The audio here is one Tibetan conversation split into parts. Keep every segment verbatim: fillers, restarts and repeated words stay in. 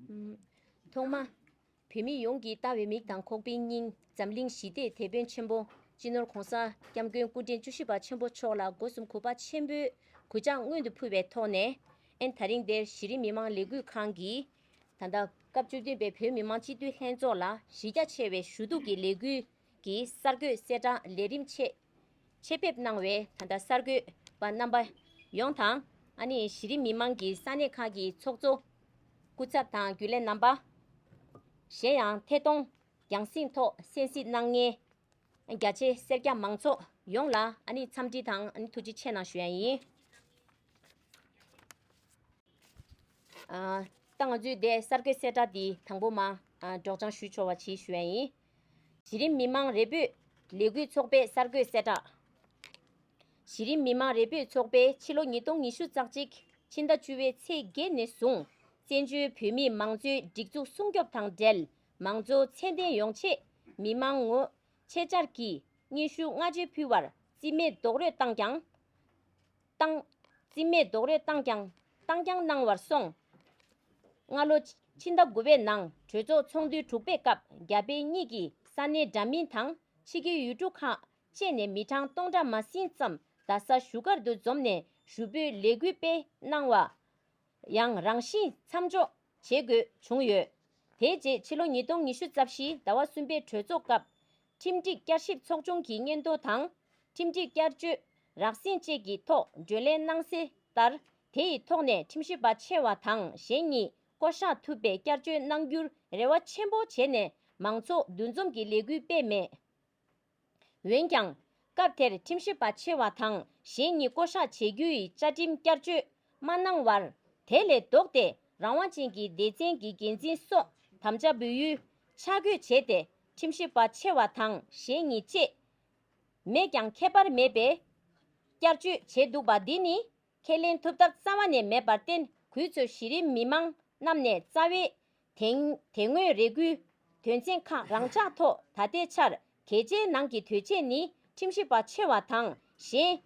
ཐོག་མ། བོད་མི་ཡོངས་ཀྱི་ལྟ་བའི་མིག་དང་ཁོག་པའི་སྙིང་འཛམ་གླིང་ཞི་བདེའི་དེད་དཔོན་ཆེན་པོ་སྤྱི་ནོར་གོང་ས་སྐྱབས་མགོན་སྐུ་ཕྲེང་བཅུ་བཞི་པ་ཆེན་པོ་མཆོག་ལ་སྒོ་གསུམ་གུས་པ་ཆེན་པོས་གུས་ཕྱག་སྔོན་དུ་ཕུལ་བའི་ཐོག་ནས། ཨན་དེ་རིང་འདིར་གཞི་རིམ་མི་མང་ལས་འགུལ་ཁང་གིས་ད་ལྟ་སྐབས་བཅུ་བདུན་པའི་བོད་མི་མང་སྤྱི་འཐུས་ལྷན་ཚོགས་ལ་གཞི་རྒྱ་ཆེ་བའི་ཞུ་གཏུག་གི་ལས་འགུལ་གྱི་གསར་འགོད་གསལ་བསྒྲགས་ལས་རིམ་ཆེད་ཆེད་ཕེབས་གནང་བའི་ད་ལྟ་གསར་འགོད་པ་རྣམ་པ་ཡོངས་དང་། ཨ་ནི་གཞི་རིམ་མི་མང་གི་ས་གནས་ཁག་གི་ཚོགས་གཙོ་སྐུ་ཚབ་དང་རྒྱུན་ལས་རྣམ་པ། གཞན་ཡང་ཐད་གཏོང་རྒྱང་སྲིང་ཐོག་གསན་གཟིགས་གནང་མཁན་རྒྱ་ཆེ་སེར་སྐྱ་མང་ཚོགས་ཡོངས་ལ་ཨ་ནི་འཚམས་འདྲི་དང་ཨ་ནི་ཐུགས་རྗེ་ཆེ་གནང་ཞུ་ཡ་ཡིན། ཨ། ད་ང་ཚོས་དེ་གསར་འགོད་གསལ་བསྒྲགས་འདི་དང་པོ་མ་ཨ་སྒྲོག་སྦྱང་ཞུས་ཆོག་པ་བྱེད་ཞུ་ཡ་ཡིན། གཞི་རིམ་མི་མང་རེ་འབོད་ལས་འགུལ་ཚོགས་པའི་གསར་འགོད་གསལ་བསྒྲགས། གཞི་རིམ་མི་མང་རེ་འབོད་ཚོགས་པས་ཕྱི་ལོ་ཉིས་སྟོང་ཉི་ཤུ་རྩ་གཅིག་ཕྱི་ཟླ་བཅུ་པའི་ཚེས་བརྒྱད་ནས་བཟུང་བཙན་བྱོལ་བོད་མིའི་མང་གཙོའི་སྒྲིག་འཛུགས་སྲུང་སྐྱོབ་དང་འབྲེལ་མང་གཙོ་ཚད་ལྡན་ཡོང་ཆེད་མི་མང་ངོ་ཆེད་བཅར་གྱིས་སྙན་ཞུ་སྔ་རྗེས་ཕུལ་བར་རྩིས་མེད་རྡོག་རོལ་བཏང་ཀྱང་བཏང་། རྩིས་མེད་རྡོག་རོལ་བཏང་ཀྱང་བཏང་རྐྱང་གནང་བར་སོང་། སྔ་ལོ་ཕྱི་ཟླ་དགུ་པའི་ནང་གྲོས་ཚོགས་ཚོགས་འདུ་དྲུག་པའི་སྐབས་རྒྱ་བལ་གཉིས་ཀྱི་ས་གནས་འདྲ་མིན་དང་ཕྱི་རྒྱལ་ཡུལ་གྲུ་ཁག་བཅས་ནས་མི་གྲངས་སྟོང་ཕྲག་མ་ཟིན་ཙམ་རྡ་ས་བཞུགས་སྒར་དུ་འཛོམས་ནས་ཞུ་འབོད་ལས་འགུལ་སྤེལ་གནང་བ་ཡང་རང་བཞིན་མཚམས་འཇོག་བྱེད་དགོས་བྱུང་ཡོད། དེའི་རྗེས་ཕྱི་ལོ་ཉིས་སྟོང་ཉི་ཤུ་རྩ་བཞི་ཟླ་བ་གསུམ་པའི་གྲོས་ཚོགས་སྐབས་ཁྲིམས་སྒྲིག་བསྐྱར་ཞིབ་ཚོགས་ཆུང་གི་སྙན་ཐོ་དང་ཁྲིམས་སྒྲིག་བསྐྱར་བཅོས་རགས་ཟིན་བཅས་ཀྱི་ཐོག་བརྗོད་ལེན་གནང་གསལ་ལྟར། དེ་ཡི་ཐོག་ནས་ཁྲིམས་ཞིབ་པ་ཆེ་བ་དང་གཞན་གཉིས་བསྐོ་གཞག་ཐུབ་པའི་བསྐྱར་བཅོས་གནང་རྒྱུར་རེ་བ་ཆེན་པོ་བྱས་ནས་མང་ཚོགས་འདུ་འཛོམས་ཀྱི་ལས་འགུལ་སྤེལ་མེད། འོན་ཀྱང་། སྐབས་དེར་ཁྲིམས་ཞིབ་པ་ཆེ་བ་དང་གཞན་གཉིས་བསྐོ་གཞག་བྱེད་རྒྱུ་ཡི་བཅའ་ཁྲིམས་བསྐྱར་བཅོས་མ་གནང་བར། དེ་ལས་ལྡོག་སྟེ་རང་དབང་ཅན་གྱི་སྡེ་ཚན་གྱི་འགན་འཛིན་སོགས་དམ་བཅའ་འབུལ་ཡུལ་ཆ་བགོས་བྱས་ཏེ་ཁྲིམས་ཞིབ་པ་ཆེ་བ་དང་གཞན་གཉིས་བཅས་མེད་ཀྱང་ཁྱད་པར་མེད་པའི་བསྐྱར་བཅོས་བྱས་འདུག་པ་འདི་ནི། ཁས་ལེན་ཐུབ་ཐབས་རྩ་བ་ནས་མེད་པར་བརྟེན། གུས་གཙོས་གཞི་རིམ་མི་མང་རྣམས་ནས་རྩ་བའི་དེ་དེ་སྔོན་རེ་སྐུལ་དོན་ཚན་ཁག་རང་འཇགས་ཐོག་ད་ལྟའི་ཆར་གལ་ཆེའི་ནང་གི་དོན་ཆེན་ནི་ཁྲིམས་ཞིབ་པ་ཆེ་བ་དང་གཞན་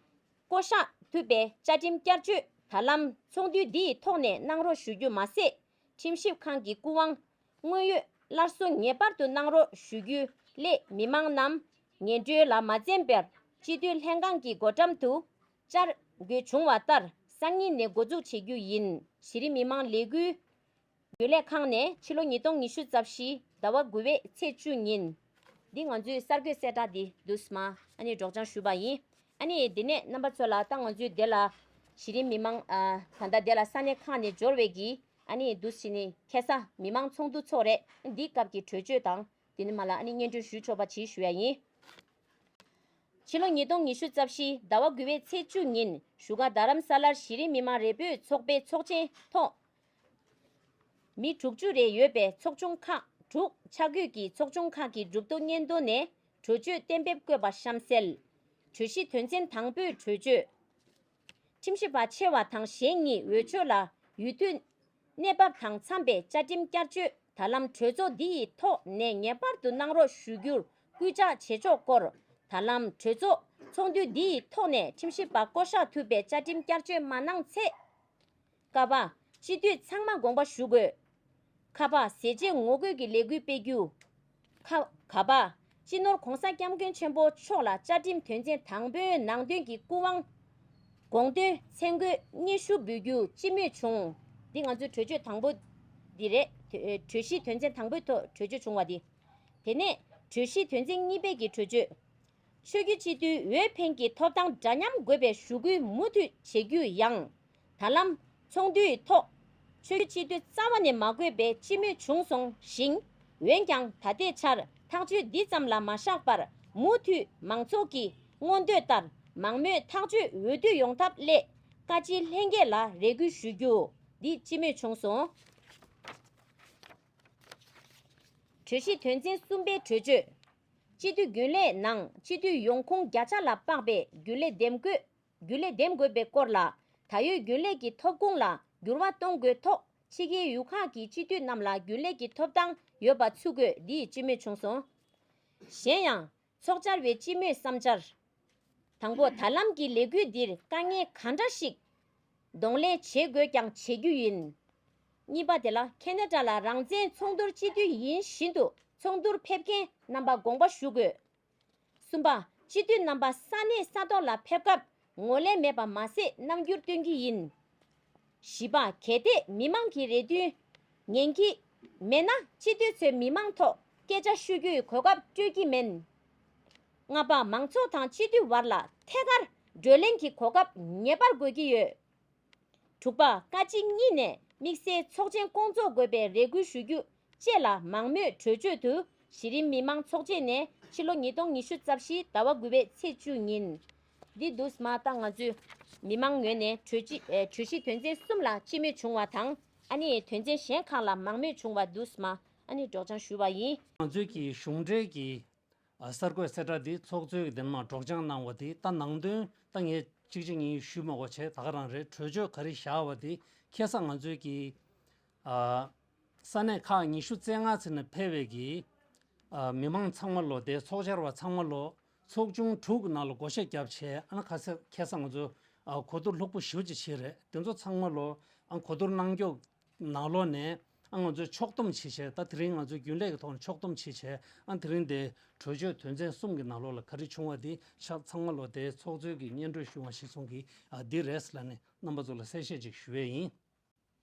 བསྐོ་གཞག་ཐུབ་པའི་བཅའ་ཁྲིམས་བསྐྱར་བཅོས་ད་ལམ་ཚོགས་འདུ་འདིའི་ཐོག་ནས་གནང་རོགས་ཞུ་རྒྱུ་མ་ཟད། ཁྲིམས་ཞིབ་ཁང་གི་སྐུ་དབང་དངོས་ཡོད་སླར་གསོ་ངེས་པར་དུ་གནང་རོགས་ཞུ་རྒྱུ་སླད་མི་མང་རྣམས་ངན་འགྲོའི་ལ་མ་འཛེམས་པར་སྤྱི་འཐུས་ལྷན་ཁང་གི་སྒོ་འགྲམ་དུ་བཅར་དགོས་བྱུང་བ་ལྟར་སང་ཉིན་ནས་འགོ་འཛུགས་བྱེད་རྒྱུ་ཡིན། གཞི་རིམ་མི་མང་ལས་འགུལ་རྒྱུན་ལས་ཁང་ནས་ཕྱི་ལོ་ཉིས་སྟོང་ཉི་ཤུ་རྩ་བཞི་ཟླ་བ་དགུ་པའི་ཚེས་བཅུ་ཉིན། འདི་ང་ཚོའི་གསར་འགོད་གསལ་བསྒྲགས་འདི་འདུག་སེ་མ་ཨ་ནི་སྒྲོག་སྦྱང་ཞུས་པ་ཡིན། ཨ་ནི་འདི་ནས་རྣམ་པ་ཚོ་ལ་ད་ང་ཚོའི་འདི་ལ་གཞི་རིམ་མི་མང་ཨ་ད་ལྟ་འདི་ལ་ས་གནས་ཁག་ནས་འབྱོར་བའི་གི་ཨ་ནི་འདུག་སེ་ནི་ཁ་སང་མི་མང་ཚོགས་འདུ་ཚོགས་རེད། འདིའི་སྐབས་ཀྱི་གྲོས་ཆོད་དང་དེ་ནི་མ་ལ་ཨ་ནི་སྙན་སྒྲོན་ཞུས་ཆོག་པ་བྱེད་ཞུ་ཡ་ཡིན། ཕྱི་ལོ་ཉིས་སྟོང་ཉི་ཤུ་རྩ་བཞི་ཟླ་བ་དགུ་པའི་ཚེས་བཅུ་ཉིན་བཞུགས་སྒར་རྡ་རམ་ས་ལར་གཞི་རིམ་མི་མང་རེ་འབོད་ཚོགས་པའི་ཚོགས་ཆེན་ཐོག་མི་དྲུག་ཅུ་རེ་ཡོད་པའི་ཚོགས་ཆུང་ཁག་དྲུག་ཆ་བགོས་ཀྱིས་ཚོགས་ཆུང་ཁག་གི་གྲུབ་ཐོབ་སྙན་ཐོ་ནས་གྲོས་ཆོད་གཏན་འབེབས་བཀོད་པ་གཤམ་གསལ། གྲོས་གཞི་དོན་ཚན་དང་པོའི་གྲོས་ཆོད། ཁྲིམས་ཞིབ་པ་ཆེ་བ་དང་གཞན་གཉིས་འོས་ཆོས་ལ་ཡུལ་དུས་གནས་བབ་དང་འཚམས་པའི་བཅའ་ཁྲིམས་བསྐྱར་བཅོས་ད་ལམ་གྲོས་ཚོགས་འདི་ཡི་ཐོག་ནས་ངེས་པར་དུ་གནང་རོགས་ཞུ་རྒྱུར་སྐུལ་ལྕག་བྱེད་ཕྱོགས་སྐོར། ད་ལམ་གྲོས་ཚོགས་ཚོགས་འདུ་འདི་ཡི་ཐོག་ནས་ཁྲིམས་ཞིབ་པ་བསྐོ་གཞག་ཐུབ་པའི་བཅའ་ཁྲིམས་བསྐྱར་བཅོས་མ་གནང་ཚེ། ཀ་པ། སྤྱི་འཐུས་ཚང་མ་དགོངས་པ་ཞུ་དགོས། ཁ་པ། ཟས་བཅད་ངོ་རྒོལ་གྱི་ལས་འགུལ་སྤེལ་རྒྱུ། ཁ། ག་པ། སྤྱི་ནོར་གོང་ས་སྐྱབས་མགོན་ཆེན་པོ་མཆོག་ལ་བཅའ་ཁྲིམས་དོན་ཚན་དང་པོའི་ནང་དོན་གྱི་སྐུ་དབང་། དགོངས་དོན་མཚན་འགོད་སྙན་ཞུ་འབུལ་རྒྱུ་སྤྱི་མོས་བྱུང་། འདི་ང་ཚོའི་གྲོས་ཆོད་དང་པོ་འདི་རེད། གྲོས་གཞིའི་དོན་ཚན་དང་པོའི་ཐོག་གྲོས་ཆོད་བྱུང་བ་འདི། དེ་ནས་གྲོས་གཞིའི་དོན་ཚན་གཉིས་པའི་གི་གྲོས་ཆོད། ཆོས་བརྒྱུད་སྤྱི་འཐུས་འོས་འཕེན་གྱི་ཐོབ་ཐང་འདྲ་མཉམ་དགོས་པའི་ཞུ་སྐུལ་མུ་མཐུད་བྱེད་རྒྱུ་ཡང་། ད་ལམ་ཚོགས་འདུའི་ཐོག་ཆོས་བརྒྱུད་སྤྱི་འཐུས་རྩ་བ་ནས་མ་དགོས་པའི་སྤྱི་མོས་བྱུང་སོང་ཞིང་། འོན་ཀྱང་ད་ལྟའི་ཆར་ཐག་གཅོད་འདི་ཙམ་ལ་མ་བཞག་པར་མུ་མཐུད་མང་ཚོགས་ཀྱི་མངོན་འདོད་ལྟར་མང་མོས་ཐག་གཅོད་འོས་བསྡུ་ཡོང་ཐབས་སླད་བཀའ་སྤྱི་ལྷན་རྒྱས་ལ་རེ་སྐུལ་ཞུ་རྒྱུ་འདི་སྤྱི་མོས་བྱུང་སོང་། གྲོས་གཞི་དོན་ཚན་གསུམ་པའི་གྲོས་ཆོད། སྤྱི་འཐུས་རྒྱུན་ལས་ནང་སྤྱི་འཐུས་ཡོང་ཁུངས་བརྒྱ་ཆ་ལ་དཔག་པའི་རྒྱུན་ལས་འདེམས་དགོས། རྒྱུན་ལས་འདེམས་དགོས་པའི་སྐོར་ལ། ད་ཡོད་རྒྱུན་ལས་ཀྱི་ཐོབ་ཁུངས་ལ་འགྱུར་བ་གཏོང་དགོས་ཐོག་ཕྱི་རྒྱལ་ཡུལ་ཁག་གི་སྤྱི་འཐུས་རྣམས་ལ་རྒྱུན་ལས་ཀྱི་ཐོབ་ཐང་ཡོད་པ་ཚུད་དགོས་འདི་ཡི་སྤྱི་མོས་བྱུང་སོང་། གཞན་ཡང་། ཚོགས་བཅར་བའི་སྤྱི་མོས་བསམ་འཆར། དང་པོ། ད་ལམ་གྱི་ལས་འགུལ་འདིར་དཀའ་ངལ་གང་འདྲ་ཞིག་གདོང་ལེན་བྱེད་དགོས་ཀྱང་བྱེད་རྒྱུ་ཡིན། གཉིས་པ་དེ་ལ་ཁེ་ན་ཌ་ལ་རང་བཙན་ཚོགས་འདུར་སྤྱི་འཐུས་ཡིན་བཞིན་དུ་ཚོགས་འདུར་ཕེབས་མཁན་རྣམ་པ་དགོངས་པ་ཞུ་དགོས། གསུམ་པ། སྤྱི་འཐུས་རྣམ་པ་ས་གནས་ས་ཐོག་ལ་ཕེབས་སྐབས་ངོས་ལེན་མེད་པ་མ་ཟད་རྣམ་འགྱུར་སྟོན་གྱི་ཡིན། བཞི་པ། གལ་ཏེ་མི་མང་གི་རེ་འདུན་ཉན་གྱི་མེད་ན་སྤྱི་འཐུས་ཚོས་མི་མང་ཐོག་སྐད་ཆ་ཤོད་རྒྱུའི་གོ་སྐབས་སྤྲོད་ཀྱི་མིན། ལྔ་པ། མང་ཚོགས་དང་སྤྱི་འཐུས་བར་ལ་ཐད་ཀར་བགྲོ་གླེང་གི་གོ་སྐབས་ངེས་པར་དགོས་ཀྱི་ཡོད། དྲུག་པ། བཀའ་སྤྱི་གཉིས་ནས་དམིགས་བསལ་ཚོགས་ཆེན་སྐོང་ཚོགས་དགོས་པའི་རེ་སྐུལ་ཞུ་རྒྱུ་བཅས་ལ་མང་མོས་གྲོས་ཆོད་དུ་གཞི་རིམ་མི་མང་ཚོགས་ཆེན་ནས་ཕྱི་ལོ་ཉིས་སྟོང་ཉི་ཤུ་རྩ་བཞི་ཟླ་བ་དགུ་པའི་ཚེས་བཅུ་ཉིན། འདི་འདུག་སེ་མ་ད་ང་ཚོས་མི་མང་ངོས་ནས་གྲོས་གཞི་ཨེ་གྲོས་གཞི་དོན་ཚན་གསུམ་ལ་སྤྱི་མོས་བྱུང་བ་དང་ཨ་ནི་དོན་ཚན་གཞན་ཁག་ལ་མང་མོས་བྱུང་བ་འདུག་སེ་མ་ཨ་ནི་སྒྲོག་སྦྱང་ཞུས་པ་ཡིན། ང་ཚོས་ཀྱི་གཞུང་འབྲེལ་གྱི་ཨ་གསར་འགོད་གསལ་བསྒྲགས་འདི་ཚོགས་གཙོས་ཀྱི་དེ་ནས་མར་སྒྲོག་སྦྱང་གནང་བ་དེ་ད་ནང་དོན་ད་ངས་གཅིག་གཅིག་གཉིས་ཞུས་མ་དགོས་བྱས་ད་ག་རང་རེད། གྲོས་ཆོད་ག་རེ་བཞག་པ་དེ་ཁ་སང་ང་ཚོས་ཀྱི་ཨ་ས་གནས་ཁག་ཉི་ཤུ་རྩ་ལྔ་ཚོ་ནས་ཕེབས་པའི་གི་ཨ་མི་མང་ཚང་མ་ལོ་དེ་ཚོགས་བཅར་བ་ཚང་མ་ལོ་ཚོགས་ཆུང་དྲུག་གི་ནང་ལ་བགོ་བཤའ་བརྒྱབ་བྱས་ཨ་ནི་ཁ་སང་ཁ་སང་ང་ཚོ་ཨ་གོ་བསྡུར་ལྷུག་པོ་ཞེ་པོ་ཅིག་བྱས་རེད། དེ་ཚོ་ཚང་མ་ལོ་ཨ་གོ་བསྡུར་གནང་རྒྱུ་ནང་ལོགས་ནས་ཨ་ང་ཚོས་ཕྱོགས་བསྡོམས་བྱེད་བྱས་ད་དེ་རིང་ང་ཚོས་རྒྱུན་ལས་ཀྱི་ཐོག་ནས་ཕྱོགས་བསྡོམས་བྱེད་བྱས་ཨ་དེ་རིང་དེ་གྲོས་ཆོད་དོན་ཚན་གསུམ་གྱི་ནང་ལོགས་ལ་ག་རེ་བྱུང་བ་དེ་ཤག་ཚང་མ་ལོ་དེ་ཚོགས་གཙོས་ཀྱི་སྙན་སྒྲོན་ཞུ་བ་གཞིར་བཟུང་གིས་ཨ་འདི་རེད་ལབ་ནས་རྣམ་པ་ཚོ་ལ་གསལ་བཤད་ཅིག་ཞུ་ཡས་ཡིན།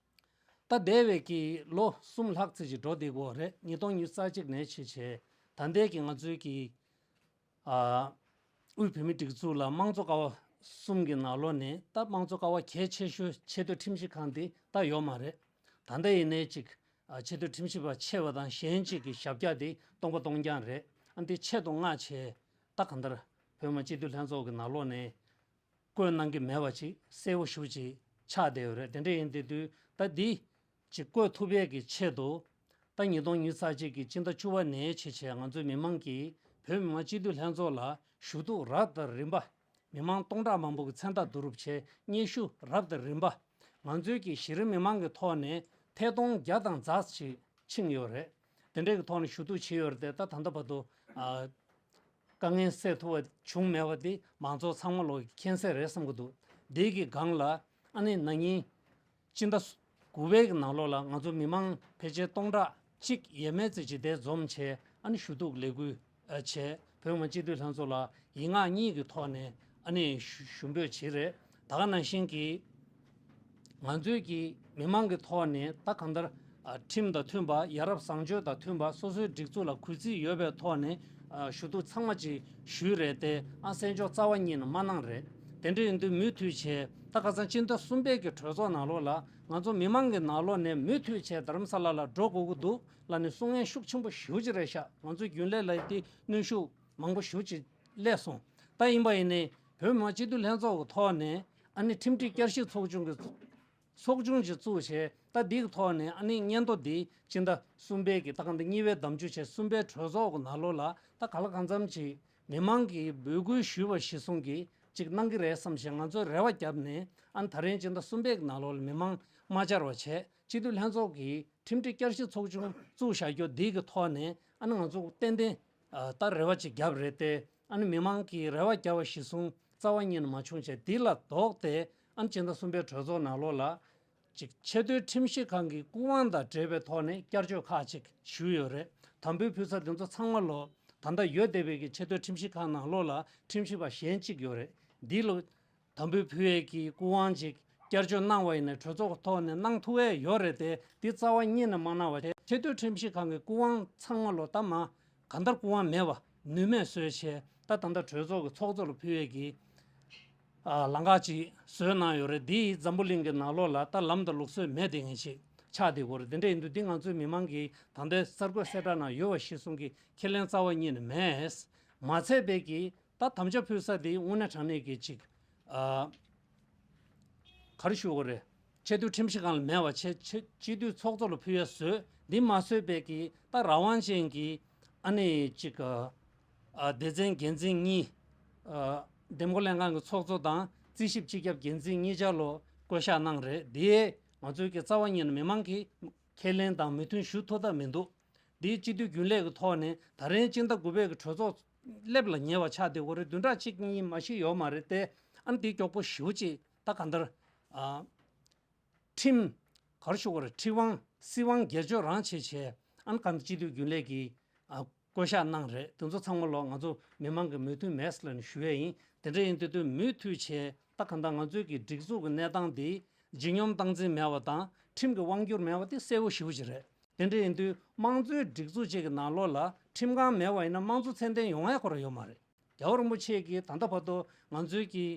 ད་འདས་པའི་གི་ལོ་གསུམ་ལྷག་ཙམ་ཅིག་འགྲོ་བསྡད་ཀྱི་ཡོད་རེད། ཉིས་སྟོང་ཉི་ཤུ་རྩ་གཅིག་ནས་བྱས་བྱས་ད་ལྟའི་གི་ང་ཚོའི་གི་ཨ་དབུས་བོད་མིའི་སྒྲིག་འཛུགས་ལ་དམངས་གཙོ་ཀ་བ་གསུམ་གྱི་ནང་ལོགས་ནས་ད་དམངས་གཙོ་ཀ་བ་གལ་ཆེ་ཤོས་ཆེས་མཐོའི་ཁྲིམས་ཞིབ་ཁང་འདི་ད་ཡོད་མ་རེད། ད་ལྟ་ཡིན་ནའི་ཅིག་ཨ་ཆེས་མཐོའི་ཁྲིམས་ཞིབ་པ་ཆེ་བ་དང་གཞན་གཅིག་གི་ཞབས་བཀྱག་འདི་སྟོང་པ་སྟོང་རྐྱང་རེད། ཨ་འདི་ཆེད་དུ་མངགས་བྱས་ད་གང་ལྟར་བོད་མི་མང་སྤྱི་འཐུས་ལྷན་ཚོགས་ཀྱི་ནང་ལོགས་ནས་བསྐོས་གནང་གི་མེད་པ་ཅིག་གསལ་པོ་ཞེ་པོ་ཅིག་ཆགས་བསྡད་ཡོད་རེད། དེ་འདྲ་ཡིན་དུས་ད་འདི་ཅིག་བསྐོས་ཐུབ་ཡས་ཀྱི་ཆེད་དུ་ད་ཉིས་སྟོང་ཉི་ཤུ་རྩ་གཅིག་གི་སྤྱི་ཟླ་བཅུ་པ་ནས་བྱས་བྱས་ང་ཚོའི་མི་མང་གིས་བོད་མི་མང་སྤྱི་འཐུས་ལྷན་ཚོགས་ལ་ཞུ་གཏུག་རབ་དང་རིམ་པ་མི་མང་སྟོང་ཕྲག་མང་པོ་གི་མཚན་རྟགས་བསྡུ་རུབ་བྱས་སྙན་ཞུ་རབ་དང་རིམ་པ་ང་ཚོའི་གི་གཞི་རིམ་མི་མང་གི་ཐོག་ནས་ཐད་གཏོང་བརྒྱ་དང་ཙམ་ཞིག་ཕྱིན་ཡོད་རེད། དེ་འདྲའི་གི་ཐོག་ནས་ཞུ་གཏུག་བྱས་ཡོད་རེད་དེ་ད་ད་ལྟ་བར་དུ་ཨ། དཀའ་ངལ་སེལ་ཐུབ་པ་བྱུང་མེད་པ་དེ་མང་ཚོགས་ཚང་མ་ལོག་གི་མཁྱེན་གསལ་རེད་བསམ་གྱི་འདུག་འདི་གི་སྒང་ལ་ཨ་ནི་ན་ནིང་སྤྱི་ཟླ་དགུ་པའི་གི་ནང་ལོགས་ལ་ང་ཚོ་མི་མང་ཕལ་ཆེར་སྟོང་ཕྲག་གཅིག་ཡས་མས་ཙམ་ཅིག་དེ་འཛོམས་བྱས་ཨ་ནི་ཞུ་གཏུག་ལས་འགུལ་བྱས་བོད་མི་མང་སྤྱི་འཐུས་ལྷན་ཚོགས་ལ་ཡིག་ངག་གཉིས་ཀྱི་ཐོག་ནས་ཨ་ནི་ཞུ་ཞུ་འབོད་བྱས་རེད། ད་ག་ནང་བཞིན་གྱི་ང་ཚོའི་གི་མི་མང་གི་ཐོག་ནས་ད་གང་ལྟར་ཨ་ཁྲིམས་དང་མཐུན་པ་ཡ་རབས་བཟང་སྤྱོད་དང་མཐུན་པ་སོ་སོའི་སྒྲིག་འཛུགས་ལ་གུས་བརྩི་ཡོད་པའི་ཐོག་ནས་ཨ་ཞུ་གཏུག་ཚང་མ་ཅིག་ཞུས་རེད་དེ་ཨ་གསན་འཇོག་རྩ་བ་ཉིད་ནས་མ་གནང་རེད། དེ་འདྲ་ཡིན་དུས་མུ་མཐུད་བྱས་ད་ཁ་སང་སྤྱི་ཟླ་གསུམ་པའི་གི་གྲོས་ཚོགས་ནང་ལོགས་ལ་ང་ཚོ་མི་མང་གི་ནང་ལོགས་ནས་མུ་མཐུད་བྱས་རྡ་རམ་ས་ལ་ལ་འགྲོ་དགོས་ཀྱི་འདུག་ལབ་ནས་གསུང་མཁན་ཤུགས་ཆེན་པོ་ཞེ་པོ་ཅིག་རེད་ཤག་ང་ཚོའི་རྒྱུན་ལས་ལ་དེ་གནོན་ཤུགས་མང་པོ་ཞེ་པོ་ཅིག་སླེབས་སོང་། ད་ཡིན་པ་ཡིན་ནའི་བོད་མི་མང་སྤྱི་འཐུས་ལྷན་ཚོགས་ཀྱི་ཐོག་ནས་ཨ་ནི་ཁྲིམས་སྒྲིག་བསྐྱར་ཞིབ་ཚོགས་ཆུང་གི་ཚོགས་ཆུང་ཞིག་བཙུགས་བྱས་ད་འདི་གི་ཐོག་ནས་ཨ་ནི་སྙན་ཐོ་འདི་སྤྱི་ཟླ་གསུམ་པའི་གི་ད་གང་འདི་གཉིས་པའི་ཟླ་མཇུག་བྱས་གསུམ་པའི་གྲོས་ཚོགས་ཀྱི་ནང་ལོགས་ལ་ད་ག་ལ་གང་འཚམ་ཅིག་མི་མང་གིས་འབོད་སྐུལ་ཞུས་པ་གཞིར་བཟུང་གིས་ཅིག་གནང་གི་རེད་བསམ་བྱས་ང་ཚོས་རེ་བ་བརྒྱབ་ནས་ཨ་ནི་ད་རིང་སྤྱི་ཟླ་གསུམ་པའི་གི་ནང་ལོགས་ལ་མི་མང་མ་བཅར་བ་བྱས་སྤྱི་འཐུས་ལྷན་ཚོགས་ཀྱིས་ཁྲིམས་སྒྲིག་བསྐྱར་ཞིབ་ཚོགས་ཆུང་བཙུགས་བཞག་རྒྱུ་འདི་གི་ཐོག་ནས་ཨ་ནི་ང་ཚོ་ཏན་ཏན་ཨ་ད་རེ་བ་ཅིག་བརྒྱབ་རེད་དེ་ཨ་ནི་མི་མང་གིས་རེ་བ་བརྒྱབ་པ་གཞིར་བཟུང་རྩ་བ་ཉིད་ནས་མ་བྱུང་བྱས་འདི་ལ་ལྡོག་སྟེ་ཨ་ནི་སྤྱི་ཟླ་གསུམ་པའི་གྲོས་ཚོགས་ནང་ལོགས་ལ་ཅིག་ཆེས་མཐོའི་ཁྲིམས་ཞིབ་ཁང་གི་སྐུ་དབང་དང་འབྲེལ་བའི་ཐོག་ནས་བསྐྱར་བཅོས་ཁག་ཅིག་ཞུས་ཡོད་རེད། དམ་འབུལ་ཕུལ་ས་དེ་ཚོ་ཚང་མ་ལོ་ད་ལྟ་ཡོད་བསྡད་པའི་གི་ཆེས་མཐོའི་ཁྲིམས་ཞིབ་ཁང་ནང་ལོགས་ལ་ཁྲིམས་ཞིབ་པ་གཞན་གཅིག་ཡོད་རེད། འདི་ལོ་དམ་འབུལ་ཕུལ་ཡས་ཀྱི་སྐུ་དབང་ཅིག་བསྐྱར་བཅོས་གནང་བ་ཡིན་ན་གྲོས་ཚོགས་ཀྱི་ཐོག་ནས་གནང་ཐུབ་ཡས་ཡོད་རེད་དེ་འདི་རྩ་བ་ཉིད་ནས་མ་གནང་བ་དེ་ཆེས་མཐོའི་ཁྲིམས་ཞིབ་ཁང་གི་སྐུ་དབང་ཚང་མ་ལོ་ད་མ་གང་ལྟར་སྐུ་དབང་མེད་པ་ནུས་མེད་བཟོས་བྱས་ད་ད་ལྟ་གྲོས་ཚོགས་ཀྱི་ཚོགས་གཙོ་ལ་ཕུལ་ཡས་ཀྱི་ཨ་ལམ་ཁ་ཅིག་བཟོས་གནང་ཡོད་རེད། འདི་འཛམ་བུ་གླིང་གི་ནང་ལོགས་ལ་ད་ལམ་དང་ལུགས་སྲོལ་མེད་དེ་ངེས་ཅིག་ཆགས་བསྡད་ཡོད་རེད། དེ་འདྲ་ཡིན་དུས་འདི་ང་ཚོའི་མི་མང་གིས་ད་ལྟའི་གསར་འགོད་གསལ་བསྒྲགས་ནང་ཡོད་པ་གཞིར་བཟུང་གིས་ཁས་ལེན་རྩ་བ་ཉིད་ནས་མེད། མ་ཚད་པའི་གི་ད་དམ་བཅའ་ཕུལ་ས་དེ་དངོས་གནས་དྲང་གནས་ཀྱི་ཅིག་ཨ་ག་རེ་ཞུ་དགོས་རེད། ཆེས་མཐོའི་ཁྲིམས་ཞིབ་ཁང་ལ་མེད་པ་ཆེ་ཆེ་སྤྱི་འཐུས་ཚོགས་གཙོ་ལ་ཕུལ་ཡས་བཟོས། འདི་མ་བཟོས་པའི་གི་ད་རང་དབང་ཅན་གྱི་ཨ་ནི་ཅིག་ཨ་སྡེ་ཚན་འགན་འཛིན་གཉིས་ཨ་འདེམས་བསྐོ་ལྷན་ཁང་གི་ཚོགས་གཙོ་དང་རྩིས་ཞིབ་སྤྱི་ཁྱབ་འགན་འཛིན་གཉིས་ཆ་ལོ་བསྐོ་གཞག་གནང་རེད། འདི་ང་ཚོའི་གི་རྩ་བ་ཉིད་ནས་མི་མང་གིས་ཁས་ལེན་དང་མོས་མཐུན་ཞུ་ཐུབ་ཐབས་མི་འདུག་འདིའི་སྤྱི་འཐུས་རྒྱུན་ལས་ཀྱི་ཐོག་ནས་ད་རིང་སྤྱི་ཟླ་དགུ་པའི་གི་གྲོས་ཚོགས་སླེབས་ལ་ཉེ་བ་ཆགས་བསྡད་ཡོད་རེད། བདུན་ཕྲག་གཅིག་གཉིས་མ་ཞིག་ཡོད་མ་རེད་དེ་ཨ་ནི་འདི་མགྱོགས་པོ་ཞེ་པོ་ཅིག་ད་གང་ལྟར་ཨ་ཁྲིམས་ ག་རེ་ཞུ་དགོས་རེད། ཁྲི་དབང་སྲིད་དབང་སྒེར་གཅོད་རང་བྱས་བྱས་ཨ་ནི་གང་ལྟར་སྤྱི་འཐུས་རྒྱུན་ལས་ཀྱི་ཨ་བསྐོ་གཞག་གནང་རེད། དེ་ཚོ་ཚང་མ་ལོ་ང་ཚོ་མི་མང་གི་མོས་མཐུན་མེད་ཟེར་ལབ་ནས་ཞུ་ཡས་ཡིན། དེ་འདྲ་ཡིན་དུས་དུས་མུ་མཐུད་བྱས་ད་གང་ལྟར་ང་ཚོའི་གི་སྒྲིག་འཛུགས་ཀྱི་གནས་སྟངས་འདི་ལྗིད་སྙོམས་སྟངས་འཛིན་མེད་པ་དང་ཁྲིམས་ཀྱི་དབང་སྒྱུར་མེད་པ་དེ་གསལ་པོ་ཞེ་པོ་ཅིག་རེད། དེ་འདྲ་ཡིན་དུས་དམངས་གཙོའི་སྒྲིག་འཛུགས་ཅིག་གི་ནང་ལོགས་ལ་ཁྲིམས་ཁང་མེད་པ་ཡིན་ན་དམངས་གཙོ་ཚད་ལྡན་ཡོང་ཡ་ཁོ་རང་ཡོད་མ་རེད། རྒྱལ་བ་རིན་པོ་ཆེ་གིས་ད་ལྟ་བར་དུ་ང་ཚོའི་གི་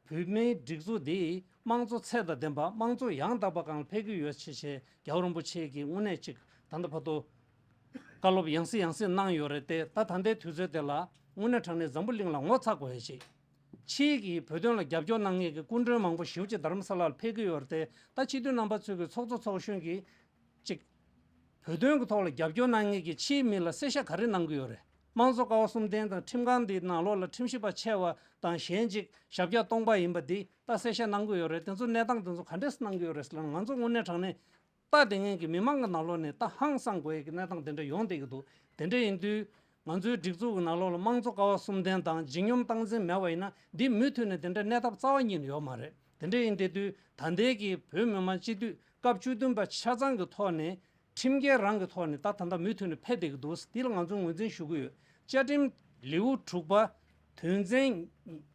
བོད་མིའི་སྒྲིག་འཛུགས་འདི་དམངས་གཙོ་ཚད་དང་ལྡན་པ་དམངས་གཙོ་ཡང་དག་པ་སྒང་ལ་འཕེལ་གྱི་ཡོད་ཅེས་བྱས་རྒྱལ་བ་རིན་པོ་ཆེ་གིས་དངོས་གནས་ཅིག་ད་ལྟ་བར་དུ་བཀའ་སློབ་ཡང་སེ་ཡང་སེ་གནང་ཡོད་རེད་དེ། ད་ད་ལྟའི་དུས་ཚོད་དེ་ལ་དངོས་གནས་དྲང་གནས་འཛམ་བུ་གླིང་ལ་ངོ་ཚ་དགོས་ཡ་ཅིག་ཕྱིའི་གི་བོད་དོན་ལ་རྒྱབ་སྐྱོར་གནང་མཁན་གྱི་སྐུ་མགྲོན་མང་པོ་ཞེ་པོ་ཅིག་རྡ་རམ་ས་ལ་ལ་ཕེབས་ཀྱི་ཡོད་རེད་དེ། ད་སྤྱི་འཐུས་རྣམ་པ་ཚོས་གི་ཚོགས་གཙོ་ཚོགས་གཞོན་གྱིས་ཅིག་བོད་དོན་གྱི་ཐོག་ལ་རྒྱབ་སྐྱོར་གནང་མཁན་གྱི་ཕྱིའི་མི་ལ་གསལ་བཤད་ག་རེ་གནང་གི་ཡོད་རེད། དམངས་གཙོ་ཀ་བ་གསུམ་ལྡན་དང་ཁྲིམས་ཁང་འདིའི་ནང་ལོགས་ལ་ཁྲིམས་ཞིབ་པ་ཆེ་བ་དང་གཞན་ཅིག་ཞབས་བཀྱག་སྟོང་པ་ཡིན་པ་འདི་ད་གསལ་བཤད་གནང་གི་ཡོད་རེད། དེ་ཚོ་གནས་སྟངས་དེ་ཚོ་ག་འདྲས་གནང་གི་ཡོད་རེད་ཟེར་ན། ང་ཚོ་དངོས་གནས་དྲང་གནས་ལྟ་བསྡད་མཁན་གྱི་མི་མང་གི་ནང་ལོགས་ནས་ད་ཧང་སང་དགོས་ཡས་ཀྱི་གནས་སྟངས་དེ་འདྲ་ཡོང་བསྡད་ཀྱི་འདུག་དེ་འདྲ་ཡིན་དུས་ང་ཚོའི་སྒྲིག་འཛུགས་ཀྱི་ནང་ལོགས་ལ་དམངས་གཙོ་ཀ་བ་གསུམ་ལྡན་དང་ལྗིད་སྙོམས་སྟངས་འཛིན་མེད་པ་ཡིན་ན་འདི་མུ་མཐུད་ནས་དེ་འདྲའི་གནས་སྟངས་རྩ་བ་ཉིད་ནས་ཡོད་མ་རེད། དེ་འདྲ་ཡིན་བསྡད་དུས་ད་ལྟའི་གི་བོད་མི་མང་སྤྱི་འཐུས་སྐབས་བཅུ་བདུན་པ་ཆ་ཚང་གི་ཐོག་ནས་ཁྲིམས་འགལ་རང་གི་ཐོག་ནས་ད་ད་ལྟ་མུ་མཐུད་ནས་ཕེབས་བསྡད་ཀྱི་འདུག་འདི་ལ་ང་ཚོས་ངོས་འཛིན་ཞུ་གི་ཡོད། བཅའ་ཁྲིམས་ལེའུ་དྲུག་པ་དོན་ཚན་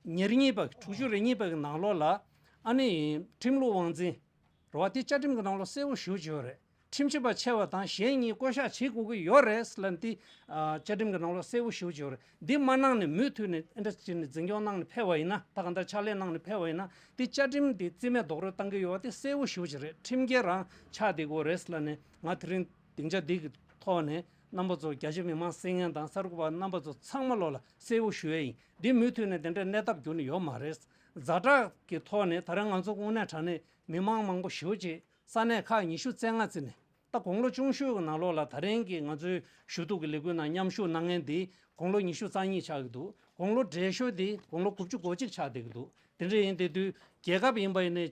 ཉེར་གཉིས་པ་དྲུག་ཅུ་རེ་གཉིས་པ་གི་ནང་ལོགས་ལ་ཨ་ནི་ཁྲིམས་ལུགས་དབང་འཛིན་རེད་བ། དེ་བཅའ་ཁྲིམས་ཀྱི་ནང་ལོགས་གསལ་པོ་ཞེ་པོ་ཅིག་ཡོད་རེད། ཁྲིམས་ཞིབ་པ་ཆེ་བ་དང་གཞན་གཉིས་བསྐོ་གཞག་བྱེད་དགོས་ཀྱི་ཡོད་རེད་ལབ་འདི་ཨ་བཅའ་ཁྲིམས་ཀྱི་ནང་ལོགས་གསལ་པོ་ཞེ་པོ་ཅིག་ཡོད་རེད། འདི་མ་གནང་ནས་མུ་མཐུད་ནས་ཨེ་འདྲ་བྱས་ནས་འཛིན་སྐྱོང་གནང་ནས་ཕེབས་པ་ཡིན་ན། ད་གང་ལྟར་ཕྱག་ལས་གནང་ནས་ཕེབས་པ་ཡིན་ན་འདི་བཅའ་ཁྲིམས་འདི་རྩིས་མེད་རྡོག་རོལ་བཏང་གི་ཡོད་པ་དེ་གསལ་པོ་ཞེ་པོ་ཅིག་རེད། ཁྲིམས་འགལ་རང་ཆགས་བསྡད་ཀྱི་ཡོད་རེད་ལབ་ནས། ང་དེ་རིང་སྡིངས་ཆ་འདི་གི་ཐོག་ནས་རྣམ་པ་ཚོ་རྒྱ་ཆེ་མི་མང་སེར་ངན་དང་གསར་འགོད་པ་རྣམ་པ་ཚོ་ཚང་མ་ལོགས་ལ་གསལ་པོ་ཞུ་ཡས་ཡིན། འདི་མུ་མཐུད་ནས་དེ་འདྲའི་གནས་སྟངས་འགྱུར་ནི་ཡོད་མ་རེད། ཛ་དྲག་གི་ཐོག་ནས་ད་རིང་ང་ཚོ་དངོས་གནས་དྲང་གནས་མི་མང་མང་པོ་ཞེ་པོ་ཅིག་ས་གནས་ཁག་ཉི་ཤུ་རྩ་ལྔ་བརྩིས་ནས། ད་དགུང་ལོ་ཆུང་ཤོས་ཀྱི་ནང་ལོགས་ལ་ད་རིང་གི་ང་ཚོའི་ཞུ་གཏུག་གི་ལས་འགུལ་ནང་མཉམ་ཞུགས་གནང་མཁན་འདི་དགུང་ལོ་ཉི་ཤུ་རྩ་གཉིས་ཆགས་ཀྱི་འདུག་དགུང་ལོ་བགྲེས་ཤོས་འདི་དགུང་ལོ་དགུ་བཅུ་གོ་གཅིག་ཆགས་བསྡད་ཀྱི་འདུག་དེ་འདྲ་ཡིན་བསྡད་དུས་རྒྱལ་ཁབ་ཡིན་པ་ཡིན་ནའི་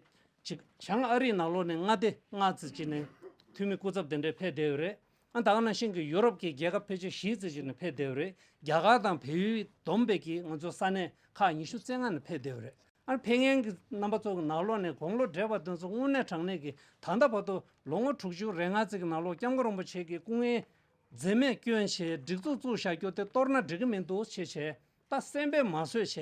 ཅིག་བྱང་ཨ་རིའི་ནང་ལོགས་ནས་མངའ་སྡེ་ལྔ་ཙམ་ཅིག་ནས་འཐུས་མི་སྐུ་ཚབ་དེ་འདྲ་ཕེབས་བསྡད་ཡོད་རེད། ཨ་ད་ག་ནང་བཞིན་གྱི་ཡུ་རོབ་ཀྱི་རྒྱལ་ཁབ་ཕལ་ཆེར་བཞི་ཙམ་ཅིག་ནས་ཕེབས་བསྡད་ཡོད་རེད། རྒྱ་གར་དང་བལ་ཡུལ་བསྡོམས་པས་ཀྱི་ང་ཚོ་ས་གནས་ཁག་ཉི་ཤུ་རྩ་ལྔ་ནས་ཕེབས་བསྡད་ཡོད་རེད། ཨ་ཕེབས་མཁན་གྱི་རྣམ་པ་ཚོ་གི་ནང་ལོགས་ནས་དགུང་ལོ་བགྲེས་པ་དེ་ཚོ་དངོས་གནས་དྲང་གནས་ཀྱི་ད་ལྟ་བར་དུ་ལོ་ངོ་དྲུག་ཅུ་རེ་ལྔ་ཙམ་གྱི་ནང་ལོགས་སྐྱབས་མགོན་རིན་པོ་ཆེ་གི་སྐུ་ངལ་འཛེམས་མེད་བསྐྱོན་བྱས་སྒྲིག་འཛུགས་བཙུགས་བཞག་རྒྱུ་དེ་གཏོར་ན་འགྲིག་གི་མི་འདུག་ཅེས་བྱས། ད་སེམས་པས་མ་བཟོད་བྱས་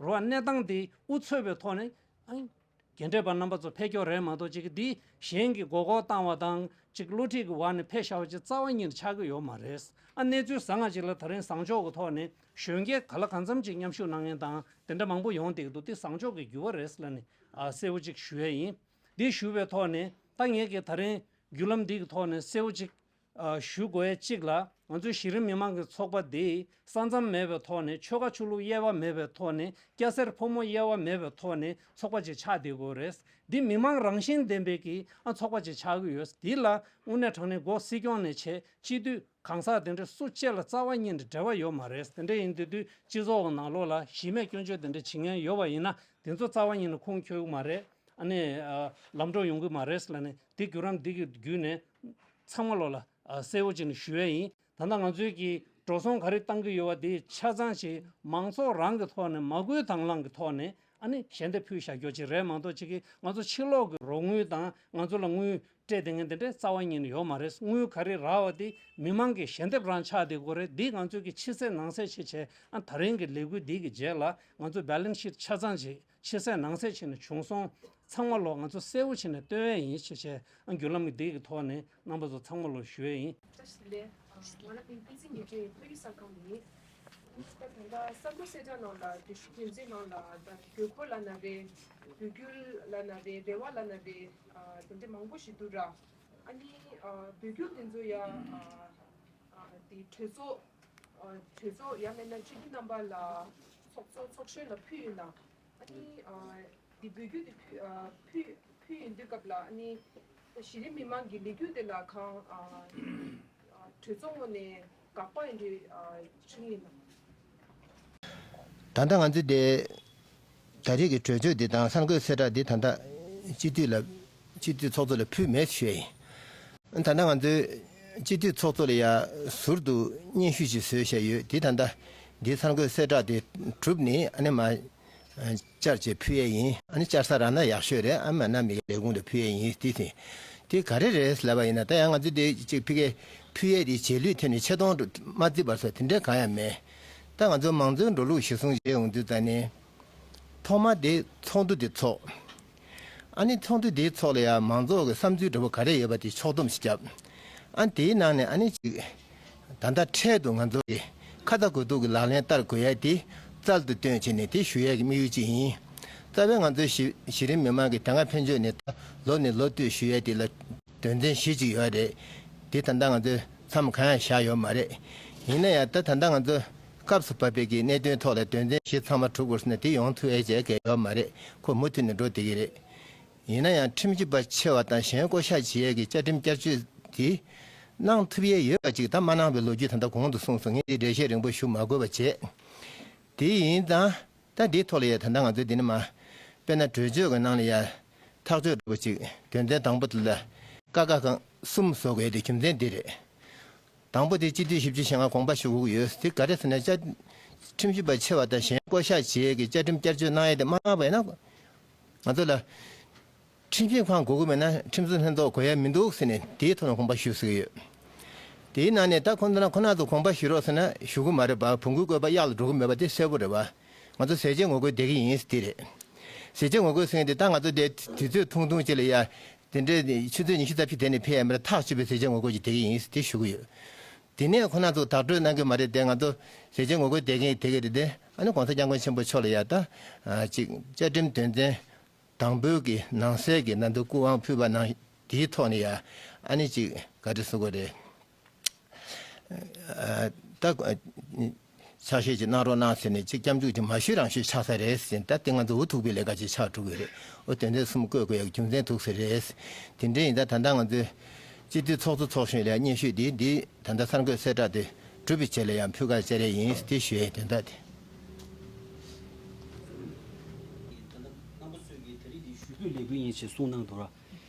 རོ་བ་གནས་སྟངས་འདི་འུ་ཚོད་པའི་ཐོག་ནས་ཨ་རྒན་གྲས་པ་རྣམ་པ་ཚོ་ཕེབས་སྐྱོར་རེད་མ་གཏོགས་ཅིག་འདི་གཞན་གྱིས་མགོ་སྐོར་བཏང་བ་དང་ཅིག་བསླུ་བྲིད་ཀྱི་འོག་ནས་ཕེབས་བཞག་པ་ཅིག་རྩ་བ་ཉིད་ནས་ཆགས་ཀྱི་ཡོད་མ་རེད། ཨ་གནས་ཚུལ་བཟང་ང་ཅིག་ལ་ད་རིང་བཟང་ཕྱོགས་ཀྱི་ཐོག་ནས་གཞོན་སྐྱེས་ག་ལ་གང་འཚམ་ཅིག་མཉམ་ཞུགས་གནང་མཁན་དང་དེ་འདྲ་མང་པོ་ཡོང་བསྡད་ཀྱི་འདུག་འདི་བཟང་ཕྱོགས་ཀྱི་འགྱུར་བ་རེད་ལབ་ནས་ཨ་གསལ་པོ་ཅིག་ཞུ་ཡས་ཡིན། འདི་ཞུ་བའི་ཐོག་ནས་ད་ངས་ཀྱི་ད་རིང་བརྒྱུད་ལམ་འདི་གི་ཐོག་ནས་གསལ་པོ་ཅིག་ཨ་ཞུ་དགོས་ཡ་གཅིག་ལ། ང་ཚོའི་གཞི་རིམ་མི་མང་གི་ཚོགས་པ་འདི་ས་མཚམས་མེད་པའི་ཐོག་ནས། ཆོལ་ཁ་ཆོས་ལུགས་དབྱེ་བ་མེད་པའི་ཐོག་ནས། སྐྱ་སེར་ཕོ་མོ་དབྱེ་བ་མེད་པའི་ཐོག་ནས་ཚོགས་པ་ཅིག་ཆགས་བསྡད་ཡོད་རེད། འདི་མི་མང་རང་བཞིན་ལྡན་པའི་གི་ཨ་ཚོགས་པ་ཅིག་ཆགས་ཀྱི་ཡོད། འདི་ལ་དངོས་གནས་དྲང་གནས་འགོ་སྲིད་སྐྱོང་ནས་བྱས་སྤྱི་འཐུས་གང་ཟག་དེ་འདྲ་སུ་གཅིག་ལ་རྩ་བ་ཉིད་ནས་འབྲེལ་བ་ཡོད་མ་རེད། དེ་འདྲ་ཡིན་དུས་དུས་སྤྱི་ཚོགས་ཀྱི་ནང་ལོགས་ལ་གཞི་མེད་སྐྱོན་བརྗོད་དེ་འདྲ་བྱེད་མཁན་ཡོད་པ་ཡིན་ན་དེ་ཚོ་རྩ་བ་ཉིད་ནས་ཁུངས་འཁྱོལ་གྱི་མ་རེད། ཨ་ནི་ཨ་ལམ་འགྲོ་ཡོང་གི་མ་རེད་ལབ་ནས་དེ་བརྒྱུད་རིམ་འདི་གི་བརྒྱུད་ནས་ཚང་མ་ལོག་ལ་ཨ་གསལ་པོ་བྱས་ནས་ཞུ་ཡས་ཡིན། ད་ལྟ་ང་ཚོའི་གི་འགྲོ་སོང་ག་རེ་བཏང་གི་ཡོད་པ་དེ་ཆ་ཚང་ཞིག་མང་ཚོགས་རང་གི་ཐོག་ནས་མ་བསྐུལ་དང་བླངས་ཀྱི་ཐོག་ནས་ཨ་ནི་ཞལ་འདེབས་ཕུལ་བཞག་རྒྱུ་ཅིག་རེད་མ་གཏོགས་ཅིག་གི་ང་ཚོ་ཕྱི་ལོགས་ཀྱི་རོགས་དངུལ་དང་ང་ཚོ་ལ་དངུལ་སྤྲད་བསྡད་མཁན་དེ་འདྲ་རྩ་བ་ཉིད་ནས་ཡོད་མ་རེད། དངུལ་ག་རེ་རག་པ་དེ་མི་མང་གི་ཞལ་འདེབས་རང་ཆགས་བསྡད་ཀྱི་ཡོད་རེད། འདི་ང་ཚོའི་གི་ཕྱི་གསལ་ནང་གསལ་བྱས་བྱས་ཨ་ད་རིང་གི་ལས་འགུལ་འདི་གི་རྗེས་ལ་ང་ཚོ་བེ་ལན་སི་ཤིཊ་ཆ་ཚང་ཅིག་ཕྱི་གསལ་ནང་གསལ་བྱས་ནས་བྱུང་སོང་། ཚང་མ་ལོག་ང་ཚོ་གསལ་པོ་བྱས་ནས་སྟོན་ཡས་ཡིན་ཞེས་བྱས་ཨ་བརྒྱུད་ལམ་འདི་གི་ཐོག་ནས་རྣམ་པ་ཚོ་ཚང་མ་ལོག་ཞུ་ཡས་ཡིན། བཀྲ་ཤིས་བདེ་ལེགས། ང་རང་མིང་བསྟན་འཛིན་ཉི་སྒྲོན་ཡིན། ཕ་ཡུལ་གསར་ཁང་ནས་ཡིན། ད་ད་ལྟ་གསར་འགོད་གསལ་བསྒྲགས་ནང་ལ་དེ་བརྒྱུད་འཛིན་ནང་ལ་ད་དགོས་མཁོ་ལབ་ན་རེད། འབོད་སྐུལ་ལབ་ན་རེད། རེ་བ་ལབ་ན་རེད། ཨ་དེ་འདྲ་མང་པོ་ཞིག་འདུག་ར། ཨ་ནི་ཨ་འབོད་སྐུལ་དེ་ཚོ་ཡ་ཨ་ཨ་དེ་གྲོས་ཚོགས་ཨ་གྲོས་ཚོགས་ཡང་མིན་ན་སྤྱི་འཐུས་རྣམ་པ་ལ་ཚོགས་གཙོ་ཚོགས་གཞོན་ལ་ཕུལ་ཡོད་ན། ཨ་ནི་ཨ་འདི་འབོད་སྐུལ་དེ་ཕུལ་ཨ་ཕུལ་ཕུལ་ཡོང་དུས་སྐབས་ལ་ཨ་ནི་གཞི་རིམ་མི་མང་གི་ལས་འགུལ་དེ་ལ་གང་ཨ་ཨ་གྲོས་ཚོགས་ངོས་ནས་དགག་པ་ཡིན་དུས་ཨ་བྱུང་ཡིན་ནམ། ད་ལྟ་ང་ཚོས་དེ་ད་རེས་ཀྱི་གྲོས་ཆོད་འདི་དང་གསར་འགོད་གསལ་བསྒྲགས་འདི་ད་ལྟ་སྤྱི་འཐུས་ལ་སྤྱི་འཐུས་ཚོགས་གཙོ་ལ་ཕུལ་མེད་ཞུ་ཡ་ཡིན། ད་ལྟ་ང་ཚོས་སྤྱི་འཐུས་ཚོགས་གཙོ་ལ་ཡ་ཟུར་དུ་སྙན་ཞུ་ཞིག་བཟོས་བཞག་ཡོད། དེ་ད་ལྟ་འདི་གསར་འགོད་གསལ་བསྒྲགས་དེ་གྲུབ་ནས་ཨ་ནི་མ་བཅར་བྱས་ཕུལ་ཡས་ཡིན། ཨ་ནི་བཅར་ས་རག་ན་ཡག་ཤོས་རེད། ཨ་མ་ན་མི་ལས་ཁུངས་ལ་ཕུལ་ཡས་ཡིན། དེ་དེ་ དེ་ག་རེ་རེད་ལབ་པ་ཡིན་ན། ད་ཡང་ང་ཚོ་དེ་གཅིག་ཕ་གིའི་ཕུལ་ཡས་དེ་རྗེས་ལུས་ཐོན་ནས་ཆེ་མཐོང་མ་བརྩི་བར་སོགས་དེ་འདྲ་གང་ཡང་མེད། ད་ང་ཚོ་མང་གཙོའི་འགྲོ་ལུགས་གཞིར་བཟུང་བྱས་ཡོང་དུས་ད་ནི། ཐོག་མ་དེ་ཚོགས་འདུ་དེ་ཚོགས། ཨ་ནི་ཚོགས་འདུ་དེའི་ཚོགས་ལ་ཡང་མང་ཚོགས་ཀྱི་བསམ་ཚུལ་འདྲ་པོ་ག་རེ་ཡོད་པ་དེ་ཕྱོགས་བསྡོམས་ཤིག་བརྒྱབ། ཨ་ནི་དེའི་ནང་ནས་ཨ་ནི་གཅིག་ད་ལྟ་འཕྲལ་དུ་ང་ཚོ་གི་ཁ་ཚ་དགོས་གཏུག་གི་ལག་ལེན་བསྟར་དགོས་ཡ་དེ་རྩལ་དུ་བཏོན་བྱས་ནས་དེ་ཞུ་ཡ་གི་དམིགས་ཡུལ་གཅིག་ཡིན། རྩ་བའི་ང་ཚོའི་གཞི་གཞི་རིམ་མི་མང་གི་དེ་སྔ་ཕན་ཆོད་ནས་ད་ལོ་ནས་ལོ་བསྟུད་ཞུ་ཡ་དེ་ལ་དོན་ཚན་བཞི་གཅིག་ཡོད་རེད། དེ་ད་ལྟ་ང་ཚོའི་མཚམས་གང་ཡང་བཞག་ཡོད་མ་རེད། ཡིན་ན་ཡང་ད་ད་ལྟ་ང་ཚོ་སྐབས་སུ་བབས་པའི་གི་གནད་དོན་ཐོག་ལ་དོན་ཚན་བཞི་ཚང་མ་གྲུབ་དགོས་ཟེར་ན་དེ་ཡོང་ཐུབ་ཡ་བྱས་གལ་ཡོད་མ་རེད། ཁོ་མུ་མཐུད་ནས་འགྲོ་བསྡད་ཀྱི་རེད། ཡིན་ན་ཡང་ཁྲིམས་ཞིབ་པ་ཆེ་བ་དང་གཞན་བསྐོ་གཞག་བྱེད་ཡས་ཀྱི་བཅའ་ཁྲིམས་བསྐྱར་བཅོས་དེ་གནང་ཐུབ་ཡས་ཡོད་པ་ཅིག་ད་མ་གནང་བའི་ལོ་རྒྱུས་ད་ལྟ་གོང་དུ་གསུངས་སོང་། ངས་དེ་འགྲེལ་བཤད་རིང་པོ་ཞུ་མ་དགོས་པ་བྱས། དེ་ཡིན་ཙང་ད་འདིའི་ཐོག་ལ་ཡ་ད་ལྟ་ང་ཚོས་འདི་ནས་མ་དཔེར་ན་གྲོས་ཆོད་ཀྱི་ནང་ལ་ཡ་ཐག་གཅོད་འདྲ་པོ་ཅིག་དོན་ཚན་དང་པོ་དེ་ལ་ཀ་ཁ་གང་གསུམ་བཟོ་དགོས་དེ་རྒྱུ་མཚན་འདི་རེད། དང་པོ་དེ་སྤྱི་འཐུས་བཞི་བཅུ་ཞེ་ལྔ་དགོངས་པ་ཞུ་དགོས་ཀྱི་ཡོད། དེ་ག་རེ་ཟེར་ན་བཅའ་ཁྲིམས་ཞིབ་པ་ཆེ་བ་དང་གཞན་བསྐོ་གཞག་བྱེད་ཡས་ཀྱི་བཅའ་ཁྲིམས་བསྐྱར་བཅོས་གནང་ཡས་དེ་མ་གནང་བ་ཡིན་ན། ང་ཚོ་ལ་ཁྲིམས་ཞིབ་ཁང་དགོས་ཀྱི་མེད་ན་ཁྲིམས་བཟོ་ལྷན་ཚོགས་དགོས་ཡ་མི་འདུག་ཟེར་ནས་དེའི་ཐོག་ནས་དགོངས་པ་ཞུས་ཟེར་གྱི་ཡོད། དེའི་ནང་ནས་ད་ཁོང་ཚོ་ན་ཁོ་ན་ཚོ་དགོངས་པ་ཞུ་རོགས་ཟེར་ན་ཞུ་གི་མ་རེད་པ། བོང་གུའི་བཀོད་པ་གཡག་ལ་འགྲོ་གི་མེད་པ་དེ་གསལ་པོ་རེད་པ། ང་ཚོ་ཟས་བཅད་ངོ་རྒོལ་བསྡད་ཀྱི་ཡིན་ཟེར་དེ་རེད། ཟས་བཅད་ངོ་རྒོལ་ཟེར་མཁན་དེ་ད་ང་ཚོ་དེ་དུས་ཚོད་ཐུང་ཐུང་ཅིག་ལ་ཡ་དེ་འདྲའི་ཆུ་ཚོད་ཉི་ཤུ་རྩ་བཞི་དེ་ནས་ཕེབས་ཡ་མ་རེད། ཐག་ཆོད་པའི་ཟས་བཅད་ངོ་རྒོལ་ཅིག་བསྡད་ཀྱི་ཡིན་ཟེར་དེ་ཞུ་གི་ཡོད། དེ་ནས་ཁོ་ན་ཚོ་བདག་སྤྲོད་གནང་གི་མ་རེད་དེ། ང་ཚོ་ཟས་བཅད་ངོ་རྒོལ་བསྡད་མཁན་དེ་ག་རེད་དེ། ཨ་ནི་༸གོང་ས་༸སྐྱབས་མགོན་ཆེན་པོ་མཆོག་ལ་ཡ་ད་ཅིག་བཅའ་ཁྲིམས་དོན་ཚན་དང་པོའི་གི་ནང་གསེས་ཀྱི་ནང་དུ་སྐུ་དབང་ཕུལ་བ་ནང་དེའི་ཐོག་ནས་ཡ་ཨ་ནི་ཅིག་ག་རེ་ཟེར་དགོས་རེད། ཨ་ད་ཕྱག་བཞེས་ཅིག་གནང་རོགས་གནང་ཟེར་ནས་ཅིག་སྐྱབས་འཇུག་ཅིག་མ་ཞུས་རང་ཞུས་ཆགས་ས་རེད་ཟེར། ད་དེ་ང་ཚོ་འུ་ཐུག་པའི་ལས་ཀ་ཅིག་ཆགས་འགྲོ་གི་རེད། ཨོ་དོན་ཚན་གསུམ་བཀོད་དགོས་ཡག་རྒྱུ་མཚན་འདུག་ཟེར་རེད། དེ་འདྲ་ཡིན་ད་ད་ལྟ་ང་ཚོའི་སྤྱི་འཐུས་ཚོགས་གཙོ་ཚོགས་གཞོན་ལ་སྙན་ཞུ་འདི་འདི་ད་ལྟ་གསར་འགོད་གསལ་བསྒྲགས་དེ་གྲུབ་པའི་རྗེས་ལ་ཡང་ཕུལ་ག་བཅར་ཡས་ཡིན་དེ་ཞུ་ཡས་དོན་དག་དེ། ད་ལྟ་རྣམ་པ་ཚོས་ཀྱིས་ད་རེས་འདི་ཞུ་འབོད་ལས་འགུལ་ཡིན་ཞེས་གསུངས་གནང་འདུག་ར།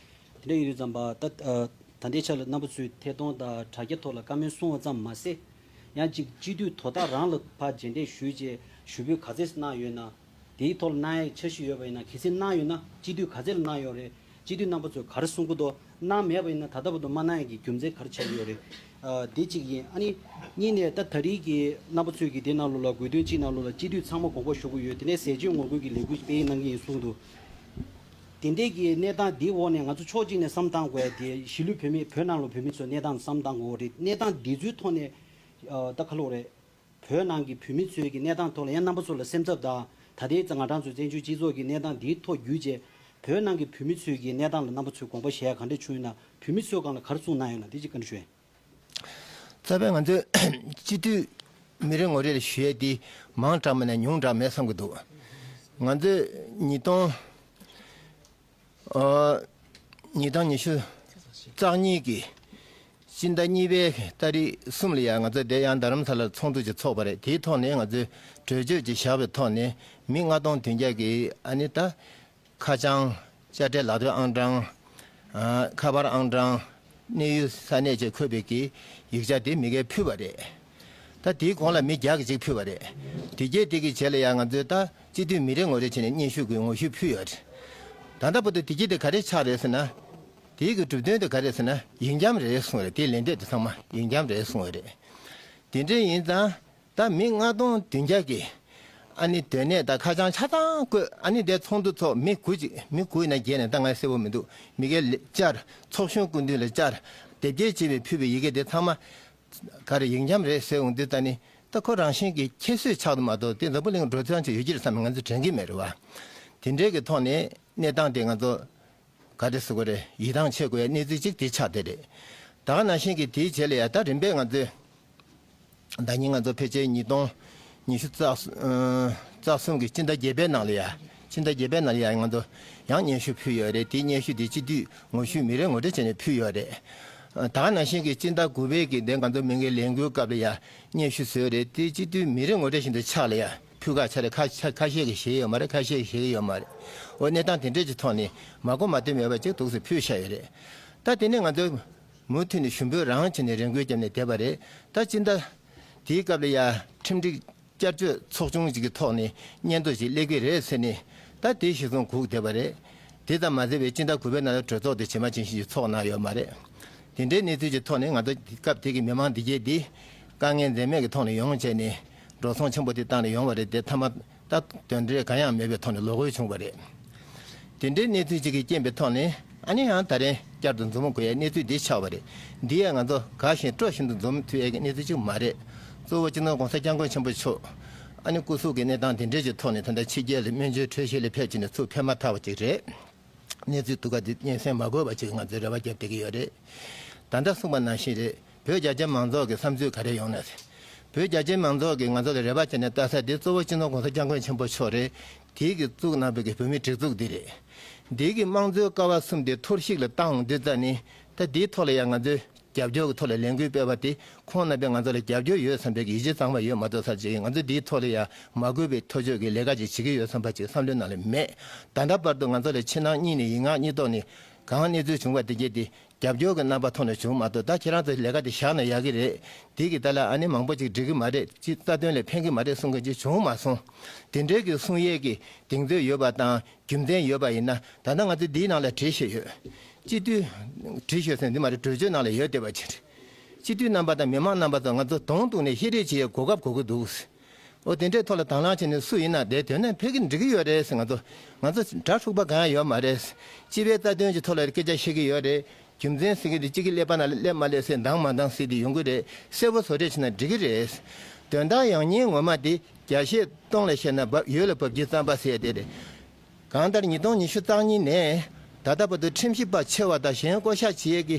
དེ་འདྲ་ཡིན་དུས་ཙམ་པ་ད་ད་ལྟའི་ཆ་ལ་རྣམ་པ་ཚོས་ཐད་གཏོང་དང་དྲ་རྒྱ་ཐོག་ལ་བཀའ་མོལ་གསུང་བ་ཙམ་མ་ཟད། ཡང་གཅིག་སྤྱི་འཐུས་དོ་བདག་རང་ལ་ཕར་རྗེས་འདེད་ཞུས་རྗེས་ཞུ་འབོད་ག་ཚད་གནང་ཡོད་ན། དེའི་ཐོག་ལ་གནང་ཡའི་འཆར་གཞི་ཡོད་པ་ཡིན་ན། གལ་སྲིད་གནང་ཡོད་ན་སྤྱི་འཐུས་ག་ཚད་ལ་གནང་ཡོད་རེད། སྤྱི་འཐུས་རྣམ་པ་ཚོས་ག་རེ་གསུང་གི་འདུག་གནང་མེད་པ་ཡིན་ན་ད་ལྟ་བར་དུ་མ་གནང་ཡ་གི་རྒྱུ་མཚན་ག་རེ་ཆགས་ཀྱི་ཡོད་རེད། ཨ་དེ་གཅིག་ཡིན། ཨ་ནི་གཉིས་ནས་ད་ད་རེས་ཀྱི་རྣམ་པ་ཚོས་ཀྱི་དེ་ནང་ལོགས་ལ་དགོས་འདུན་གཅིག་ནང་ལོགས་ལ་སྤྱི་འཐུས་ཚང་མ་དགོངས་པ་ཞུ་གི་ཡོད། དེ་ནས་ཟས་བཅད་ངོ་རྒོལ་གྱི་ལས་འགུལ་སྤེལ་གནང་གི་ཡིན་གསུངས་འདུག་དེ་འདྲའི་གི་གནས་སྟངས་འདིའི་འོག་ནས་ང་ཚོ་ཕྱོགས་གཅིག་ནས་བསམ་བཏང་དགོས་ཡ་དེ་གཞིས་ལུས་བོད་མི་བོད་ནང་ལ་བོད་མི་ཚོ་གནས་སྟངས་བསམ་བཏང་དགོས་རེད། གནས་སྟངས་འདི་ཚོའི་ཐོག་ནས་ཨ་ད་ག་ལབ་རེད། བོད་ནང་གི་བོད་མི་ཚོའི་གི་གནས་སྟངས་ཐོག་ལ་ཡང་རྣམ་པ་ཚོ་ལ་སེམས་འཚབ་དང་། ད་ལྟའི་ང་རང་ཚོའི་བཙན་བྱོལ་སྤྱི་ཚོགས་ཀྱི་གནས་སྟངས་འདིའི་ཐོག་བརྒྱུད་བྱས་བོད་ནང་གི་བོད་མི་ཚོའི་གི་གནས་སྟངས་ལ་རྣམ་པ་ཚོས་དགོངས་པ་བཞེས་ཡ་ག་འདྲ་བྱུང་ཡོད་ན། བོད་མི་ཚོའི་སྒང་ལ་ག་རེ་གསུངས་གནང་ཡོད་ན་དེ་གཅིག་བཀའ་འདྲི་ཞུ་ཡིན། རྩ་བའི་ང་ཚོས་སྤྱི་འཐུས་མི་རེ་ངོ་རེ་ལ་ཞུ་ཡས་དེ་མང་དྲགས་མེད་ན་ཉུང་དྲགས་མེད་བསམ་གྱི་འདུག་ང་ཚོས་ཉིས་སྟོང་ཨ་ཉིས་སྟོང་ཉི་ཤུ་རྩ་གཉིས་ཀྱི་སྤྱི་ཟླ་གཉིས་པའི་ཏ་རིག་གསུམ་ལ་ཡང་ང་ཚོ་དེ་ཡང་རྡ་རམ་ས་ལར་ཚོགས་འདུ་ཅིག་ཚོགས་པ་རེད། དེའི་ཐོག་ནས་ང་ཚོས་གྲོས་ཆོད་ཅིག་བཞག་པའི་ཐོག་ནས་མི་ལྔ་སྟོང་བདུན་བརྒྱ་གི་ཨ་ནི་ད་ཁ་བྱང་དཔྱ་ཁྲལ་ལག་དེབ་ཨང་གྲངས་ཨ་ཁ་པར་ཨང་གྲངས་གནས་ཡུལ་ས་གནས་བཅས་འཁོད་པའི་གི་ཡིག་ཆ་དེ་མི་སྒེར་ཕུལ་བ་རེད། ད་དེའི་གོང་ལ་མི་བརྒྱ་གི་གཅིག་ཕུལ་བ་རེད། དེ་རྗེས་དེ་གི་རྗེས་ལ་ཡང་ང་ཚོས་ད་སྤྱི་འཐུས་མི་རེ་ངོ་རེ་བྱས་ནས་སྙན་ཞུ་གི་ངོ་ཤུས་ཕུལ་ཡོད་རེད། ད་ལྟ་བར་དུ་དེ་རྗེས་དེ་ག་རེ་ཆགས་རེད་ཟེར་ན། དེའི་གི་གྲུབ་དོན་དེ་ག་རེད་ཟེར་ན་ཡིག་འཁྱམ་རེད་གསུངས་རེད། དེའི་ལན་འདེབས་དེ་ཚང་མ་ཡིག་འཁྱམ་རེད་གསུངས་རེད། དེ་འདྲ་ཡིན་ཙང་ད་མི་ལྔ་སྟོང་བདུན་བརྒྱ་གི་ཨ་ནི་སྡོད་གནས་དང་ཁ་བྱང་ཆ་ཚང་བཀོད། ཨ་ནི་དེ་ཚོགས་འདུ་ཚོགས་མི་དགུ་ཅིག་མི་དགུ་ཡིན་ན་བརྒྱད་ནས་ད་ང་གསལ་པོ་མི་འདུག་མི་སྒེར་བཅར། ཚོགས་གཞོན་སྐུ་མདུན་ལ་བཅར། དེབ་སྐྱེལ་བྱས་པའི་ཕུལ་བའི་ཡི་གེ་དེ་ཚང་མ་ག་རེ་ཡིག་འཁྱམ་རེད་ཟེར་འོང་དུས་ད་ནི་ད་ཁོ་རང་བཞིན་གྱི་ཁྱད་གསོད་ཆགས་འདུག་མ་གཏོགས་དེ་འཛམ་བུ་གླིང་འགྲོ་ཐོན་ཅིག་ཡོད་ཀྱི་རེད་བསམ་ནས་ང་ཚོ་དྲན་གྱི་མེད་རེད་བ། དེ་འདྲའི་གི་ཐོག་ནས་གནས་སྟངས་དེ་ང་ཚོ་ག་རེ་ཟེར་དགོས་རེད། ཡིད་ཐང་ཆད་དགོས་ཡ་གནས་ཚུལ་གཅིག་དེ་ཆགས་བསྡད་རེད། ད་ག་ནང་བཞིན་གྱི་དེའི་རྗེས་ལ་ཡ་ད་རིམ་པས་ང་ཚོས་ཟླ་ཉིན་ང་ཚོ་ཕལ་ཆེར་ཉིས་སྟོང་ཉི་ཤུ་རྩ་གསུམ་གི་སྤྱི་ཟླ་བརྒྱད་པའི་ནང་ལ་ཡ། སྤྱི་ཟླ་བརྒྱད་པའི་ནང་ལ་ཡ་ང་ཚོ་ཡང་སྙན་ཞུ་ཕུལ་ཡོད་རེད། དེའི་སྙན་ཞུ་དེ་སྤྱི་འཐུས་ངོ་ཤུས་མི་རེ་ངོ་སྤྲོད་བྱས་ནས་ཕུལ་ཡོད་རེད། ད་ག་ནང་བཞིན་གྱི་སྤྱི་ཟླ་དགུ་པའི་གི་དེ་ང་ཚོ་མི་སྒེར་ལས་འགུལ་སྐབས་ལ་ཡ་སྙན་ཞུ་བཟོས་རེད། དེ་སྤྱི་འཐུས་མི་རེ་ངོ་སྤྲོད་བཞིན་དུ་ཕྱག་ལ་ཡ་ཕུལ་ཁ་ཆ་རེ་ཁ་ཁ་ཤས་ཀྱིས་བཞེས་ཡོད་མ་རེད། ཁ་ཤས་ཀྱིས་བཞེས་ཡོད་མ་རེད། འོ་གནས་སྟངས་དེ་འདྲས་ཀྱི་ཐོག་ནས་མ་གོ་མ་ཐོས་མེད་པ་ཅིག་འདུག་སེ་ཕུལ་བཞག་ཡོད་རེད། ད་དེ་ནས་ང་ཚོས་མུ་མཐུད་ནས་ཞུ་འབོད་རང་བྱས་ནས་རེ་སྐུལ་བརྒྱབ་ནས་བསྡད་པ་རེད། ད་སྤྱི་ཟླ་དེའི་སྐབས་ལ་ཡ་ཁྲིམས་སྒྲིག་བསྐྱར་བཅོས་ཚོགས་ཆུང་ཅིག་གི་ཐོག་ནས་སྙན་ཐོ་ཞིག་སླེབས་ཀྱི་རེད་ཟེར་ནས་ད་དེ་གཞིར་བཟུང་སྒུག་བསྡད་པ་རེད། དེ་ཙམ་མ་ཟད་པའི་སྤྱི་ཟླ་དགུ་པའི་ནང་ལ་གྲོས་ཚོགས་དེ་ཇི་མ་ཇི་བཞིན་ཞིག་ཚོགས་གནང་ཡོད་མ་རེད། དེ་འདྲའི་གནས་ཚུལ་གྱི་ཐོག་ནས་ང་ཚོ་སྐབས་དེ་གི་མི་མང་འདི་གས་འདི་དཀའ་ངལ་འཛེམས་མེད་ཀྱི་ཐོག་ནས་ཡོང་བྱས་ནས་འགྲོ་སོང་ཆེན་པོ་དེ་བཏང་ནས་ཡོང་བ་རེད་དེ། མཐའ་མ་ད་དོན་འབྲས་གང་ཡང་མེད་པའི་ཐོག་ནས་ལོག་འོས་བྱུང་བ་རེད། དེ་འདྲའི་གནས་ཚུལ་ཅིག་གི་རྐྱེན་པའི་ཐོག་ནས་ཨ་ནི་ཡང་ད་རེས་བསྐྱར་དུ་མཛུབ་མོ་དགོད་ཡའི་གནས་ཚུལ་འདི་ཆགས་པ་རེད། འདི་ཡང་ང་ཚོ་དགའ་བཞིན་སྤྲོ་བཞིན་དུ་འཛུམ་མཐུད་ཡས་ཀྱི་གནས་ཚུལ་ཅིག་མ་རེད། གཙོ་བོ་སྤྱི་ནོར་གོང་ས་སྐྱབས་མགོན་ཆེན་པོ་མཆོག་ཨ་ནི་སྐུ་གཟུགས་ཀྱི་གནས་སྟངས་དེ་འདྲའི་ཅིག་ཐོག་ནས་ད་ལྟ་ཕྱི་རྒྱལ་ལ་སྨན་བཅོས་འཕྲོད་བཞེས་ལ་ཕེབས་ཕྱིན་ནས་ཚུར་ཕེབས་མ་ཐག་པ་ཅིག་རེད། གནས་ཚུལ་དུ་ག་དེ་སྙན་སེང་མ་དགོས་པ་ཅིག་ང་ཚོས་རེ་བ་བརྒྱབ་བསྡད་ཀྱི་ཡོད་རེད། ད་ལྟ་གསུངས་པ་ནང་བཞིན་རེད། བོད་རྒྱ་ཆེ་མང་ཚོགས་ཀྱི་བསམ་ཚུལ་ག་རེ་ཡོང་ན་ཟེར། བོད་རྒྱ་ཆེ་མང་ཚོགས་ཀྱིས་ང་ཚོ་ལ་རེ་བ་བྱས་ནས་ལྟ་ས་དེ་གཙོ་བོ་སྤྱི་ནོར་གོང་ས་སྐྱབས་མགོན་ཆེན་པོ་མཆོག་རེད། དེའི་གི་བཙུགས་གནང་བའི་གི་བོད་མིའི་སྒྲིག་འཛུགས་འདི་རེད། འདི་གི་དམངས་གཙོའི་ཀ་བ་གསུམ་དེ་འཐོར་ཞིག་ལ་བཏང་འོང་དུས་ཙ་ནི་ད་འདིའི་ཐོག་ལ་ཡང་ང་ཚོས་རྒྱབ་སྐྱོར་གྱི་ཐོག་ལ་ལས་འགུལ་སྤེལ་བ་དེ་ཁོང་རྣམ་པས་ང་ཚོ་ལ་རྒྱབ་སྐྱོར་ཡོད་བསམ་པའི་གི་ཡིད་ཆེས་གཙང་མ་ཡོད་མ་གཏོགས་ས་ཅིག་ང་ཚོས་འདིའི་ཐོག་ལ་ཡང་མ་གུས་པའི་ཐག་གཅོད་ཀྱི་ལས་ཀ་ཅིག་བྱེད་ཀྱི་ཡོད་བསམ་པ་ཅིག་བསམ་བློའི་ནང་ལ་མེད། ད་ལྟ་བར་དུ་ང་ཚོ་ལ་ཕྱི་ནང་གཉིས་ནས་ཡིག་ངག་གཉིས་ཐོག་ནས་གང་གནས་ཚུལ་བྱུང་བ་དེ་གྱད་དེ་རྒྱབ་སྐྱོར་གྱི་རྣམ་པ་ཐོག་ནས་བྱུང་མ་གཏོགས། ད་ཁྱེད་རང་ཚོ་ལས་ཀ་དེ་བཞག་ན་ཡག་གི་རེད། དེ་གི་ད་ལ་ཨ་ནི་མང་པོ་ཅིག་འགྲིག་གི་མ་རེད། ཅི་རྩ་དོན་ལ་ཕན་གི་མ་རེད་གསུང་མཁན་ཅིག་བྱུང་མ་སོང་། དེ་འདྲའི་གི་གསུང་ཡས་ཀྱི་གདེང་ཚོད་ཡོད་པ་དང་རྒྱུ་མཚན་ཡོད་པ་ཡིན་ན། ད་ལྟ་ང་ཚོ་འདིའི་ནང་ལ་བྲིས་བཞག་ཡོད། སྤྱི་འཐུས་བྲིས་བཞག་ཟེར་འདི་མ་རེད། གྲོས་ཆོད་ནང་ལ་ཡོད་བསྡད་པ་ཅིག་རེད། སྤྱི་འཐུས་རྣམ་པ་དང་མི་མང་རྣམ་པ་ཚོ་ང་ཚོ་གདོང་གཏུགས་ནས་བཤད་རེས་བྱེད་ཡས་གོ་སྐབས་དགོས་ཀྱི་འདུག། ཨོ་དེ་འདྲའི་ཐོག་ལ་དང་བླངས་བྱས་ནས་སུ་ཡིན་ན་དེ་དོན་ནས་ཕེབས་ཀྱི་འགྲིག་གི་ཡོད་རེད་ཟེར། ང་ཚོ་ང་ཚོ་དགྲ་འཁྲུག་པ་གང་ཡང་ཡོད་མ་རེད། སྤྱི་པའི་རྩ་དོན་གྱི་ཐོག་ལ་སྐད་ཆ་བཤད་ཀྱི་ཡོད་རེད། རྒྱུ་མཚན་ཟེར་གྱི་དེ་གཅིག་གི་ཀླད་པ་ནང་ལ་སླེབས་མ་སླེབས་ཟེར་འདང་མ་འདང་ཟེར་དེ་ཡོང་གི་རེད། གསལ་པོ་བཟོ་འདྲ་བྱས་ན་འགྲིག་གི་རེད། དོན་དག་ཡང་སྙིང་ངོ་མ་དེ་རྒྱ་བཤད་སྟོང་ལ་བཤད་ན་འབབ་ཡོད་ལ་འབབ་རྒྱུ་རྩམ་པ་ཟེར་དེ་རེད། གང་ལྟར་ཉིས་སྟོང་ཉི་ཤུ་རྩ་གཉིས་ནས་ད་ལྟ་བར་དུ་ཁྲིམས་ཞིབ་པ་ཆེ་བ་དང་གཞན་བསྐོ་གཞག་བྱེད་ཡས་ཀྱི་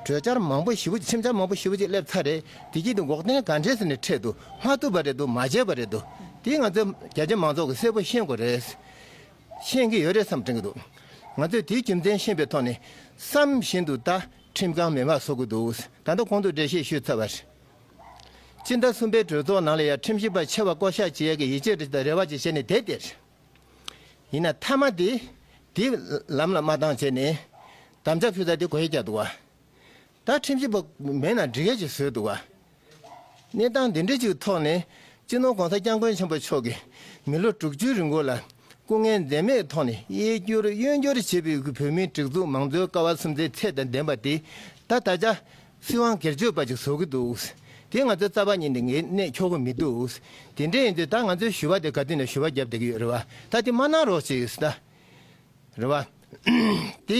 གྲོས་འཆར་མང་པོ་ཞེ་པོ་ཁྲིམས་འཆར་མང་པོ་ཞེ་པོ་ཅིག་སླེབས་ཚར་རེད། དེ་གྱིས་དེ་འགོག་རྐྱེན་ག་འདྲས་ཟེར་ནས་འཕྲད་འདུག། མ་ཐུབ་པ་རེད་འདུག། མ་བྱས་པ་རེད་འདུག། དེ་ང་ཚོས་རྒྱ་ཆེ་མང་ཚོགས་ཀྱིས་གསལ་པོ་ཤེས་དགོས་རེད། ཤེས་ཀྱི་ཡོད་རེད་བསམ་དྲན་གྱི་འདུག། ང་ཚོས་དེའི་རྒྱུ་མཚན་ཤེས་པའི་ཐོག་ནས་བསམ་བཞིན་དུ་ད་ཁྲིམས་ཁང་མེ་མར་བཟོ་དགོས་འདུག། ད་ལྟ་གོང་དུ་འགྲེལ་བཤད་ཞུས་ཚར་བ་རེད། སྤྱི་ཟླ་གསུམ་པའི་གྲོས་ཚོགས་ནང་ལ་ཡང་ཁྲིམས་ཞིབ་པ་ཆེ་བ་བསྐོ་གཞག་བྱེད་ཡས་ཀྱི་ཡིད་ཆེས་དང་རེ་བ་ཅིག་བྱས་ནས་བསྡད་དེ། ཡིན་ན་མཐའ་མ་དེ་དེ་ལམ་ལ་མ་བཏང་བྱས་ནས་དམ་བཅའ་ཕུལ་ས་དེ་གོ་ཡ་རྒྱག་འདུག་བ། ད་ཁྲིམས་ཞིབ་པ་མེད་ན་འགྲིག་ཡས་ཅིག་བཟོས་འདུག་བ། གནས་སྟངས་འདི་འདྲ་ཅིག་ཐོག་ནས་སྤྱི་ནོར་གོང་ས་སྐྱབས་མགོན་ཆེན་པོ་མཆོག་གིས་མི་ལོ་དྲུག་ཅུའི་རིང་ལ་སྐུ་ངལ་འཛེམས་མེད་ཐོག་ནས་གཡས་བསྐྱུར་གཡོན་བསྐྱུར་བྱས་པའི་བོད་མིའི་སྒྲིག་འཛུགས་མང་གཙོའི་ཀ་བ་གསུམ་ཚད་ཚད་དང་ལྡན་པ་དེ་ད་ད་ཆ་སྲིད་དབང་སྒེར་གཅོད་པ་ཅིག་བཟོ་གི་འདུག། དེ་ང་ཚོའི་རྩ་བ་ཉིད་ནས་ངས་གནས་འཁྱོག་གི་མི་འདུག། དེ་འདྲ་ཡིན་དུས་ད་ང་ཚོའི་ཞུ་བ་དེ་ག་དུས་ནས་ཞུ་བ་བརྒྱབ་བསྡད་ཀྱི་ཡོད་རེད་བ། ད་དེ་མ་གནང་རོགས་ཞེས་ད། རེད་བ། དེ་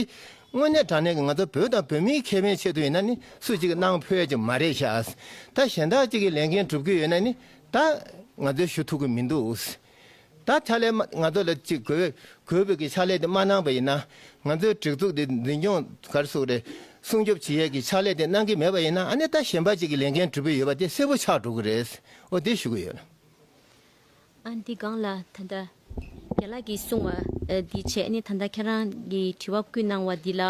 དངོས་གནས་དྲང་གནས་ཀྱི་ང་ཚོ་བོད་དང་བོད་མིའི་ཁེ་ཕན་ཆེད་དུ་ཡིན་ན་ནི་སུ་གཅིག་གིས་གནང་ཕོད་ཀྱི་མ་རེད་ཤག། ད་གཞན་དག་གཅིག་གིས་ལས་འགན་སྒྲུབ་ཀྱི་ཡོད་ན་ནི་ད་ང་ཚོས་ཞུ་ཐུབ་ཀྱི་མི་འདུག། ད་ཕྱག་ལས་མ་ང་ཚོ་ལ་གཅིག་དགོས་དགོས་པའི་གི་ཕྱག་ལས་དེ་མ་གནང་པ་ཡིན་ན། ང་ཚོའི་སྒྲིག་འཛུགས་དེ་འཛིན་སྐྱོང་ག་རེ་ཟེར་དགོས་རེད། སྲུང་སྐྱོབ་བྱེད་ཡས་ཀྱི་ཕྱག་ལས་དེ་གནང་གི་མེད་པ་ཡིན་ན། ཨ་ནི་ད་གཞན་པ་གཅིག་གིས་ལས་འགན་སྒྲུབ་ཀྱི་ཡོད་པ་དེ་གསལ་པོ་ཆགས་འགྲོ་གི་རེད། ཨོ་དེ་ཞུ་གི་ཡོད། ཨ་འདི་སྒང་ལ་ད་ལྟ་རྒན་ལགས་ཀྱིས་གསུངས་པ་ཨ་འདི་བྱས། ཨ་ནི་ད་ལྟ་ཁྱེད་རང་གིས་དྲི་བ་བསྐུལ་གནང་བ་འདི་ལ།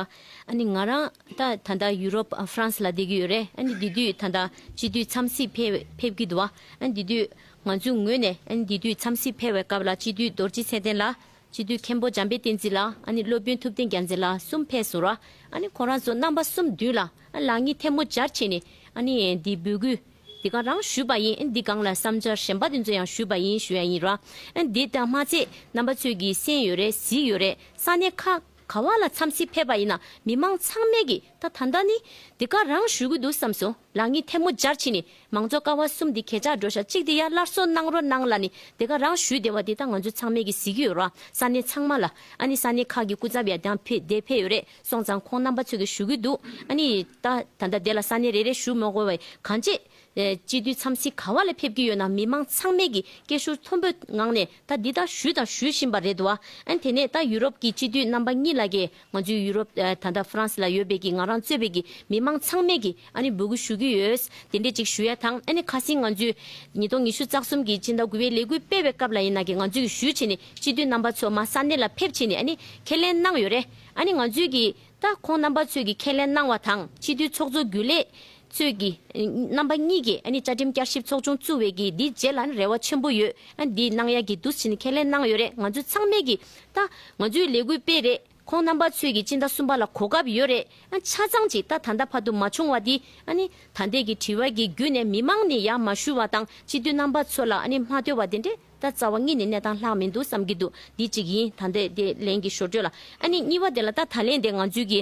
ཨ་ནི་ང་རང་ད་ད་ལྟ་ཡུ་རོབ་ཨ་ཧྥ་རན་སི་ལ་བསྡད་ཀྱི་ཡོད་རེད། ཨ་ནི་འདི་དུས་ད་ལྟ་སྤྱི་འཐུས་འཚམས་གཟིགས་ཕེབས་ཕེབས་ཀྱི་འདུག་བ། ཨ་ནི་འདི་དུས་ང་ཚོའི་ངོས་ནས་ཨ་ནི་འདི་དུས་འཚམས་གཟིགས་ཕེབས་པའི་སྐབས་ལ་སྤྱི་འཐུས་རྡོ་རྗེ་ཚེ་བརྟན་ལགས། སྤྱི་འཐུས་མཁན་པོ་འཇམ་དཔལ་བསྟན་འཛིན་ལགས། ཨ་ནི་སློབ་དཔོན་ཐུབ་བསྟན་རྒྱལ་མཚན་ལགས་གསུམ་ཕེབས་སོང་ར། ཨ་ནི་ཁོ་རང་ཚོ་རྣམ་པ་གསུམ་མདུན་ལ་ཨ་ལག་གཉིས་ཐལ་མོ་སྦྱར་བྱས་ནས་ཨ་ནི་འདི་འབོད་སྐུལ་འདི་ག་རང་ཞུས་པ་ཡིན། ཨ་ནི་འདི་སྒང་ལ་བསམ་འཆར་གཞན་པ་དེ་ཚོ་ཡང་ཞུས་པ་ཡིན་ཞུ་ཡ་ཡིན་ར། ཨ་ནི་འདི་དང་མ་ཚད་རྣམ་པ་ཚོས་ཀྱིས་གསན་ཡོད་རེད། གཟིགས་ཡོད་རེད། ས་གནས་ཁག་ག་བ་ལ་འཚམས་གཟིགས་ཕེབས་པ་ཡིན་ན་མི་མང་ཚང་མས་ཀྱིས་ད་ད་ལྟ་ནི་འདི་ག་རང་ཞུ་གི་འདུག་བསམ་སོང་། ལག་གཉིས་ཐལ་མོ་སྦྱར་བྱས་ནས་མང་གཙོ་ཀ་བ་གསུམ་འདི་གས་ཆག་འགྲོ་ཤག། གཅིག་དེ་ཡར་སླར་གསོ་གནང་རོགས་གནང་ལབ་ནས་དེ་ག་རང་ཞུས་བསྡད་པ་དེ་ད་ང་ཚོ་ཚང་མས་ཀྱིས་གཟིགས་ཀྱི་ཡོད་ར། ས་གནས་ཚང་མ་ལ་ཨ་ནི་ས་གནས་ཁག་གི་སྐུ་ཚབ་ཡར་དང་ཕེབས་དེ་ཕེབས་ཡོད་རེད། སོང་ཙང་ཁོང་རྣམ་པ་ཚོས་ཀྱིས་ཞུ་གི་འདུག། ཨ་ནི་ད་ད་ལྟ་དེ་ལ་ས་གནས་རེ་རེ་ཞུ་མ་དགོས་པའི་གང་ཅི་ཨེ་སྤྱི་འཐུས་འཚམས་གཟིགས་ག་བ་ལ་ཕེབས་ཀྱི་ཡོད་ན་མི་མང་ཚང་མས་ཀྱིས་སྐད་ཤུགས་མཐོན་པོའི་ངང་ནས་ད་འདི་ལྟར་ཞུས་དང་ཞུ་བཞིན་པ་རེད་འདུག་བ། ཨ་ནི་དེ་ནས་ད་ཡུ་རོབ་ཀྱི་སྤྱི་འཐུས་རྣམ་པ་གཉིས་ལ་གས་ང་ཚོའི་ཡུ་རོབ་ཨ་ད་ལྟ་ཧྥ་རན་སི་ལ་ཡོད་པའི་གི་ང་རང་གཙོས་པའི་གི་མི་མང་ཚང་མས་གི་ཨ་ནི་འབོད་སྐུལ་ཞུ་གི་ཡོད། དེ་འདྲས་ཅིག་ཞུ་ཡ་དང་། ཨ་ནི་ཁ་སང་ང་ཚོས་ཉིས་སྟོང་ཉི་ཤུ་རྩ་གསུམ་གི་སྤྱི་ཟླ་དགུ་པའི་ལས་འགུལ་སྤེལ་བའི་སྐབས་ལ་ཡིན་ན་གི་ང་ཚོས་གི་ཞུས་བྱས་ནས་སྤྱི་འཐུས་རྣམ་པ་ཚོ་མར་ས་གནས་ལ་ཕེབས་བྱས་ནས་ཨ་ནི་ཁས་ལེན་གནང་ཡོད་རེད། ཨ་ནི་ང་ཚོས་གི་ད་ཁོང་རྣམ་པ་ཚོས་ཀྱི་ཁས་ལེན་གནང་བ་དང་སྤྱི་འཐུས་ཚོགས་གཙོ་རྒྱུན་ལས་ཚོས་ཀྱི་རྣམ་པ་གཉིས་ཀྱིས་ཨ་ནི་བཅའ་ཁྲིམས་བསྐྱར་ཞིབ་ཚོགས་ཆུང་བཙུགས་པའི་གི་འདི་རྗེས་ལ་ཨ་ནི་རེ་བ་ཆེན་པོ་ཡོད། ཨ་ནི་འདི་གནང་ཡ་གི་འདུག་ཟེར་ནས་ཁས་ལེན་གནང་ཡོད་རེད། ང་ཚོ་ཚང་མས་ཀྱི་ད་ང་ཚོའི་ལས་འགུལ་སྤེལ་རེད། ཁོང་རྣམ་པ་ཚོས་ཀྱི་སྤྱི་ཟླ་གསུམ་པ་ལ་གོ་སྐབས་ཡོད་རེད། ཨ་ཆ་ཚང་ཅིག་ད་ད་ལྟ་བར་དུ་མ་བྱུང་བ་འདི་ཨ་ནི་ད་ལྟའི་གི་དྲི་བ་གི་བརྒྱུད་ནས་མི་མང་ནས་ཡར་མ་ཞུ་བ་དང་སྤྱི་འཐུས་རྣམ་པ་ཚོ་ལ་ཨ་ནི་མ་ལྟོས་པ་དེ་འདྲས་ ད་རྩ་བ་ཉིད་ནས་གནས་སྟངས་ལྷག་མི་འདུག་བསམ་གྱི་འདུག་འདི་གཅིག་ཡིན། ད་ལྟའི་དེ་ལན་གྱི་ཞོར་བརྗོད་ལ། ཨ་ནི་གཉིས་པ་དེ་ལ་ད་ད་ལན་དེ་ང་ཚོའི་གི་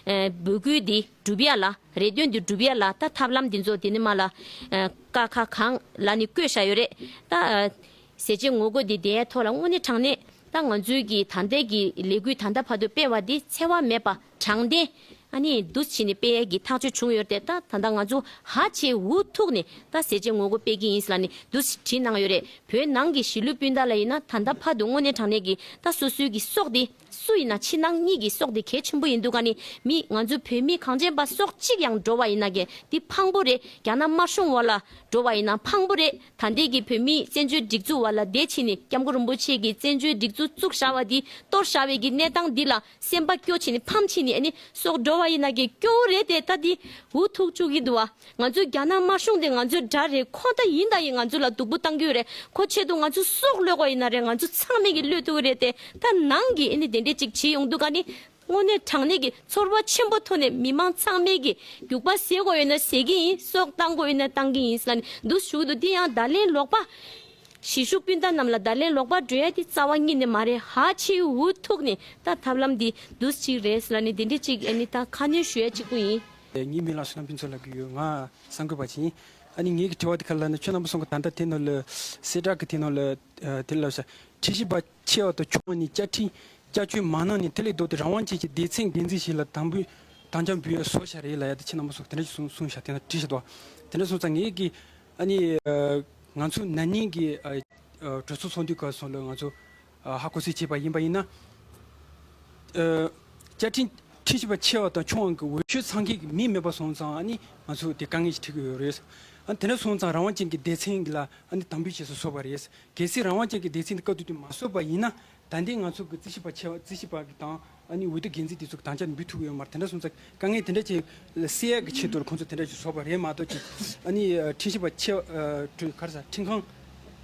ཨ་འབོད་སྐུལ་འདི་སྒྲུབ་ཡ་ལ། རེ་འདུན་འདི་སྒྲུབ་ཡ་ལ་ད་ཐབས་ལམ་འདི་ཚོ་དེ་ནི་མ་ལ་ཨ་ཀ་ཁ་གང་ལ་ནི་བཀོད་བཞག་ཡོད་རེད། ད་ཨ་ཟས་བཅད་ངོ་རྒོལ་འདི་དེའི་ཐོག་ལ་དངོས་གནས་དྲང་གནས་ད་ང་ཚོའི་གི་ད་ལྟའི་གི་ལས་འགུལ་ད་ལྟ་བར་དུ་སྤེལ་བ་འདི་འཚེ་བ་མེད་པ་དྲང་བདེན། ཨ་ནི་འདུག་བྱས་ནས་སྤེལ་ཡས་ཀྱི་ཐག་གཅོད་བྱུང་ཡོད་རེད་དེ། ད་ད་ལྟ་ང་ཚོ་ཧ་ཅང་འུ་ཐུག་ནས་ད་ཟས་བཅད་ངོ་རྒོལ་སྤེལ་གྱི་ཡིན་ཟེར་ལབ་ནས་འདུག་བྲིས་གནང་ཡོད་རེད། བོད་ནང་གི་གཞིས་ལུས་སྤུན་ཟླ་ལ་ཡིན་ན་ད་ལྟ་བར་དུ་དངོས་གནས་དྲང་གནས་ཀྱི་ད་སོ་སོའི་གི་སྲོག་དེ་སུ་ཡིན་ན་ཕྱི་ནང་གཉིས་ཀྱི་སྲོག་དེ་གལ་ཆེན་པོ་ཡིན་འདུག་ག་ནི་མི་ང་ཚོ་བོད་མི་གངས་ཅན་པ་སྲོག་གཅིག་ཡང་འགྲོ་བ་ཡིན་ན་གི་འདི་ཕངས་པོ་རེད། རྒྱ་ནག་དམར་གཞུང་འོག་ལ་འགྲོ་བ་ཡིན་ན་ཕངས་པོ་རེད། ད་ལྟའི་གི་བོད་མིའི་བཙན་བྱོལ་སྒྲིག་འཛུགས་འོག་ལ་བསྡད་ཕྱིན་ནས་སྐྱབས་མགོན་རིན་པོ་ཆེ་གི་བཙན་བྱོལ་སྒྲིག་འཛུགས་བཙུགས་བཞག་པ་འདི་གཏོར་བཞག་པའི་གི་གནས་སྟངས་འདི་ལ་སེམས་པ་སྐྱོ་ཕྱིན་ནས་ཕམ་ཕྱིན་ནས་ཨ་ནི་སྲོག་འགྲོ་བ་ཡིན་ན་གི་སྐྱོ་བོ་རེད་དེ། ད་འདི་འུ་ཐུག་བཅུག་གི་འདུག་བ། ང་ཚོའི་རྒྱ་ནག་དམར་གཞུང་དེ་ང་ཚོའི་དགྲ་རེད། ཁོ་ད་ཡིན་ད་ཡིན་ང་ཚོ་ལ་སྡུག་པོ་བཏང་གི་ཡོད་རེད། ཁོ་ཆེད་དུ་ང་ཚོ་སྲོག་བློས་དགོས་ཡིན་ན་རེད། ང་ཚོ་ཚང་མས་གི་བློས་ཐུག་གི་རེད་དེ། ད་ནང་གི་ཨ་ནི་དེ་འདྲས་ཅིག་བྱེད་ཡོང་དུས་ག་ནི་དངོས་གནས་དྲང་གནས་ཀྱི་ཚོར་བ་ཆེན་པོ་ཐོག་ནས་མི་མང་ཚང་མས་ཀྱི་རྒྱུག་པ་ཟེར་དགོས་ཡོད་ན་ཟེར་གྱི་ཡིན། སྲོག་བཏང་དགོས་ཡོད་ན་བཏང་གི་ཡིན་ཟེར་ལབ་ནས་འདུག་ཞུ་གི་འདུག་འདི་ཡང་བརྡ་ལན་ལོག་པ། གཞིས་བཞུགས་སྤུན་ཟླ་རྣམས་ལ་བརྡ་ལན་ལོག་པ་འགྲོ་ཡ་དེ་རྩ་བ་ཉིད་ནས་མ་རེད། ཧ་ཅང་འུ་ཐུག་ནས་ད་ཐབས་ལམ་འདི་འདུག་ཅིག་རེད་ཟེར་ལབ་ནས་དེ་འདྲས་ཅིག་ཨ་ནི་ད་ཁ་སྣོན་ཞུ་ཡ་གཅིག་པུ་ཡིན། ངའི་མིང་ལ་བསོད་ནམས་ཕུན་ཚོགས་ལབ་ཀྱི་ཡོད། ང་གསར་འགོད་པ་ཅིག་ཡིན། ཨ་ནི་ངའི་གི་དྲི་བ་དེ་ག་ལ་ན་ཁྱོད་རྣམ་པ་ཚོ་གི་ད་ལྟ་དེ་ནང་ལ་གསལ་བསྒྲགས་ཀྱི་དེ་ནང་ལ་དེ་ལ་ས་ཁྲིམས་ཞིབ་པ་ཆེ་བ་དང་ཆུང་བ་ནས་བཅའ་ཁྲིམས་བསྐྱར་བཅོས་མ་གནང་ནས་དེ་ལས་ལྡོག་སྟེ་རང་དབང་ཅན་གྱི་སྡེ་ཚན་འགན་འཛིན་ཞིག་ལ་དམ་འབུལ་དམ་བཅའ་འབུལ་ཡ་བཟོ་བཞག་རེད་ལབ་ཡ་དེ་ཁྱེད་རྣམ་པ་ཚོ་དེ་འདྲ་ཞིག་གསུངས་གསུངས་བཞག་དེ་ན་བྲིས་བཞག་འདུག་དེ་འདྲ་སོང་ཙང་ངེད་ཀྱི་ཨ་ནི་ང་ཚོ་ན་ནིང་གི་གྲོས་ཚོགས་ཚོགས་འདུའི་སྐབས་སོགས་ལ་ང་ཚོ་ཧ་གོ་སོང་བྱས་པ་ཡིན་པ་ཡིན་ན། བཅའ་ཁྲིམས་ཁྲིམས་ཞིབ་པ་ཆེ་བ་དང་ཆུང་བ་གི་འོས་ཤོག་ཚང་མཁན་གྱི་མི་མེད་པ་སོང་ཙང་ཨ་ནི་ང་ཚོ་དེ་དཀའ་ངལ་ཞིག་འཕྲད་ཀྱི་ཡོད་རེད། ཨ་ནི་དེ་འདྲ་སོང་ཙང་རང་དབང་ཅན་གྱི་སྡེ་ཚན་གྱི་ལ་ཨ་ནི་དམ་འབུལ་བྱས་སུ་སོང་བ་རེད། གལ་སྲིད་རང་དབང་ཅན་གྱི་སྡེ་ཚན་དེ་བཀའ་བསྡུར་དུས་མ་སོང་བ་ཡིན་ན་ད་ལྟའི་ང་ཚོ་གི་རྩིས་ཞིབ་པ་ཆེ་བ་རྩིས་ཞིབ་པ་གི་དང་ཨ་ནི་འོས་བསྡུ་འགན་འཛིན་དེ་ཚོ་གི་དམ་བཅའ་འབུལ་ཐུབ་ཀྱི་ཡོད་མ་རེད། དེ་འདྲ་སོང་ཙང་དཀའ་ངལ་དེ་འདྲ་ཅིག་སེལ་ཡག་གི་ཆེད་དུ་ཁོང་ཚོ་དེ་འདྲ་ཅིག་བཟོས་པ་རེད་མ་གཏོགས་ཅིག་ཨ་ནི་ཁྲིམས་ཞིབ་པ་ཆེ་བ་ག་རེ་ཟ་ཁྲིམས་ཁང་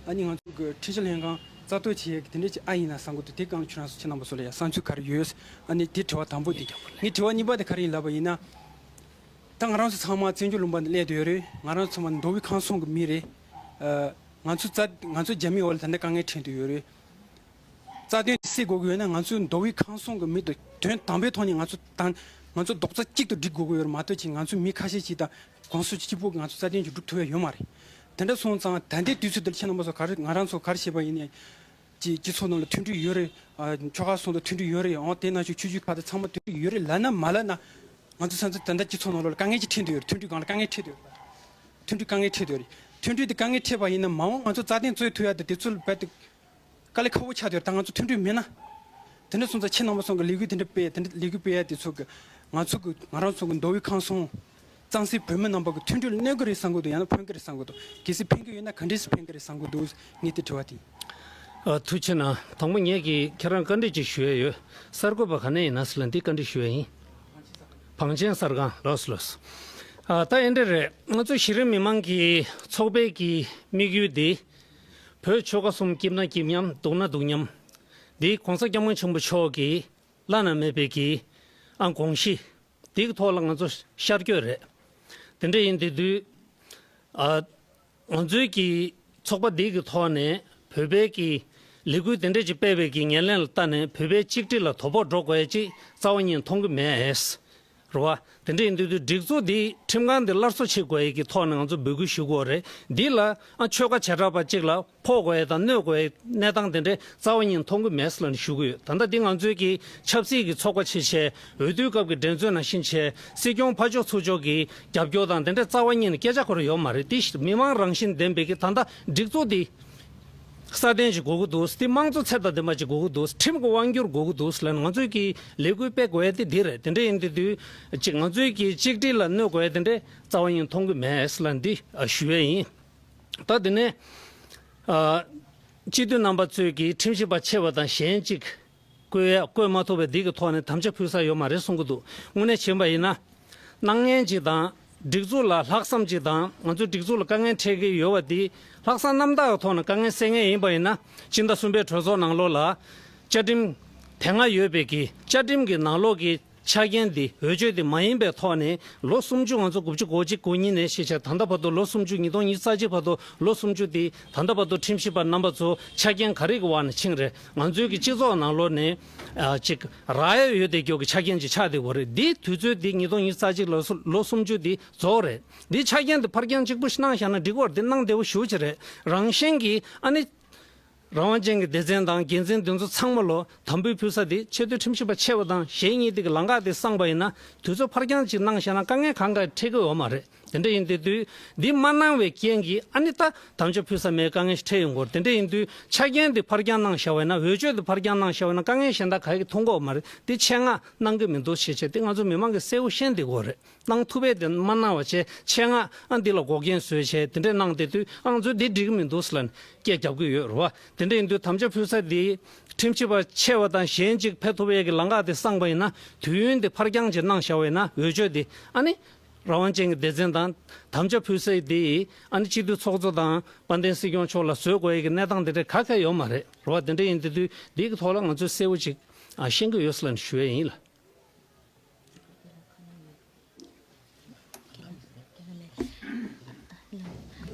ཨ་ནི་ང་ཚོ་གི་ཁྲིམས་ཞིབ་ལྷན་ཁང་རྩ་གཏོར་བྱེད་ཡག་གི་དེ་འདྲ་ཅིག་ཨ་ཡིན་ན་བསམ་གི་འདུག་དེ་གང་ཁྱོད་རང་ཚོ་ཁྱེད་རྣམ་པ་ཚོ་ལ་ཡ་བསམ་ཚུལ་ག་རེ་ཡོད། ཨ་ནི་དེ་དྲི་བ་དང་པོ་དེ། ངའི་དྲི་བ་གཉིས་པ་དེ་ག་རེ་ཡིན་ལབ་པ་ཡིན་ན། ད་ང་རང་ཚོ་ཚང་མ་བཙན་བྱོལ་ལུང་པ་ནས་སླེབས་བསྡད་ཡོད་རེད། ང་རང་ཚོ་ཚང་མ་མདོ་དབུས་ཁམས་གསུམ་གྱི་མི་རེད། ཨ་ང་ཚོ་རྩ་ང་ཚོ་རྒྱ་མིའི་འོག་ལ་ད་ལྟ་དཀའ་ངལ་འཕྲད་བསྡད་ཡོད་རེད། རྩ་དོན་དེ་སེལ་དགོས་ཀྱི་ཡོད་ན་ང་ཚོ་མདོ་དབུས་ཁམས་གསུམ་གྱི་མི་དང་དོན་དམ་པའི་ཐོག་ནས་ང་ཚོ་དང་ང་ཚོ་རྡོག་རྩ་གཅིག་ཏུ་སྒྲིལ་དགོས་ཀྱི་ཡོད་རེད་མ་གཏོགས་ཅིག་ང་ཚོ་མི་ཁ་ཤས་ཅིག་དང་གོང་ས་གཅིག་པུ་གིས་ང་ཚོ་རྩ་དོན་ཅིག་སྒྲུབ་ཐུབ་ཡ་ཡོད་མ་རེད། དེ་འདྲ་སོང་ཙང་ད་ལྟའི་དུས་ཚོད་འདིར་ཁྱེད་རྣམ་པ་ཚོ་ག་རེ་ང་རང་ཚོ་ག་རེ་བྱས་པ་ཡིན་ནའི་ཅིག་སྤྱི་ཚོགས་ནང་ལ་མཐུན་སྒྲིལ་ཡོད་རེད། ཨ་ཆོལ་ཁ་གསུམ་དུ་མཐུན་སྒྲིལ་ཡོད་རེད། འོང་དེ་ནང་བཞིན་ཆོས་བརྒྱུད་ཁག་དང་ཚང་མ་མཐུན་སྒྲིལ་ཡོད་རེད་ལབ་ན་མ་ལབ་ན་ང་ཚོ་ས་མཚམས་ད་ལྟ་སྤྱི་ཚོགས་ནང་ལོགས་ལ་དཀའ་ངལ་ཅིག་འཕྲད་འདོད་ཡོད་རེད། མཐུན་སྒྲིལ་སྒང་ལ་དཀའ་ངལ་འཕྲད་འདོད་ཡོད་རེད། མཐུན་སྒྲིལ་དེ་དཀའ་ངལ་འཕྲད་འདོད་ཡོད་རེད། མཐུན་སྒྲིལ་དེ་དཀའ་ངལ་འཕྲད་པ་ཡིན་ན་མ་འོངས་ང་ཚོ་རྩ་དོན་རྩོད་ཐུབ་ཡ་དེ་དེ་ཚོ་ལ་རྦད་དེ་དཀའ་ལས་ཁག་པོ་ཆགས་འདུག་ད་ང་ཚོ་མཐུན་སྒྲིལ་མེད་ན། དེ་འདྲ་སོང་ཙང་ཁྱེད་རྣམ་པ་ཚོ་གི་ལས་འགུལ་དེ་འདྲ་སྤེལ་དེ་འདྲ་ལས་འགུལ་སྤེལ་ཡ་དེ་ཚོ་གི་ང་ཚོ་གི་ང་རང་ཚོ་གི་མདོ་དབུས་ཁམས་གསུམ་གཙང་སེལ་བོད་མི་རྣམ་པ་གི་མཐུན་སྒྲིལ་གནོད་གི་རེད་བསམ་གི་འདུག་ཡང་ན་ཕན་གི་རེད་བསམ་གི་འདུག་གལ་སྲིད་ཕན་གི་ཡོད་ན་ག་འདྲས་སེ་ཕན་གི་རེད་བསམ་གི་འདུག་ངས་དེ་དྲི་བ་དེ། ཨ་ཐུགས་རྗེ་གནང་། དང་པོ་ངས་ཀྱིས་ཁྱེད་རང་བཀའ་འདྲི་ཅིག་ཞུ་ཡ་ཡོད། གསར་འགོད་པ་ག་ནས་ཡིན་ན་ཟེར་ལ་འདི་བཀའ་འདྲི་ཞུ་ཡ་ཡིན། བང་ཆེན་གསར་ཁང་། ལགས་སོ་ལགས་སོ། ཨ་ད་ཨེ་འདྲ་རེད། ང་ཚོ་གཞི་རིམ་མི་མང་གི་ཚོགས་པའི་གི་དམིགས་ཡུལ་འདི། བོད་ཆོལ་ཁ་གསུམ་སྐྱིད་ན་སྐྱིད་མཉམ་སྡུག་ན་སྡུག་མཉམ། འདི་གོང་ས་སྐྱབས་མགོན་ཆེན་པོ་མཆོག་གི་བླ་ན་མེད་པའི་གི་ཨ་དགོངས་གཞི་འདི་གི་ཐོག་ལ་ང་ཚོ་ཤར་བསྐྱོད་རེད། དེ་འདྲ་ཡིན་དེ་དུས་ཨ་ང་ཚོའི་གི་ཚོགས་པ་འདི་གི་ཐོག་ནས་བོད་པའི་གི་ལས་འགུལ་དེ་འདྲ་ཅིག་སྤེལ་བའི་གི་ཉེར་ལེན་ལ་བལྟས་ནས་བོད་པའི་གཅིག་སྒྲིལ་ལ་དོ་ཕོག་འགྲོ་དགོས་ཡ་ཅིག་རྩ་བ་ཉིད་མཐོང་གི་མེད། རེད་བ། དེ་འདྲ་ཡིན་དུས་དུས་སྒྲིག་འཛུགས་འདི་ཁྲིམས་ཁང་འདི་སླར་གསོ་བྱེད་དགོས་ཡས་ཀྱི་ཐོག་ནས་ང་ཚོ་འབོད་སྐུལ་ཞུ་དགོས་རེད། འདི་ལ་ཨ་ཆོལ་ཁ་བྱེ་བྲག་པ་གཅིག་ལ་ཕོག་དགོས་ཡས་དང་གནོད་དགོས་ཡས་གནས་སྟངས་དེ་འདྲ་རྩ་བ་ཉིད་མཐོང་གི་མེད་ཟེར་ལབ་ནས་ཞུ་གི་ཡོད། ད་ལྟ་འདི་ང་ཚོའི་གི་ཆབ་སྲིད་ཀྱི་ཚོགས་པ་ཆེ་ཆེ་འོས་བསྡུའི་སྐབས་ཀྱི་འགྲན་རྩོད་ནང་བཞིན་ཆེ་སྲིད་སྐྱོང་ཕར་ཕྱོགས་ཚུར་ཕྱོགས་ཀྱི་རྒྱབ་སྐྱོར་དང་དེ་འདྲ་རྩ་བ་ཉིད་ནས་སྐད་ཆ་ཁོ་རང་ཡོད་མ་རེད། འདི་མི་མང་རང་བཞིན་ལྡན་པའི་གི་ད་ལྟ་སྒྲིག་འཛུགས་འདི། སྲ་བརྟན་ཅིག་དགོས་ཀྱི་འདུག་དེ་དམངས་གཙོ་ཚད་དང་ལྡན་པ་ཅིག་དགོས་ཀྱི་འདུག་ཁྲིམས་ཀྱི་དབང་སྒྱུར་དགོས་ཀྱི་འདུག་ལབ་ནས་ང་ཚོས་ཀྱི་ལས་འགུལ་སྤེལ་དགོས་ཡ་དེ་འདི་རེད། དེ་འདྲ་ཡིན་དུས་དུས་ཅིག་ང་ཚོས་ཀྱི་གཅིག་སྒྲིལ་ལ་གནོད་དགོས་ཡ་དེ་འདྲ་རྩ་བ་ཉིད་མཐོང་གི་མེད་ལབ་འདི་ཞུ་ཡ་ཡིན། ད་དེ་ནས་སྤྱི་འཐུས་རྣམ་པ་ཚོས་ཀྱི་ཁྲིམས་ཞིབ་པ་ཆེ་བ་དང་གཞན་ཅིག་བསྐོས་ཡ་བསྐོས་མ་ཐུབ་པའི་འདི་གི་ཐོག་ནས་དམ་བཅའ་ཕུལ་ས་ཡོད་མ་རེད་གསུང་གི་འདུག་དངོས་གནས་བྱས་པ་ཡིན་ན། སྣང་བརྙན་ཅིག་དང་། སྒྲིག་འཛུགས་ལ་ལྷག་བསམ་ཅིག་དང་ང་ཚོའི་སྒྲིག་འཛུགས་ལ་དཀའ་ངལ་འཕྲད་ཀྱི་ཡོད་པ་འདི་ལྷག་བསམ་རྣམ་དག་གི་ཐོག་ནས་དཀའ་ངལ་སེལ་མཁན་ཡིན་པ་ཡིན་ན་སྤྱི་ཟླ་གསུམ་པའི་གྲོས་ཚོགས་ནང་ལོགས་ལ་བཅའ་ཁྲིམས་དེ་སྔ་ཡོད་པའི་གི་བཅའ་ཁྲིམས་ཀྱི་ནང་ལོགས་ཀྱི་ ཆ་རྐྱེན་འདི་འོས་ཆོས་དེ་མ་ཡིན་པའི་ཐོག་ནས་ལོ་སུམ་ཅུ་ང་ཚོ་དགུ་བཅུ་གོ་གཅིག་གོ་གཉིས་ནས་ཤེས་བྱ་ད་ལྟ་བར་དུ་ལོ་སུམ་ཅུ་ཉིས་སྟོང་ཉི་ཤུ་རྩ་གཅིག་བར་དུ་ལོ་སུམ་ཅུ་དེ་ད་ལྟ་བར་དུ་ཁྲིམས་ཞིབ་པ་རྣམ་པ་ཚོ་ཆ་རྐྱེན་ག་རེ་གི་འོག་ནས་ཕྱིན་རེད། ང་ཚོའི་གི་སྤྱི་ཚོགས་ནང་ལོགས་ནས་ཨ་ཅིག་རག་ཡ་ཡོད་དེ་སྐྱོ་གི་ཆ་རྐྱེན་ཅིག་ཆགས་བསྡད་ཡོད་རེད། འདི་དུས་ཚོད་འདི་ཉིས་སྟོང་ཉི་ཤུ་རྩ་གཅིག་ལོ་སུ་ལོ་སུམ་ཅུ་འདི་རྫོགས་རེད། འདི་ཆ་རྐྱེན་འདི་ཕར་འགྱངས་གཅིག་པུ་ཞིག་གནང་བཞག་ན་འགྲིག་གི་རེད། འདི་གནང་བདེ་བོ་ཞེ་པོ་ཅིག་རེད། རང་བཞིན་གྱིས་ཨ་ནི། རང་དབང་ཅན་གྱི་སྡེ་ཚན་དང་འགན་འཛིན་དེ་ཚོ་ཚང་མ་ལོ་དམ་འབུལ་ཕུལ་ས་དེ་ཆེས་མཐོའི་ཁྲིམས་ཞིབ་པ་ཆེ་བ་དང་གཞན་གཉིས་དེ་གི་ལམ་ཁ་དེ་བསྲངས་པ་ཡིན་ན་དུས་ཚོད་ཕར་འགྱངས་ཅིག་གནང་བཞག་ན་དཀའ་ངལ་གང་ག་འཕྲད་ཀྱི་ཡོད་མ་རེད། དེ་འདྲ་ཡིན་དུས་དུས་འདི་མ་གནང་བའི་རྐྱེན་གྱིས་ཨ་ནི་ད་དམ་བཅའ་ཕུལ་ས་མེད། དཀའ་ངལ་ཞིག་འཕྲད་ཡོང་གི་རེད། དེ་འདྲ་ཡིན་དུས་ཆ་རྐྱེན་དེ་ཕར་འགྱངས་གནང་བཞག་པ་ཡིན་ན། འོས་ཆོས་དེ་ཕར་འགྱངས་གནང་བཞག་པ་ཡིན་ན་དཀའ་ངལ་གཞན་དག་ག་གིས་མཐོང་གི་ཡོད་མ་རེད། དེ་ཆེད་མངགས་གནང་གི་མི་འདུག་ཞེས་བྱས་དེ་ང་ཚོ་མི་མང་གིས་གསལ་པོ་ཤེས་བསྡད་ཀྱི་ཡོད་རེད། གནང་ཐུབ་པས་དེ་མ་གནང་བ་བྱས་ཆེད་མངགས་ཨ་འདི་ལ་འགོག་རྐྱེན་བཟོས་བྱས་དེ་འདྲས་གནང་བསྡད་དུས་ཨང་ཚོས་འདི་འགྲིག་གི་མི་འདུག་ཟེར་ལབ་ནས་སྐད་རྒྱབ་ཀྱི་ཡོད་རེད་བ། དེ་འདྲས་ཡིན་དུས་དམ་བཅའ་ཕུལ་ས་འདི་ཁྲིམས་ཞིབ་པ་ཆེ་བ་དང་གཞན་གཅིག་ཕེབས་ཐུབ་ཡས་ཀྱི་ལམ་ཁ་དེ་བསྲངས་པ་ཡིན་ན་དུས་ཡུན་དེ་ཕར་འགྱངས་ཅིག་གནང་བཞག་པ་ཡིན་ན་འོས་ཆོས་དེ་ཨ་ནི་རང་དབང་ཅན་གྱི་སྡེ་ཚན་དང་དམ་བཅའ་ཕུལ་ས་དེ་ཨ་ནི་སྤྱི་འཐུས་ཚོགས་གཙོ་དང་དཔལ་ལྡན་སྲིད་སྐྱོང་མཆོག་ལ་བཟོ་དགོས་ཡས་ཀྱི་གནས་སྟངས་དེ་འདྲས་ག་ག་ཡོད་མ་རེད་རེད་བ། དེ་འདྲས་ཡིན་དུས་འདི་གི་ཐོག་ལ་ང་ཚོས་གསལ་པོ་ཅིག་ཨ་ཤེས་ཀྱི་ཡོད་ཟེར་ལབ་ནས་ཞུ་ཡས་ཡིན་ལ།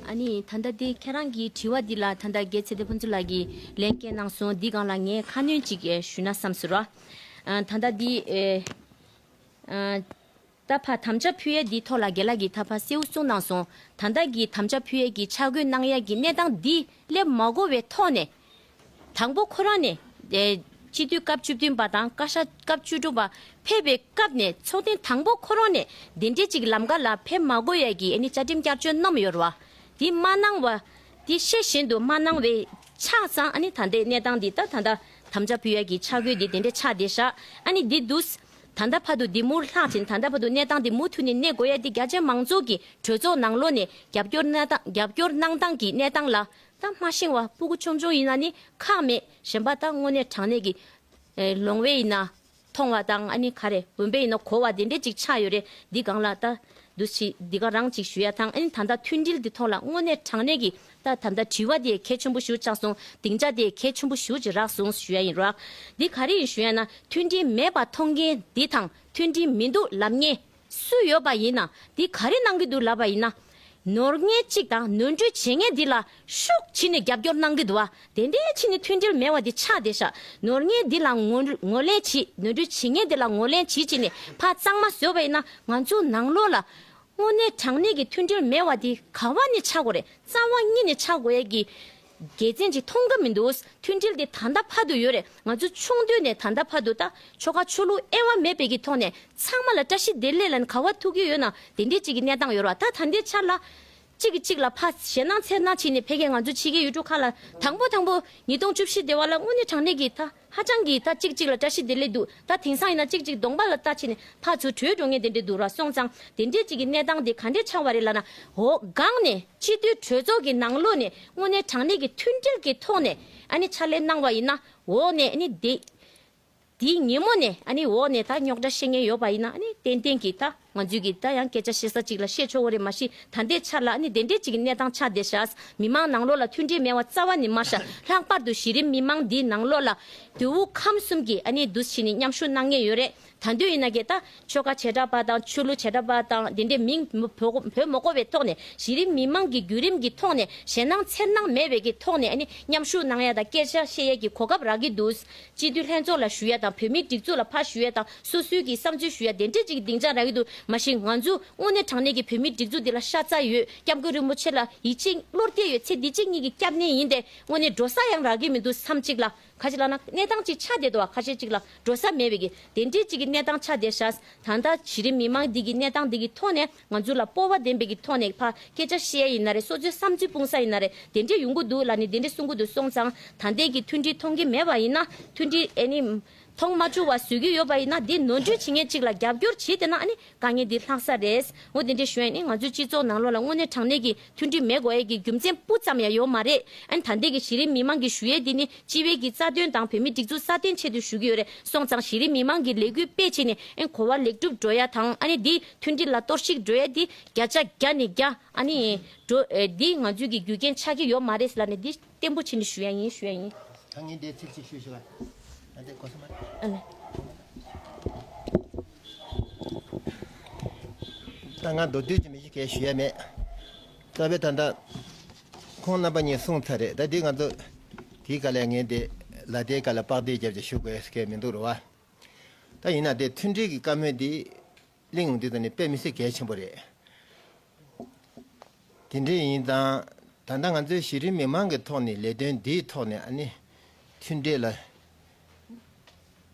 ཨ་ནི་ད་ལྟ་དེ་ཁྱེད་རང་གི་དྲི་བ་འདི་ལ་ད་ལྟ་རྒྱལ་ཚེ་བརྟན་ཕུན་ཚོགས་ལགས་ཀྱིས་ལན་སྐྱེལ་གནང་སོང་། འདི་སྒང་ལ་ངས་ཁ་སྣོན་ཅིག་ཞུས་ན་བསམ་སོང་ར། ཨ་ད་ལྟ་འདི་ཨེ་ཨ་ད་ཕ་དམ་བཅའ་ཕུལ་ཡས་འདི་ཐོག་ལ་རྒན་ལགས་ཀྱིས་ད་ཕ་གསལ་པོ་གསུངས་གནང་སོང་། ད་ལྟ་གི་དམ་བཅའ་ཕུལ་ཡས་ཀྱི་ཆ་བགོས་གནང་ཡས་ཀྱི་གནས་སྟངས་འདི་སླེབས་མ་དགོས་པའི་ཐོག་ནས། དང་པོ་ཁོ་རང་ནས་ཨེ་སྤྱི་འཐུས་སྐབས་བཅུ་བདུན་པ་དང་བཀའ་ཤག་སྐབས་བཅུ་དྲུག་པ་ཕེབས་པའི་སྐབས་ནས་ཚོགས་ཐེངས་དང་པོ་ཁོ་རང་ནས་དེ་འདྲའི་ཅིག་ལམ་ཁ་ལ་ཕེབས་མ་དགོས་ཡ་གི་ཨ་ནི་བཅའ་ཁྲིམས་བསྐྱར་བཅོས་གནང་ཡོད་རེད་བ། དེ་མ་གནང་བ་དེ་ཤེས་བཞིན་དུ་མ་གནང་བའི་ཆ་ཚང་ཨ་ནི་ད་ལྟའི་གནས་སྟངས་འདི་ད་ད་ལྟ་དམ་བཅའ་ཕུལ་ཡ་གི་ཆ་བགོས་འདི་དེ་འདྲའི་ཆགས་བསྡད་ཤག་ཨ་ནི་འདི་འདུག་ད་ལྟ་བར་དུ་འདི་མུར་ལྷག་ཅིང་ད་ལྟ་བར་དུ་གནས་སྟངས་འདི་མུ་མཐུད་ནས་གནས་དགོས་ཡ་འདི་རྒྱ་ཆེ་མང་ཚོགས་ཀྱི་གྲོས་ཚོགས་ནང་ལོགས་ནས་རྒྱབ་སྐྱོར་གནང་སྟངས་རྒྱབ་སྐྱོར་གནང་སྟངས་ཀྱི་གནས་སྟངས་ལ། ད་མ་ཤེས་པ་སྤུ་གུ་ཆུང་ཆུང་ཡིན་ན་ནི་ཁག་མེད། གཞན་པ་ད་དངོས་གནས་དྲང་གནས་ཀྱི་ཨེ་ལོང་བས་ཡིན་ན་མཐོང་བ་དང་ཨ་ནི་ག་རེ་འོན་པས་ཡིན་ན་གོ་བ་དེ་འདྲས་ཅིག་ཆགས་ཡོད་རེད། འདི་སྒང་ལ་ད་འདུ་ཤི་འདི་ག་རང་ཅིག་ཞུ་ཡ་དང་ཨ་ནི་ད་ལྟ་མཐུན་སྒྲིལ་འདི་ཐོག་ལ་དངོས་གནས་དྲང་གནས་ཀྱི་ད་ད་ལྟ་དྲི་བ་དེ་གལ་ཆེན་པོ་ཞུ་ཆགས་སོང་། སྡིངས་ཆ་དེ་གལ་ཆེན་པོ་ཞུ་ཅིག་རག་སོང་ཞུ་ཡ་ཡིན་རོགས། འདི་ག་རེ་ཡིན་ཞུ་ཡ་ན་མཐུན་སྒྲིལ་མེད་པ་མཐོང་མཁན་འདི་དང་མཐུན་སྒྲིལ་མི་འདུག་ལབ་མཁན། སུ་ཡོད་པ་ཡིན་ན་འདི་ག་རེ་གནང་གི་འདུག་ལབ་པ་ཡིན་ན། ནོར་མཁན་གཅིག་དང་ནོར་འཁྲུལ་བྱེད་མཁན་འདི་ལ་ཤུགས་བྱས་ནས་རྒྱབ་སྐྱོར་གནང་གི་འདུག་བ། དེ་འདྲའི་བྱས་ནས་མཐུན་སྒྲིལ་མེད་པ་འདི་ཆགས་བསྡད་ཤག་ནོར་མཁན་འདི་ལ་ངོ་ངོ་ལེན་བྱེད་ནོར་འཁྲུལ་བྱེད་མཁན་འདི་ལ་ངོ་ལེན་བྱེད་བྱས་ནས་ཕར་གཙང་མ་བཟོས་པ་ཡིན་ན་ང་ཚོ་ནང་ལོགས་ལ་དངོས་གནས་དྲང་གནས་ཀྱི་མཐུན་སྒྲིལ་མེད་པ་འདི་ག་བ་ནས་ཆགས་དགོས་རེད། རྩ་བ་ཉིད་ནས་ཆགས་དགོས་ཡས་ཀྱི་དགེ་མཚན་ཅིག་མཐོང་གི་མི་འདུག་མཐུན་སྒྲིལ་དེ་ད་ལྟ་བར་དུ་ཡོད་རེད། ང་ཚོ་ཆུང་དུས་ནས་ད་ལྟ་བར་དུ་ད་ཆོལ་ཁ་ཆོས་ལུགས་དབྱེ་བ་མེད་པའི་གི་ཐོག་ནས་ཚང་མ་ལ་བཀྲ་ཤིས་བདེ་ལེགས་ལབ་ནས་ག་བ་ཐུག་གི་ཡོད་ན་དེ་འདྲའི་ཅིག་གི་གནས་སྟངས་ཡོད་རེད་བ། ད་ད་ལྟའི་ཆར་ལ་གཅིག་གིས་གཅིག་ལ་ཕར་ཞེད་སྣང་འཚེར་སྣང་བྱས་ནས་ཕ་གིར་ང་ཚོ་ཕྱི་རྒྱལ་ཡུལ་གྲུ་ཁག་ལ་དང་པོ་དང་པོ་ཉིས་སྟོང་བཅུ་བཞི་དེ་བ་ལ་དངོས་གནས་དྲང་གནས་ཀྱི་ད་ཧ་ཅང་གི་ད་གཅིག་གཅིག་ལ་བཀྲ་ཤིས་བདེ་ལེགས་འདུག་ད་དེང་སང་ཡིན་ན་གཅིག་གཅིག་གདོང་པ་ལ་ལྟ་བྱས་ནས་ཕར་ཚུར་བྲོས་འགྲོ་མཁན་དེ་འདྲ་འདུག་ར། སོང་ཙང་དེ་འདྲའི་ཅིག་གི་གནས་སྟངས་དེ་ག་འདྲས་ཆགས་པ་རེད་ལབ་ན། འོ་སྒང་ནས་སྤྱི་འཐུས་གྲོས་ཚོགས་ཀྱི་ནང་ལོགས་ནས་དངོས་གནས་དྲང་གནས་ཀྱི་མཐུན་སྒྲིལ་གྱི་ཐོག་ནས་ཨ་ནི་ཕྱག་ལས་གནང་བ་ཡིན་ན་འོག་ནས་ཨ་ནི་དེ་དེའི་ཉིན་མོ་ནས་ཨ་ནི་འོག་ནས་ད་རྙོག་དྲ་བཤད་མཁན་ཡོད་པ་ཡིན་ན་ཨ་ནི་ཏན་ཏན་གྱིས་ད་ང་ཚོས་ཀྱིས་ད་ཡང་སྐད་ཆ་བཤད་ས་ཅིག་ལ་བཤད་ཆོག་གི་རེད། མ་གཞི་ད་ལྟའི་ཆར་ལ་ཨ་ནི་དེ་འདྲའི་ཅིག་གི་གནས་སྟངས་ཆགས་བསྡད་ཤག་མི་མང་ནང་ལོགས་ལ་མཐུན་སྒྲིལ་མེད་པ་རྩ་བ་ནས་མ་ཤར། ལྷག་པར་དུ་གཞི་རིམ་མི་མང་འདིའི་ནང་ལོགས་ལ་དེའུ་ཁམས་གསུམ་གྱིས་ཨ་ནི་འདུ་བྱས་ནས་མཉམ་ཞུགས་གནང་མཁན་ཡོད་རེད། ད་དུང་ཡིན་ན་གི་ད་ཆོལ་ཁ་བྱེ་བྲག་པ་དང་ཆོས་ལུགས་བྱེ་བྲག་པ་དང་དེ་འདྲའི་མིང་བོ་བོ་མ་དགོས་པའི་ཐོག་ནས་གཞི་རིམ་མི་མང་གི་བརྒྱུད་རིམ་གྱི་ཐོག་ནས་ཞེད་སྣང་འཚེར་སྣང་མེད་པའི་གི་ཐོག་ནས་ཨ་ནི་མཉམ་ཞུགས་གནང་ཡ་དང་སྐད་ཆ་བཤད་ཡ་གི་གོ་སྐབས་རག་གི་འདུག་སྤྱི་འཐུས་ལྷན་ཚོགས་ལ་ཞུ་ཡ་དང་བོད་མིའི་སྒྲིག་འཛུགས་ལ་ཕར་ཞུ་ཡ་དང་སོ་སོའི་གི་བསམ་ཚུལ་ཞུ་ཡ་དེ་འདྲའི་ཅིག་སྡིངས་ཆ་རག་གི་འདུག་མ་གཞི་ང་ཚོ་དངོས་གནས་དྲང་གནས་ཀྱི་བོད་མིའི་སྒྲིག་འཛུགས་འདི་ལ་ཤ་ཚ་ཡོད། སྐྱབས་མགོན་རིན་པོ་ཆེ་ལ་ཡིད་ཆེས་བློ་གཏད་ཡོད། ཚེ་འདི་གཅིག་གཉིས་ཀྱི་སྐྱབས་གནས་ཡིན་ཏེ་དངོས་གནས་འགྲོ་ས་ཡང་རག་གི་མི་འདུག་བསམ་གཅིག་ལ། ཁ་ཅིག་ལབ་ན་གནས་སྟངས་ཅིག་ཆགས་བསྡད་འདུག་བ། ཁ་ཤས་ཅིག་ལ་འགྲོ་ས་མེད་པའི་གི་དེ་འདྲའི་ཅིག་གི་གནས་སྟངས་ཆགས་བསྡད་ཤག་ད་ལྟ་གཞི་རིམ་མི་མང་འདི་གི་གནས་སྟངས་འདི་གི་ཐོག་ནས་ང་ཚོ་ལ་སྤོབས་པ་ལྡན་པའི་གི་ཐོག་ནས་ཕར་སྐད་ཆ་བཤད་ཡ་ཡིན་ན་རེད། སོ་སོའི་བསམ་ཚུལ་སྤུངས་ས་ཡིན་ན་རེད། དེ་འདྲས་ཡོང་གི་འདུག་ལབ་ནས་དེ་འདྲས་གསུང་གི་འདུག་སོང་ཙང་ད་ལྟའི་གི་མཐུན་སྒྲིལ་མཐོང་གི་མེད་པ་ཡིན་ན། མཐུན་སྒྲིལ་ཨེ་ནི་མཐོང་མ་བཅུག་པ་བཟོ་གི་ཡོད་པ་ཡིན་ན། འདི་ནོར་འཁྲུལ་བྱེད་མཁན་ཅིག་ལ་རྒྱབ་སྐྱོར་བྱེད་བསྡད་ན་ཨ་ནི་དཀའ་ངལ་འདི་ལྷག་ས་རེད། འོ་དེ་འདྲས་ཞུ་ཡ་ནི་ང་ཚོའི་སྤྱི་ཚོགས་ནང་ལོགས་ལ་དངོས་གནས་དྲང་གནས་ཀྱི་མཐུན་སྒྲིལ་མེད་དགོས་ཡ་གི་རྒྱུ་མཚན་སྤུ་ཙམ་ཡང་ཡོད་མ་རེད། ཨ་ནི་ད་ལྟའི་གི་གཞི་རིམ་མི་མང་གི་ཞུ་ཡས་འདི་ནི་སྤྱི་བའི་གི་རྩ་དོན་དང་བོད་མིའི་སྒྲིག་འཛུགས་སྲ་བརྟན་ཆེད་དུ་ཞུ་གི་ཡོད་རེད། སོང་ཙང་གཞི་རིམ་མི་མང་གི་ལས་འགུལ་སྤེལ་བྱས་ནས་ཨ་ནི་གོ་བ་ལེགས་གྲུབ་འགྲོ་ཡ་དང་ཨ་ནི་འདི་མཐུན་སྒྲིལ་ལ་གཏོར་བཤིག་འགྲོ་ཡ་འདི་བརྒྱ་ཆ་བརྒྱ་ནས་བརྒྱ་ཨ་ནི་འགྲོ་ཨེ་འདི་ང་ཚོའི་གི་རྒྱུ་རྐྱེན་ཆགས་ཀྱི་ཡོད་མ་རེད་ལབ་ནས་འདི་བརྟན་པོ་བྱས་ནས་ཞུ་ཡ་ཡིན། ཞུ་ཡ་ཡིན། ད་ངས་འདིར་ཚིག་གཅིག་ཞུས་ཞུ་ལ། ད་འདི་གོ་ས་མ་རེད། ཨ་ལེ། ང་མདོར་བསྡུས་ཀྱི་མི་ཞིག་གས་ཞུ་ཡ་མེད། རྩ་བའི་ད་ལྟ་ཁོང་རྣམ་པ་གཉིས་གསུངས་ཚར་རེད། ད་འདི་ང་ཚོ་དེའི་སྐབས་ལ་ངས་འདི་ལ་དེའི་སྐབས་ལ་པགས་དེ་རྒྱབ་ཀྱི་ཞུ་དགོས་སྐད་མི་འདུག་རེད་བ། ད་ཡིན་ན་དེ་མཐུན་སྒྲིལ་གྱི་བཀའ་མོལ་འདི་གླེང་ཡོང་དུས་ད་ནི་དཔེ་མི་སྲིད་གལ་ཆེན་པོ་རེད། དེ་འདྲ་ཡིན་ཙང་། ད་ལྟ་ང་ཚོའི་གཞི་རིམ་མི་མང་གི་ཐོག་ནས་ལས་དོན་འདིའི་ཐོག་ནས་ཨ་ནི་མཐུན་སྒྲིལ་ལ་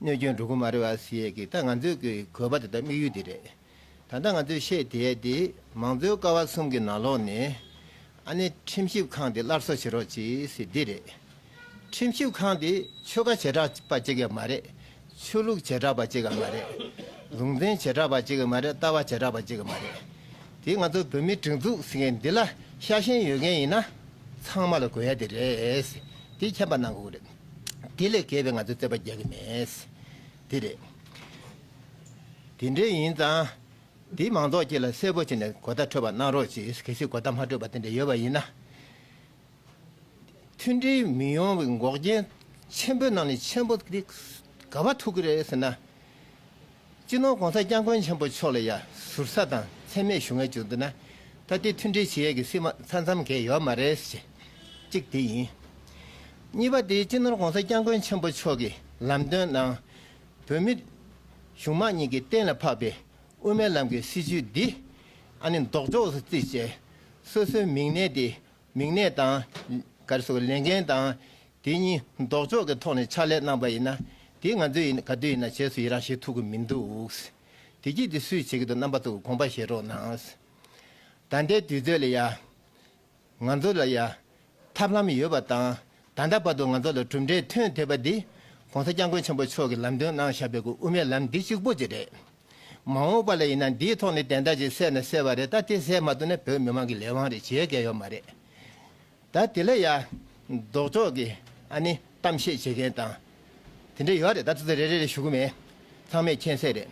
གནོད་སྐྱོན་འགྲོ་གི་མ་རེད་བ་ཟེར་ཡས་ཀྱི་ད་ང་ཚོའི་གི་དགོས་པ་དེ་ད་དམིགས་ཡུལ་དེ་རེད། ད་ལྟ་ང་ཚོས་བཤད་བསྡད་ཡས་དེ་མང་གཙོའི་ཀ་བ་གསུམ་གྱི་ནང་ལོགས་ནས་ཨ་ནི་ཁྲིམས་ཞིབ་ཁང་དེ་སླར་གསོ་བྱེད་རོགས་གྱིས་ཟེར་འདི་རེད། ཁྲིམས་ཞིབ་ཁང་དེ་ཆོལ་ཁ་བྱེ་བྲག་པ་གཅིག་ཡང་མ་རེད། ཆོས་ལུགས་བྱེ་བྲག་པ་གཅིག་ཡང་མ་རེད། ལུང་ཚན་བྱེ་བྲག་པ་གཅིག་ཡང་མ་རེད། ལྟ་བ་བྱེ་བྲག་པ་གཅིག་ཡང་མ་རེད། དེ་ང་ཚོ་བོད་མིའི་སྒྲིག་འཛུགས་ཟེར་མཁན་འདི་ལ་ཤ་ཞེན་ཡོད་མཁན་ཡིན་ན་ཚང་མ་ལ་དགོས་ཡ་དེ་རེད། དེ་མཁྱེན་པ་གནང་དགོས་རེད། དེ་ལས་བརྒལ་བའི་ང་ཚོ་རྩོད་པ་རྒྱག་གི་མེད། དེ་རེད། དེ་འདྲ་ཡིན་ཙང་། དེ་མང་ཚོགས་ཀྱི་ལ་གསལ་པོ་བྱས་ནས་གོ་བརྡ་འཕྲོད་པ་གནང་རོགས་གྱིས། གལ་སྲིད་གོ་བརྡ་མ་འཕྲོད་པ་དེ་འདྲ་ཡོད་པ་ཡིན་ན། མཐུན་སྒྲིལ་མི་ཡོང་བའི་འགོག་རྐྱེན་ཆེན་པོའི་ནང་ནས་ཆེན་པོ་དེ་ག་པར་ཐུག་གི་རེད་ཟེར་ན། སྤྱི་ནོར་༸གོང་ས་༸སྐྱབས་མགོན་ཆེན་པོ་མཆོག་ལ་ཡ་ཟུར་ཟ་དང་མཚན་སྨད་ཞུ་མཁན་བྱུང་འདུག་ན། ད་ལྟའི་མཐུན་སྒྲིལ་བྱེད་ཡས་ཀྱི་སྲིད་མ་ས་མཚམས་གས་ཡོད་མ་རེད་ཟེར། གཅིག་དེ་ཡིན། གཉིས་པ་དེ་སྤྱི་ནོར་༸གོང་ས་༸སྐྱབས་མགོན་ཆེན་པོ་མཆོག་གི་ལམ་སྟོན་ནང་། བོད་མི་གཞུང་མང་གཉིས་ཀྱིས་གཏན་ལ་ཕབ་པའི་དབུ་མའི་ལམ་གྱི་སྲིད་བྱུས་འདི་ཨ་ནི་ལྡོག་ཕྱོགས་སུ་བརྩིས་བྱས། སོ་སོའི་མིང་གནས་དེ་མིང་གནས་དང་། ག་རེ་ཟེར། ལས་འགན་དང་དེ་གཉིས་ལྡོག་ཕྱོགས་ཀྱི་ཐོག་ནས་ཕྱག་ལས་གནང་པ་ཡིན་ན། དེ་ང་ཚོས་ཡིན་ག་དུས་ཡིན་ན་རྗེས་སུ་ཡི་རང་བྱེད་ཐུབ་ཀྱི་མི་འདུག་དེ་གྱིས་དེ་སུས་བྱེད་ཀྱི་འདུག་རྣམ་པ་ཚོ་གིས་དགོངས་པ་བཞེས་རོགས་གནང་། ད་ལྟའི་དུས་ཚོད་ལ་ཡ། ང་ཚོ་ལ་ཡ། ཐབས་ལམ་ཡོད་པ་དང་། ད་ལྟ་བར་དུ་ང་ཚོ་ལ་གྲུབ་འབྲས་ཐོན་ཐུབ་པ་འདི། ༸གོང་ས་༸སྐྱབས་མགོན་ཆེན་པོ་མཆོག་གིས་ལམ་སྟོན་གནང་བཞག་པའི་གི་དབུ་མའི་ལམ་འདི་གཅིག་པོ་ཅིག་རེད། མ་འོངས་པ་ལ་ཡིན་ན་འདིའི་ཐོག་ནས་དན་རྟགས་ཅིག་གསལ་ན་གསལ་བ་རེད། ད་དེ་གསལ་མ་ཐུབ་ན་བོད་མི་མང་གི་ལས་དབང་རེད། བྱེད་ཡས་ཡོད་མ་རེད། ད་དེ་ལ་ཡ། ལྡོག་ཕྱོགས་ཀྱི་ཨ་ནི་གཏམ་བཤད་བྱེད་མཁན་དང་། དེ་འདྲ་ཡོད་རེད། ད་དེ་ཚོ་རེ་རེ་རེ་ཞུ་གི་མེད། ཚང་མས་མཁྱེན་གསལ་རེད།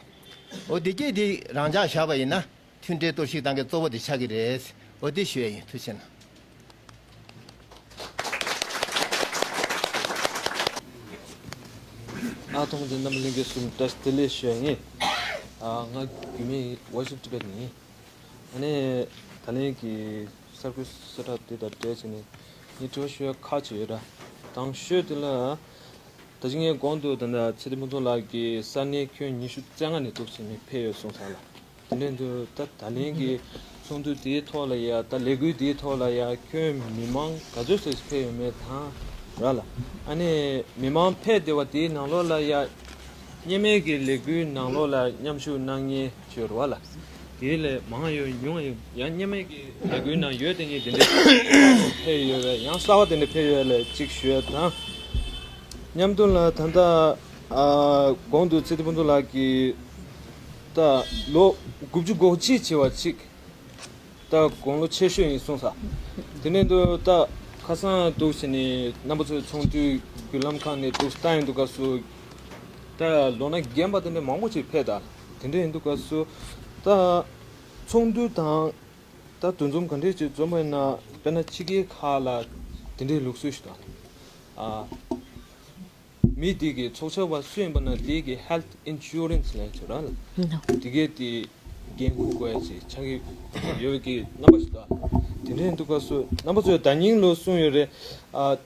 འོ་དེ་སྐད་དེ་རང་འཇགས་བཞག་པ་ཡིན་ན། མཐུན་སྒྲིལ་གཏོར་བཤིག་བཏང་མཁན་གཙོ་བོ་དེ་ཆགས་ཀྱི་རེད། འོ་དེ་ཞུ་ཡ་ཡིན། ཐུགས་རྗེ་ཆེ་གནང་། ཨ། ཐོག་མ་དེ་རྣམ་པ་ལྷན་རྒྱས་ཚོར་བཀྲ་ཤིས་བདེ་ལེགས་ཞུ་ཡ་ཡིན། ཨ། ང་རྒྱུད་སྨད་Voice of Tibet་ཡིན། ཨ་ནི་ད་ལན་གྱི་གསར་འགོད་གསལ་བསྒྲགས་དེ་དང་འབྲེལ་བྱས་ནས་ངས་དྲི་བ་ཞུ་ཡ་ཁག་ཅིག་ཡོད་ར། དང་ཤོས་དེ་ལ། ད་ཅི་ངས་གོང་དུ་ད་ལྟ་ཚེ་བརྟན་ཕུན་ཚོགས་ལགས་ཀྱིས་ས་གནས་ཁྱོན་ཉི་ཤུ་རྩ་ལྔ་ནས་འདུག་ཟེར་ནས་ཕེབས་ཡོད་གསུངས་སོང་ལ། དེ་འདྲ་འདུག་ད་ད་ལན་གྱི་ཚོགས་འདུ་དེའི་ཐོག་ལ་ཡ། ད་ལས་འགུལ་དེའི་ཐོག་ལ་ཡ་ཁྱོན་མི་མང་ག་ཚོད་ཙམ་ཕེབས་ཡོད་མེད་དང་ར་ལ། ཨ་ནི་མི་མང་ཕེབས་བསྡད་པ་དེའི་ནང་ལོགས་ལ་ཡ། སྔོན་མའི་གི་ལས་འགུལ་ནང་ལོགས་ལ་མཉམ་ཞུགས་གནང་མཁན་ཅིག་ཡོད་རེད་བ་ལ། དེ་ལས་མང་ཡོད་ཉུང་ཡོད། ཡང་སྔོན་མའི་གི་ལས་འགུལ་ནང་ཡོད་དེ་ངས་དེ་འདྲ་ཕེབས་ཡོད་པས། ཡང་གསར་པ་དེ་འདྲ་ཕེབས་ཡོད་ལ་གཅིག་ཞུ་ཡ་དང་། མཉམ་དུ་ལ་ད་ལྟ་ཨ་གོང་དུ་ཚེ་བརྟན་ཕུན་ཚོགས་ལགས་ཀྱིས་ད་ལོ་དགུ་བཅུ་གོ་གཅིག་བྱས་པ་གཅིག་ད་དགུང་ལོ་ཆེ་ཤོས་ཡིན་གསུངས་ས། དེ་ནས་འདུག་ད་ཁ་སང་འདུག་བྱས་ནས་རྣམ་པ་ཚོའི་ཚོགས་འདུའི་བརྒྱུད་ལམ་ཁག་ནས་འདུག་ལྟ་ཡོང་དུས་སྐབས་སུ། ད་ལོ་ན་རྒན་པ་དེ་འདྲ་མང་པོ་ཅིག་ཕེབས་ད། དེ་འདྲ་ཡིན་དུས་སྐབས་སུ། ད་ཚོགས་འདུ་དང་། ད་འདུ་འཛོམས་ག་འདྲས་ཅིག་འཛོམས་པ་ཡིན་ན། དཔེར་ན་ཕྱི་རྒྱལ་ཁག་ལ་དེ་འདྲའི་ལུགས་སྲོལ་ཞིག་དང་། ཨ། མི་དེ་གི་ཚོགས་བཅར་བ་སུ་ཡིན་པ་ན་དེ་གི་health insurance་ལབ་ཡ་ཅིག་རག་ལ། དེ་གས་དེ་འགན་འཁུར་དགོས་ཡ་ཅིག་ཆགས་ཀྱི་ཡོད་པའི་གི་རྣམ་པ་ཞིག་འདུག་དེ་འདྲ་ཡིན་དུས་སྐབས་སུ་རྣམ་པ་ཚོས་ད་ཉིན་ལོ་གསུངས་ཡོད་རེད། ཨ།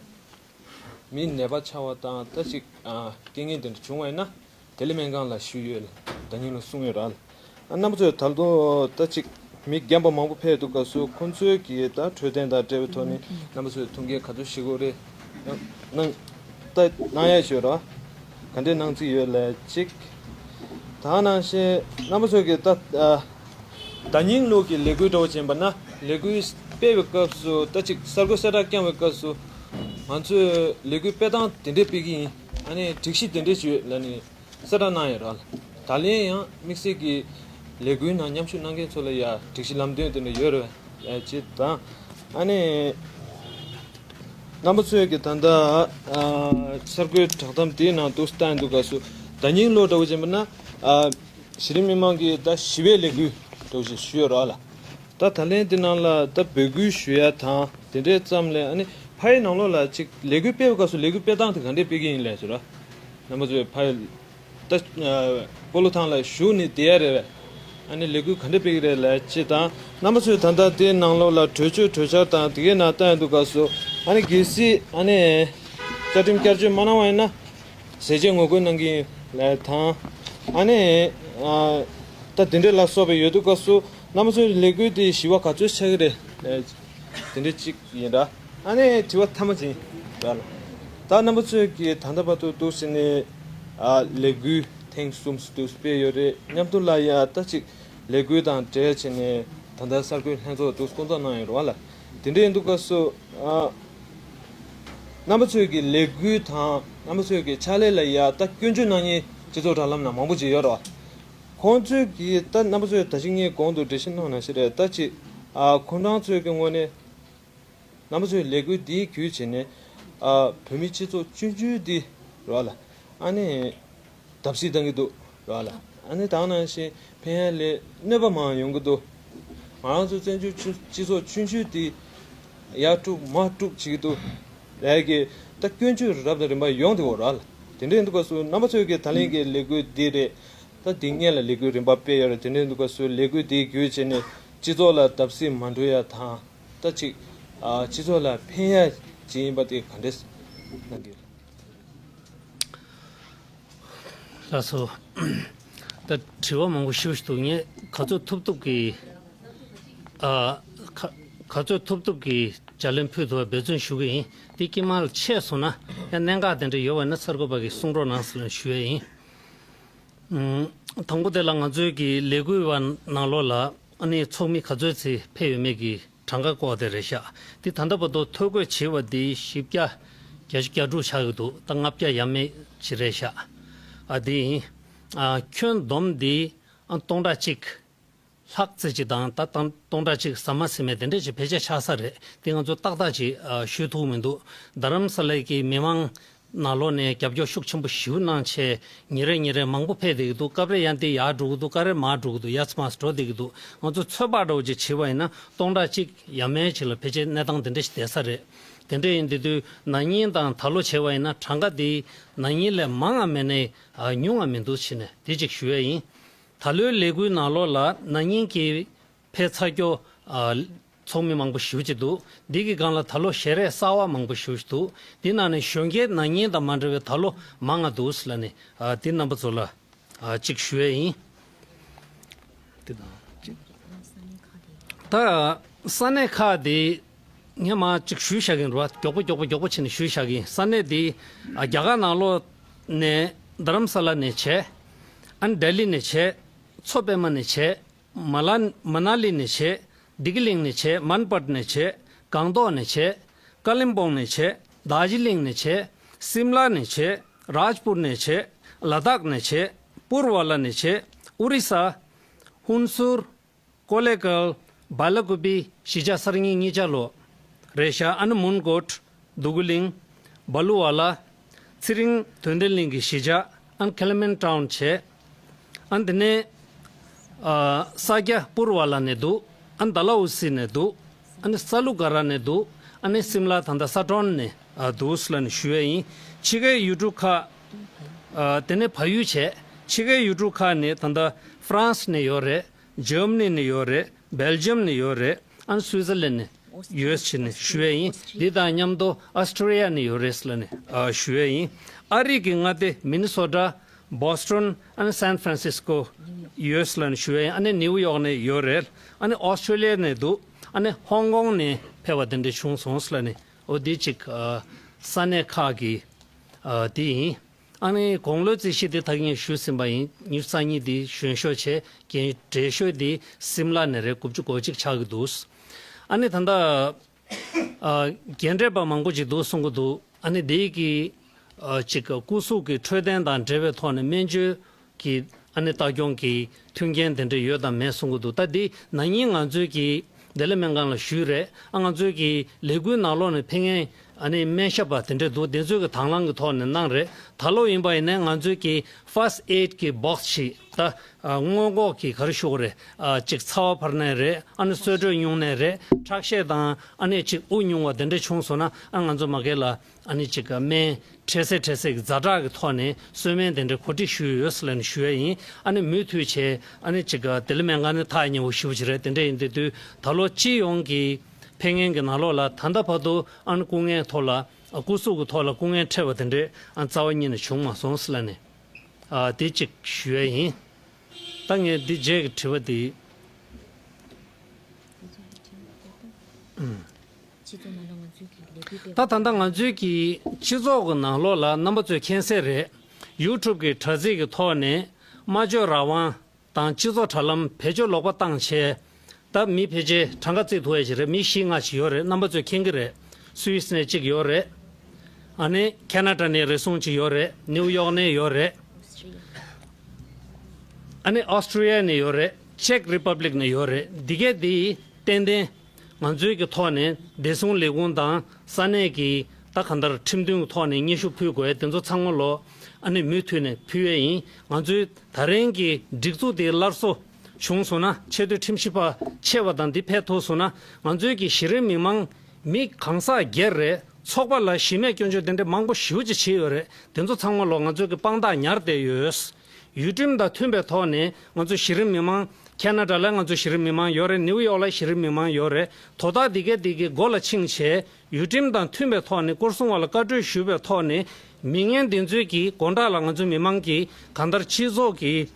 མི་ནད་པ་ཆགས་པ་དང་ད་ཅིག་ཨ། རྐྱེན་ངན་དེ་འདྲ་བྱུང་བ་ཡིན་ན། དེ་ལས་སྨན་ཁང་ལ་ཞུས་ཡོད་ལ། ད་ཉིན་ལ་གསུངས་ཡོད་ར་ལ། ཨ། རྣམ་པ་ཚོས་ད་ལྟོ་ད་ཅིག་མི་རྒན་པ་མང་པོ་ཕེབས་འདུག་སྐབས་སུ་ཁོང་ཚོའི་གི་ད་འཕྲོད་བསྟེན་དང་འབྲེལ་བའི་ཐོག་ནས་རྣམ་པ་ཚོས་ཐུགས་འགན་ག་ཚོད་བཞེས་དགོས་རེད། གནང་ད་གནང་ཡ་ཞུ་ར། ག་འདྲས་གནང་རྩིས་ཡོད་ལ་གཅིག་ད་ནང་བཞིན་རྣམ་པ་ཚོས་གི་ད་ཨ། ད་ཉིན་ལོ་གི་ལས་འགུལ་འདྲ་བོ་ཅིག་ཡིན་པ་ན། ལས་འགུལ་སྤེལ་བའི་སྐབས་སུ་ད་ཅིག་གསར་འགོད་གསལ་བསྒྲགས་བསྐྱངས་པའི་སྐབས་སུ། ང་ཚོས་ལས་འགུལ་སྤེལ་སྟངས་དེ་འདྲས་སྤེལ་གྱི་ཡིན། ཨ་ནི་སྒྲིག་གཞི་དེ་འདྲས་ཅིག་ཡོད་ལབ་ནས་གསལ་བསྒྲགས་གནང་ཡོད་ར། ད་ལན་ཡང་དམིགས་བསལ་གྱི་ལས་འགུལ་ནང་མཉམ་ཞུགས་གནང་མཁན་ཚོ་ལ་ཡ་སྒྲིག་གཞི་ལམ་སྟོན་དེ་འདྲ་ཡོད་རེད་པས་ཅེས་དང་། ཨ་ནི་རྣམ་པ་ཚོས་ཀྱི་ད་ལྟ་ཨ། གསར་འགོད་བསྒྲགས་གཏམ་དེའི་ནང་དུ་བལྟ་ཡོང་དུས་སྐབས་སུ། ད་ཉིན་ལོ་འདྲ་བོ་ཅིག་ཡིན་པ་ན། ཨ། གཞི་རིམ་མི་མང་གི་ད་ཞི་བའི་ལས་འགུལ་འདྲ་བོ་ཞིག་ཞུས་ཡོད་ར་ལ། ད་ད་ལན་དེ་ནང་ལ་ད་འབོད་སྐུལ་ཞུ་ཡ་དང་དེ་འདྲའི་ཙམ་ལས། ཨ་ནི་ཕ་ཡི་ནང་ལོགས་ལ་ཅིག་ལས་འགུལ་སྤེལ་བའི་སྐབས་སུ་ལས་འགུལ་སྤེལ་སྟངས་དེ་ག་འདྲས་སྤེལ་གྱི་ཡིན་ལབ་ཞུ་ར། རྣམ་པ་ཚོས་ཕ་ཡི་ད་ཨ། སྤོ་ལོ་ཐང་ལ་བཞུགས་ནས་བསྡད་ཡ་རེད་པས། ཨ་ནི་ལས་འགུལ་ག་འདྲ་སྤེལ་གི་རེད་ལབ་ཅེས་དང་། རྣམ་པ་ཚོས་ད་ལྟ་དེའི་ནང་ལོགས་ལ་གྲོས་ཆོད་གྲོས་འཆར་དང་དེ་གའི་ནང་བཏང་ཡོང་དུས་སྐབས་སུ། ཨ་ནི་གལ་སྲིད་ཨ་ནི་བཅའ་ཁྲིམས་བསྐྱར་བཅོས་མ་གནང་བ་ཡིན་ན། ཟས་བཅད་ངོ་རྒོལ་གནང་གི་ཡིན་ལབ་དང་། ཨ་ནི་ཨ་ད་དེ་འདྲ་ལ་སོགས་པ་ཡོད་དུས་སྐབས་སུ། རྣམ་པ་ཚོའི་ལས་འགུལ་དེ་བཞི་པ་ག་ཚོད་ཆགས་ཀྱི་རེད་ལབ་དེ་འདྲ་གཅིག་ཡིན་ར། ཨ་ནི་དྲི་བ་མཐའ་མ་ཅིག་ར་ལ། ད་རྣམ་པ་ཚོས་ཀྱིས་ད་ལྟ་བར་དུ་འདུག་ཟེར་ནས་ཨ་ལས་འགུལ་ཐེངས་གསུམ་འདུག་སྤེལ་ཡོད་རེད། མཉམ་དུ་ལ་ཡ་ད་ཅིག་ལས་འགུལ་དང་འབྲེལ་བྱས་ནས་ད་ལྟ་གསར་འགོད་ལྷན་ཚོགས་འདུག་སྐོང་ཚོགས་གནང་ཡོད་རེད་བ་ལ། དེ་འདྲ་ཡིན་དུས་སྐབས་སུ་ཨ་རྣམ་པ་ཚོས་ཀྱི་ལས་འགུལ་དང་རྣམ་པ་ཚོས་ཀྱི་ཕྱག་ལས་ལ་ཡ་ད་སྐྱོན་བརྗོད་གནང་མཁན་སྤྱི་ཚོགས་དྲ་ལམ་ནང་མང་པོ་ཅིག་ཡོད་རེད་བ། ཁོང་ཚོས་ཀྱིས་ད་རྣམ་པ་ཚོས་ད་ཅི་ངས་གོང་དུ་འགྲེལ་བཤད་གནང་ནང་བཞིན་རེད། ད་ཅི་ཨ་ཁོང་རང་ཚོས་ཀྱི་ངོས་ནས་རྣམ་པ་ཚོས་ལས་འགུལ་འདིའི་བརྒྱུད་བྱས་ནས་ཨ་བོད་མི་སྤྱི་ཚོགས་ཆུང་ཆུང་འདི་རེད་བ་ལ། ཨ་ནི་བརྡབ་གསིག་བཏང་གི་འདུག་རེད་བ་ལ། ཨ་ནི་ད་ག་ནང་བཞིན་ཕན་ཡ་ལས་གནོད་པ་མང་ཡོང་གི་འདུག་ང་རང་ཚོ་བཙན་བྱོལ་སྤྱི་སྤྱི་ཚོགས་ཆུང་ཆུང་འདི་ཡར་དཀྲུག་མར་དཀྲུག་བྱེད་ཀྱི་འདུག་ལས་ཀྱི་ད་སྐྱོན་བརྗོད་རབ་དང་རིམ་པ་ཡོང་བསྡད་ཡོད་རེད་བ་ལ། དེ་འདྲ་ཡིན་དུས་སྐབས་སུ་རྣམ་པ་ཚོས་ཀྱི་ད་ལན་གྱི་ལས་འགུལ་འདི་རེད། ད་འདི་སྔོན་ལ་ལས་འགུལ་རིམ་པ་སྤེལ་ཡོད་རེད། དེ་འདྲ་ཡིན་དུས་སྐབས་སུ་ལས་འགུལ་འདི་བརྒྱུད་བྱས་ནས་སྤྱི་ཚོགས་ལ་བརྡབ་གསིག་མ་འགྲོ་ཡ་དང་། ད་ཅིག་ཨ་སྤྱི་ཚོགས་ལ་ཕན་ཡ་ཅིག་ཡིན་པ་དེ་ག་འདྲས་གནང་གི་རེད། ལགས་སོ། ད་དྲི་བ་མང་པོ་ཞེ་པོ་ཞིག་འདུག་ངས་ག་ཚོད་ཐུབ་ཐུབ་ཀྱིས་ཨ་ག་ག་ཚོད་ཐུབ་ཐུབ་ཀྱིས་ལྗགས་ལན་ཕུལ་ཐུབ་པ་འབད་བརྩོན་ཞུ་གི་ཡིན། དེ་དཀྱིལ་མ་ལ་ཆད་སོང་ན་ཡང་གནད་འགག་དེ་འདྲ་ཡོད་པ་ན་གསར་འགོད་པ་གིས་གསུང་རོགས་གནང་ཟེར་ཞུ་ཡས་ཡིན། ཨུམ། དང་པོ་དེ་ལ་ང་ཚོའི་གི་ལས་འགུལ་བ་ནང་ལོགས་ལ་ཨ་ནི་ཚོགས་མི་ག་ཚོད་ཙམ་ཕེབས་ཡོད་མེད་ཀྱི་གྲངས་ཀ་སྐོར་དེ་རེད་ཤག་དེ་ད་ལྟ་བར་དུ་ཐོ་འགོད་བྱས་པ་དེ་བཞི་བརྒྱ་བརྒྱད་ཅུ་གྱ་དྲུག་ཆགས་ཀྱི་འདུག་ད་ལྔ་བརྒྱ་ཡས་མས་ཅིག་རེད་ཤག་ཨ་དེ་ཡིན། ཨ་ཁྱོན་བསྡོམས་དེ་ཨ་སྟོང་ཕྲག་གཅིག་ལྷག་ཙམ་ཅིག་དང་། ད་དང་སྟོང་ཕྲག་གཅིག་ཟ་མ་ཟིན་མེད་དེ་འདྲས་ཅིག་ཕལ་ཆེར་ཆགས་ས་རེད། དེ་ང་ཚོ་ཏག་ཏག་ཅིག་ཨ་ཞུ་ཐུབ་མི་འདུག་རྡ་རམ་ས་ལའི་གི་མི་མང་ནང་ལོགས་ནས་རྒྱབ་སྐྱོར་ཤུགས་ཆེན་པོ་ཞེ་པོ་གནང་བྱས་ཉིན་རེ་ཉིན་རེ་མང་པོ་ཕེབས་བསྡད་ཀྱི་འདུག་སྐབས་རེ་ཡང་དེ་ཡར་འགྲོ་གི་འདུག་སྐབས་རེ་མར་འགྲོ་གི་འདུག་ཡར་ཚུར་མར་ཚུར་འགྲོ་བསྡད་ཀྱི་འདུག་ང་ཚོ་ཚོད་དཔག་འདྲ་བོ་ཅིག་བྱས་པ་ཡིན་ན་སྟོང་ཕྲག་གཅིག་ཡས་མས་ཅིག་ལ་ཕལ་ཆེར་གནས་སྟངས་དེ་འདྲ་ཞིག་བསྡད་ས་རེད། དེ་འདྲ་ཡིན་དུས་དུས་ན་ནིང་དང་ད་ལོ་བྱས་པ་ཡིན་ན་གྲངས་ཀ་དེ་ན་ནིང་ལས་མང་ང་མེད་ནའི་ཨ་ཉུང་ང་མི་འདུག་བྱས་ནས་དེ་ཅིག་ཞུ་ཡས་ཡིན། ད་ལོའི་ལས་འགུལ་ནང་ལོགས་ལ་ན་ནིང་གི་ཕེབས་ཚར་རྒྱུ་ཨ་ཚོགས་མི་མང་པོ་ཞེ་པོ་ཅིག་འདུག་འདི་གི་སྒང་ལ་ད་ལོ་ཞལ་རས་གསར་པ་མང་པོ་ཞེ་པོ་ཅིག་འདུག་འདི་ནང་ནས་གཞོན་སྐྱེས་ན་ནིང་དང་མ་འདྲ་བའི་ད་ལོ་མང་ང་འདུག་ལབ་ནས་ཨ་འདི་རྣམ་པ་ཚོ་ལ་ཨ་ཅིག་ཞུ་ཡས་ཡིན། འདི་དང་ཅིག་ད་ས་གནས་ཁག་དེ་ངས་མར་ཅིག་ཞུས་བཞག་གིན་རེད་བ། མགྱོགས་པོ་མགྱོགས་པོ་མགྱོགས་པོ་བྱས་ནས་ཞུས་བཞག་གིན། ས་གནས་དེ་ཨ་རྒྱ་གར་ནང་ལོགས་ནས་རྡ་རམ་ས་ལ་ནས་བྱས། ཨ་ནི་ལྡི་ལི་ནས་བྱས། མཚོ་པད་མ་ནས་བྱས། མ་ལ་མ་ན་ལི་ནས་བྱས། བདེ་སྐྱིད་གླིང་ནས་བྱས། མན་པད་ནས་བྱས། སྒང་ཏོག་ནས་བྱས། ཀ་ལིམ་པོང་ནས་བྱས། རྡོ་རྗེ་གླིང་ནས་བྱས། སིམ་ལ་ནས་བྱས། རཱཇ་པུར་ནས་བྱས། ལ་དྭགས་ནས་བྱས། པུར་ཝ་ལ་ནས་བྱས། ཨོ་རི་ས། ཧུན་སུར། ཀོ་ལེ་གལ། བ་ལ་ཀུ་པི། གཞིས་ཆགས་གསར་རྙིང་གཉིས་ཆ་ལོ། རེད་ཤག་ཨ་ནི་མོན་གྷོ། འདུ་ཁུ་གླིང་། སྦ་ལུ་ཝ་ལ། ཚེ་རིང་དོན་ལྡན་གླིང་གི་གཞིས་ཆགས། ཨ་ནི་ཁེ་ལ་མན་ཊའུན་བྱས། ཨ་ནི་དེ་ནས་ཨ་ས་སྐྱ་པུར་ཝ་ལ་ནས་འདུག་ཨ་ནི་ཌལ་ཧོ་སི་ནས་འདུག་ཨ་ནི་ས་ལུ་ག་ར་ནས་འདུག་ཨ་ནི་སིམ་ལ་ད་ལྟ་ས་ཏྲོན་ནས་ཨ་འདུག་ལབ་ནས་ཞུ་ཡས་ཡིན། ཕྱི་རྒྱལ་ཡུལ་གྲུ་ཁག་ཨ་དེ་ནས་བལ་ཡུལ་བྱས། ཕྱི་རྒྱལ་ཡུལ་གྲུ་ཁག་ནས་ད་ལྟ་ཧྥ་རན་སི་ནས་ཡོད་རེད། འཇར་མ་ནི་ནས་ཡོད་རེད། སྦེལ་ཇམ་ནས་ཡོད་རེད། ཨ་ནི་སུའི་ཙར་ལན་ནས་ཡོད་ཟེར་ནས་ཞུ་ཡས་ཡིན། འདི་དང་མཉམ་དུ་ཨོ་སི་ཀྲི་ལི་ཡ་ནས་ཡོད་རེད་ཟེར་ནས་ཨ་ཞུ་ཡས་ཡིན། ཨ་རི་གི་མངའ་སྡེ་མི་ནི་སོ་ཊ། བོ་སི་ཊོན། ཨ་ནི་སན་ཧྥ་རན་སིས་ཀོ་ཡོད་ཟེར་ནས་ཞུ་ཡས་ཡིན། ཨ་ནི་ནིའུ་ཡོག་ནས་ཡོད་རེད། ཨ་ནི་ཨོ་སི་ཀྲི་ལི་ཡ་ནས་འདུག་ཨ་ནི་ཧོང་ཀོང་ནས་ཕེབས་པ་དེ་འདྲ་བྱུང་སོང་ཟེར་ནས། འོ་འདི་གཅིག་ཨ་ས་གནས་ཁག་གི་ཨ་འདི་ཡིན། ཨ་ནི་དགུང་ལོའི་རྩིས་གཞི་འདི་ད་གིན་ཞུས་ཟིན་པ་ཡིན། ཉི་ཤུ་རྩ་གཉིས་འདི་གཞོན་ཤོས་བྱས། རྒན་བགྲེས་ཤོས་འདི་སིམ་ལ་ནས་རེད། དགུ་བཅུ་གོ་གཅིག་ཆགས་ཀྱི་འདུག་ཨ་ནི་ད་ལྟ་ཨ་རྒན་གྲས་པ་མང་པོ་ཅིག་འདུག་གསུང་གི་འདུག་ཨ་ནི་འདི་གི་ཨ་གཅིག་སྐུ་གཟུགས་ཀྱི་འཕྲོད་བསྟེན་དང་འབྲེལ་བའི་ཐོག་ནས་སྨན་བཅོས་ཀྱི་ཨ་ནི་ལྟ་སྐྱོང་གི་མཐུན་རྐྱེན་དེ་འདྲ་ཡོད་དམ་མེད་གསུང་གི་འདུག་ད་འདི་ན་ནིང་ང་ཚོའི་གི་བདེ་ལེགས་སྨན་ཁང་ལ་ཞུས་རེད། ཨ་ང་ཚོའི་གི་ལས་འགུལ་ནང་ལོགས་ནས་ཕེབས་མཁན་ ཨ་ནི་སྨན་ཞབས་པ་དེ་འདྲས་འདུག་དེ་ཚོས་ཀྱི་དང་བླངས་ཀྱི་ཐོག་ནས་གནང་རེད། ད་ལོ་ཡིན་པ་ཡིན་ན་ང་ཚོས་ཀྱི་first aid གི་box ཞིག་ད་ཨ་སྔོན་འགོག་གི་ག་རེ་ཞུ་དགོས་རེད། ཨ་ཅིག་ཚ་བ་འཕར་ནས་རེད། ཨ་ནི་གསོལ་དྲོད་ཉུང་ནས་རེད། ཁྲག་ཤེད་དང་ཨ་ནི་ཅིག་དབུགས་ཉུང་བ་དེ་འདྲས་བྱུང་སོང་ན་ཨ་ང་ཚོ་མ་གི་ལ་ཨ་ནི་ཅིག་སྨན་འཕྲལ་སེལ་འཕྲལ་སེལ་གྱི་ཛ་དྲག་གི་ཐོག་ནས་གསོལ་སྨན་དེ་འདྲས་གོ་སྒྲིག་ཞུས་ཡོད་ཟེར་ལབ་ནས་ཞུ་ཡ་ཡིན། ཨ་ནི་མུ་མཐུད་བྱས་ཨ་ནི་ཅིག་དེ་ལས་སྨན་ཁང་ནི་ཐག་ཉེ་བོ་ཞེ་པོ་ཅིག་རེད། དེ་འདྲས་ཡིན་དུས་དུས་ད་ལོ་སྤྱི་ཡོངས་ཀྱི་ཕེབས་མཁན་གྱི་ནང་ལོགས་ལ་ད་ལྟ་བར་དུ་ཨ་ནི་སྐུ་ངལ་ཐོག་ལ་ཨ་སྐུ་གཟུགས་ཀྱི་ཐོག་ལ་སྐུ་ངལ་འཕྲད་པ་དེ་འདྲས་ཨ་རྩ་བ་ཉིད་ནས་བྱུང་མ་སོང་ཟེར་ལབ་ནས་ཨ་དེ་གཅིག་ཞུ་ཡ་ཡིན། ད་ངས་འདི་རྗེས་ཀྱི་དྲི་བ་འདི། ད་ད་ལྟ་ང་ཚོའི་གི་སྤྱི་ཚོགས་ཀྱི་ནང་ལོགས་ལ་རྣམ་པ་ཚོས་མཁྱེན་གསལ་རེད། YouTube གི་དྲ་ཚིགས་ཀྱི་ཐོག་ནས་སྨྲ་བརྗོད་རང་དབང་དང་སྤྱི་ཚོགས་དྲ་ལམ་བེད་སྤྱོད་ལོག་པ་བཏང་བྱས། ད་མི་ཕལ་ཆེར་གྲངས་ཀ་བརྩི་ཐུབ་ཡ་ཞིག་རེད། མི་བཞི་ལྔ་ཞིག་ཡོད་རེད། རྣམ་པ་ཚོས་མཁྱེན་གྱི་རེད། སུད་སི་ནས་གཅིག་ཡོད་རེད། ཨ་ནི་ཁེ་ན་ཌ་ནས་རེ་ཟུང་གཅིག་ཡོད་རེད། ནིའུ་ཡོག་ནས་ཡོད་རེད། ཨ་ནི་ཨོ་སི་ཀྲི་ཡ་ནས་ཡོད་རེད། ཅེག་རི་པབ་ལིག་ནས་ཡོད་རེད། འདི་གས་འདི་ཏན་ཏན་ང་ཚོའི་གི་ཐོག་ནས་བདེ་སྲུང་ལས་ཁུངས་དང་ས་གནས་ཀྱི་ད་གང་ལྟར་ཁྲིམས་མཐུན་གྱི་ཐོག་ནས་སྙན་ཞུ་ཕུལ་དགོས། དེ་ཚོ་ཚང་མ་ལོ་ཨ་ནི་མུ་མཐུད་ནས་ཕུལ་ཡས་ཡིན། ང་ཚོའི་ད་རིང་གི་སྒྲིག་འཛུགས་དེ་སླར་གསོ་བྱུང་སོང་ན། ཆེས་མཐོའི་ཁྲིམས་ཞིབ་པ་ཆེ་བ་དང་འདི་ཕེབས་ཐུབ་སོང་ན། ང་ཚོའི་གི་གཞི་རིམ་མི་མང་མི་གང་ཟག་སྒེར་རེད། ཚོགས་པ་ལ་གཞི་མེད་སྐྱོན་བརྗོད་དེ་འདྲའི་མང་པོ་ཞེ་པོ་ཅིག་བྱས་ཡོད་རེད། དེ་ཚོ་ཚང་མ་ལོ་ང་ཚོའི་གི་དཔང་རྟགས་ཉར་བསྡད་ཡོད། ཡུལ་ཁྲིམས་དང་མཐུན་པའི་ཐོག་ནས་ང་ཚོ་གཞི་རིམ་མི་མང་། ཁེ་ན་ཌ་ལ་ང་ཚོ་གཞི་རིམ་མི་མང་ཡོད་རེད། ནིའུ་ཡོག་ལ་གཞི་རིམ་མི་མང་ཡོད་རེད། དོ་བདག་འདི་གས་འདི་གི་མགོ་ལ་ཕྱིན་བྱས་ཡུལ་ཁྲིམས་དང་མཐུན་པའི་ཐོག་ནས་སྐོར་སྲུང་བ་ལ་བཀའ་འཁྲོལ་ཞུས་པའི་ཐོག་ནས་མི་ངན་འདི་ཚོའི་གི་མགོ་འདྲ་ལ་ང་ཚོ་མི་མང་གི་གང་ལྟར་སྤྱི་ཚོགས་ཀྱི་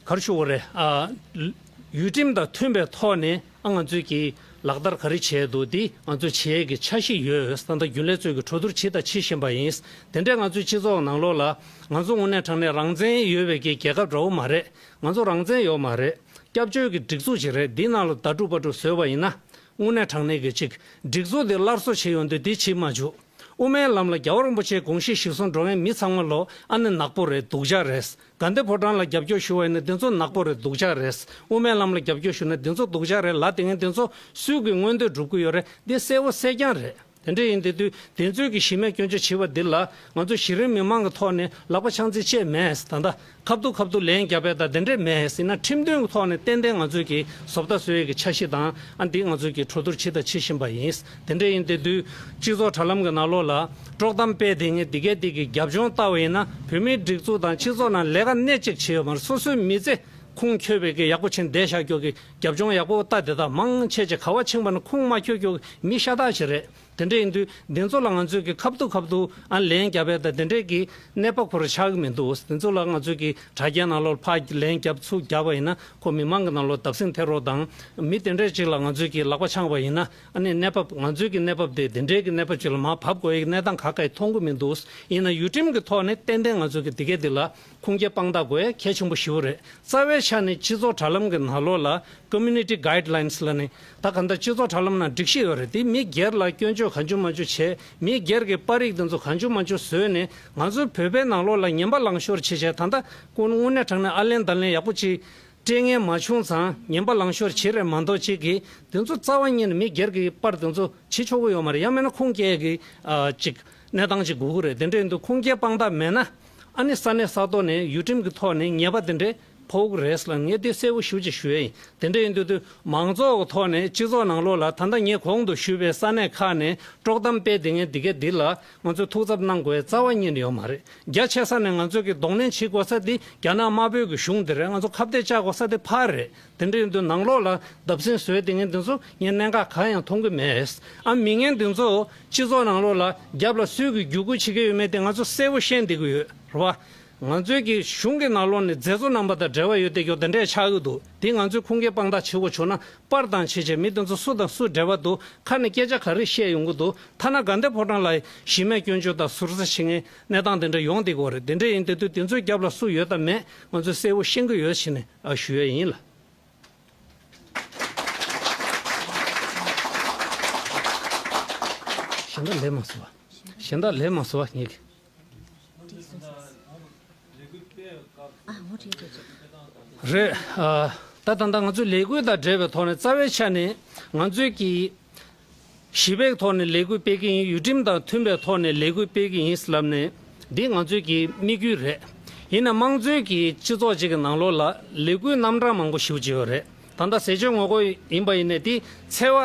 ག་རེ་ཞུ་དགོས་རེད། ཨ། ཡུལ་ཁྲིམས་དང་མཐུན་པའི་ཐོག་ནས་ཨ་ང་ཚོས་ཀྱི་ལག་བསྟར་ག་རེ་བྱས་འདུག་འདི་ང་ཚོས་བྱེད་ཡས་ཀྱི་འཆར་གཞི་ཡོད། ད་ལྟ་རྒྱུན་ལས་ཚོས་ཀྱི་གྲོས་བསྡུར་བྱས་དང་བྱེད་བཞིན་པ་ཡིན། དེ་འདྲས་ང་ཚོའི་སྤྱི་ཚོགས་ནང་ལོགས་ལ་ང་ཚོ་དངོས་གནས་དྲང་གནས་རང་བཙན་ཡོད་པའི་གི་རྒྱལ་ཁབ་འདྲ་བོ་མ་རེད། ང་ཚོ་རང་བཙན་ཡོད་མ་རེད། སྐྱབས་བཅོལ་གྱི་སྒྲིག་འཛུགས་ཅིག་རེད། འདི་ནང་ལ་ད་དཀྲུག་པ་དཀྲུག་བཟོས་པ་ཡིན་ན། དངོས་གནས་དྲང་གནས་ཀྱི་ཅིག་སྒྲིག་འཛུགས་འདི་སླར་གསོ་བྱེད་ཡོང་དུས་འདི་བྱེད་མ་བཅུག་དབུ་མའི་ལམ་ལ་རྒྱལ་བ་རིན་པོ་ཆེའི་དགོངས་གཞི་གཞིར་བཟུང་འགྲོ་མཁན་མི་ཚང་མ་ལོ་ཨ་ནི་ནག་པོ་རེད། སྡུག་ཅག་རེད། དགའ་ལྡན་ཕོ་བྲང་ལ་རྒྱབ་སྐྱོར་ཞུ་བ་ཡིན་ན་འདི་ཚོ་ནག་པོ་རེད། སྡུག་ཅག་རེད། དབུ་མའི་ལམ་ལ་རྒྱབ་སྐྱོར་ཞུ་ན་འདི་ཚོ་སྡུག་ཅག་རེད་ལབ་དེ་ངས་འདི་ཚོ་སུས་ཀྱི་མངོན་འདོད་སྒྲུབ་ཀྱི་ཡོད་རེད། འདི་གསལ་པོ་གསལ་རྐྱང་རེད། དེ་འདྲ་ཡིན་དེ་དུས་དེ་ཚོས་ཀྱི་གཞི་མེད་སྐྱོན་བརྗོད་བྱས་པ་འདི་ལ་ང་ཚོ་གཞི་རིམ་མི་མང་གི་ཐོག་ནས་ལག་པ་འཆང་རྩིས་བྱས་མེད། ད་ལྟ་ཁ་ཐུག་ཁ་ཐུག་ལན་རྒྱབ་པའི་ད་དེ་འདྲས་མེད། ཡིན་ན་ཁྲིམས་མཐུན་གྱི་ཐོག་ནས་ཏན་ཏན་ང་ཚོས་ཀྱི་བཟོ་ལྟ་བཟོ་ཡས་ཀྱི་འཆར་གཞི་དང་ཨ་འདི་ང་ཚོས་ཀྱི་གྲོས་བསྡུར་བྱས་དང་བྱེད་བཞིན་པ་ཡིན། དེ་འདྲ་ཡིན་དེ་དུས་སྤྱི་ཚོགས་དྲ་ལམ་གྱི་ནང་ལོགས་ལ་དཀྲོག་གཏམ་སྤེལ་དེ་ངས་འདི་གས་འདི་གི་རྒྱབ་ལྗོངས་ལྟ་བ་ཡིན་ན་བོད་མིའི་སྒྲིག་འཛུགས་དང་སྤྱི་ཚོགས་ནང་ལས་ཀ་སྣེ་གཅིག་བྱས་ཡོད་མ་རེད། སོ་སོའི་མི་ཚེ་ཁུངས་འཁྱོལ་བའི་གི་ཡག་པོ་བྱས་བསྡད་བཞག་རྒྱུ་གི་རྒྱབ་ལྗོངས་ཡག་པོ་ལྟ་དེ་དག་མང་ཆེ་ཆེ་ག་བ་ཕྱིན་པ་ན་ཁུངས་མ་འཁྱོལ་རྒྱུ་གི་མི་ཤ་སྟག་ཞིག་རེད། དེ་འདྲ་ཡིན་དུས་འདི་ཚོ་ལ་ང་ཚོས་ཀྱི་ཁ་ཐུག་ཁ་ཐུག་ཨ་ལན་རྒྱབ་ཡས་དང་དེ་འདྲས་ཀྱི་གནས་བབ་ཁོ་རང་ཆགས་ཀྱི་མི་འདུག་འདི་ཚོ་ལ་ང་ཚོས་ཀྱི་དྲ་རྒྱའི་ནང་ལོགས་ཕར་ལན་རྒྱབ་ཚུར་རྒྱབ་པ་ཡིན་ན་ཁོ་མི་མང་གི་ནང་ལོགས་བརྡབ་གསིག་ཐེབས་རོགས་དང་། མི་དེ་འདྲས་ཅིག་ལ་ང་ཚོས་ཀྱི་ལག་པ་འཆང་བ་ཡིན་ན་ཨ་ནི་གནས་བབ་ང་ཚོས་ཀྱི་གནས་བབ་དེ་དེ་འདྲས་ཀྱི་གནས་བབ་ཅིག་ལ་མར་བབས་དགོས་ཡས་གནས་སྟངས་ག་གེ་མཐོང་གི་མི་འདུག་ཡིན་ན་ཡུལ་ཁྲིམས་ཀྱི་ཐོག་ནས་ཏན་ཏན་ང་ཚོས་ཀྱི་འདི་གས་འདི་ལ་ཁུངས་སྐྱེལ་དཔང་རྟགས་དགོས་ཡས་གལ་ཆེན་པོ་ཞེ་པོ་རེད། རྩ་བའི་ཆ་ནས་སྤྱི་ཚོགས་དྲ་ལམ་གྱི་ནང་ལོགས་ལ་Community Guidelines ལབ་ནས་ད་ག་འདྲ་སྤྱི་ཚོགས་དྲ་ལམ་ནང་སྒྲིག་གཞི་ཡོད་རེད། དེ་མི་སྒེར་ལ་སྐྱོན་བརྗོད་གང་བྱུང་མང་བྱུང་བྱས། མི་སྒེར་གྱི་པར་རིས་དེ་ཚོ་གང་བྱུང་མང་བྱུང་བཟོས་ནས་ང་ཚོའི་བོད་པའི་ནང་ལོགས་ལ་ངན་པ་ལངས་ཤོར་བྱས་བྱས། ད་ལྟ་ཁོང་དངོས་གནས་དྲང་གནས་ཨ་ལན་ད་ལན་ཡག་པོ་ཅིག་སྤྲད་མཁན་མ་བྱུང་ཙང་ངན་པ་ལངས་ཤོར་བྱས་རེད་མ་གཏོགས་ཅིག་གིས་དེ་ཚོ་རྩ་བ་ཉིད་ནས་མི་སྒེར་གྱི་པར་དེ་ཚོ་བྱེད་ཆོག་གི་ཡོད་མ་རེད། ཡང་མིན་ན་ཁུངས་སྐྱེལ་གྱི་ཨ་ཅིག་གནས་སྟངས་ཅིག་དགོས་ཀྱི་རེད། དེ་འདྲ་ཡིན་དུས་ཁུངས་སྐྱེལ་དཔང་རྟགས་མེད་ན། ཨ་ནི་ས་གནས་ས་ཐོག་ནས་ཡུལ་ཁྲིམས་ཀྱི་ཐོག་ནས་ཉེས་པ་དེ་འདྲའི་ཕོག་གི་རེད་ལབ་ངས་དེ་གསལ་པོ་ཞེ་པོ་ཅིག་ཞུ་ཡས་ཡིན། དེ་འདྲ་ཡིན་དུས་དུས་མང་ཚོགས་ཀྱི་ཐོག་ནས་སྤྱི་ཚོགས་ནང་ལོགས་ལ་ད་ལྟ་ངས་གོང་དུ་ཞུས་པའི་ས་གནས་ཁག་ནས་དཀྲོག་གཏམ་སྤེལ་དེ་ངས་འདི་གས་འདི་ལ་ང་ཚོས་ཐུགས་འཚབ་གནང་དགོས་ཡས་རྩ་བ་ཉིད་ནས་ཡོད་མ་རེད། རྒྱ་ཆེ་ས་ནས་ང་ཚོས་ཀྱི་གདོང་ལེན་བྱེད་དགོས་ས་དེ་རྒྱ་ནག་དམར་པོའི་གི་གཞུང་དེ་རེད། ང་ཚོ་ཁ་གཏད་བཅག་དགོས་ས་དེ་ཕར་རེད། དེ་འདྲ་ཡིན་དུས་ནང་ལོགས་ལ་བརྡབ་གསིག་བཟོས་དེ་ངས་འདི་ཚོ་ངས་གནད་འགག་གང་ཡང་མཐོང་གི་མེད། ཨ་མི་ངན་འདི་ཚོ་སྤྱི་ཚོགས་ནང་ལོགས་ལ་རྒྱབ་ལ་སུས་ཀྱི་བརྒྱུད་སྐུལ་བྱེད་ཀྱི་ཡོད་མེད་དེ་ང་ཚོ་གསལ་པོ་ཤེས་བསྡད་ཀྱི་ཡོད་རེད་བ། ང་ཚོའི་གི་གཞུང་གི་ནང་ལོགས་ནས་མཛད་གཙོ་རྣམ་པ་དང་འབྲེལ་བ་ཡོད་བསྡད་ཀྱི་ཡོད་དེ་འདྲས་ཆགས་ཀྱི་འདུག་དེ་ང་ཚོས་ཁུངས་སྐྱེལ་དཔང་རྟགས་བྱེད་དགོས་བྱུང་ན་པར་དང་བྱས་བྱས་མི་དེ་ཚོ་སུ་དང་སུ་འབྲེལ་བ་འདུག་ཁ་ནས་སྐད་ཆ་ག་རེ་བཤད་ཡོང་གི་འདུག་ཐ་ན་དགའ་ལྡན་ཕོ་བྲང་ལ་གཞི་མེད་སྐྱོན་བརྗོད་དང་ཟུར་ཟ་བྱེད་མཁན་གནས་སྟངས་དེ་འདྲ་ཡོང་བསྡད་ཀྱི་ཡོད་རེད། དེ་འདྲ་ཡིན་དེ་དུས་དེ་ཚོའི་རྒྱབ་ལ་སུ་ཡོད་དམ་མེད་ང་ཚོས་གསལ་པོ་ཤེས་ཀྱི་ཡོད་ཟེར་ནས་ཨ་ཞུ་ཡས་ཡིན་ལ། གཞན་དག་ལས་མ་སོ་བ། གཞན་དག་ལས་མ་སོ་བ་ངེད་ཀྱི། རེད། ཨ། ད་ད་ལྟ་ང་ཚོའི་ལས་འགུལ་དང་འབྲེལ་བའི་ཐོག་ནས་རྩ་བའི་ཆ་ནས་ང་ཚོའི་གི་ ཞི་བའི་ཐོག་ནས་ལས་འགུལ་སྤེལ་གྱི་ཡིན། ཡུལ་ཁྲིམས་དང་མཐུན་པའི་ཐོག་ནས་ལས་འགུལ་སྤེལ་གྱི་ཡིན་ལབ་ནས་འདི་ང་ཚོའི་གི་དམིགས་ཡུལ་རེད། ཡིན་ན་དམངས་གཙོའི་གི་སྤྱི་ཚོགས་ཅིག་གི་ནང་ལོགས་ལ་ལས་འགུལ་རྣམ་གྲངས་མང་པོ་ཞེ་པོ་ཅིག་ཡོད་རེད། ད་ལྟ་ཟས་སྤྱོད་ངོ་རྒོལ་ཡིན་པ་ཡིན་ནའི་དེ་འཚེ་བ་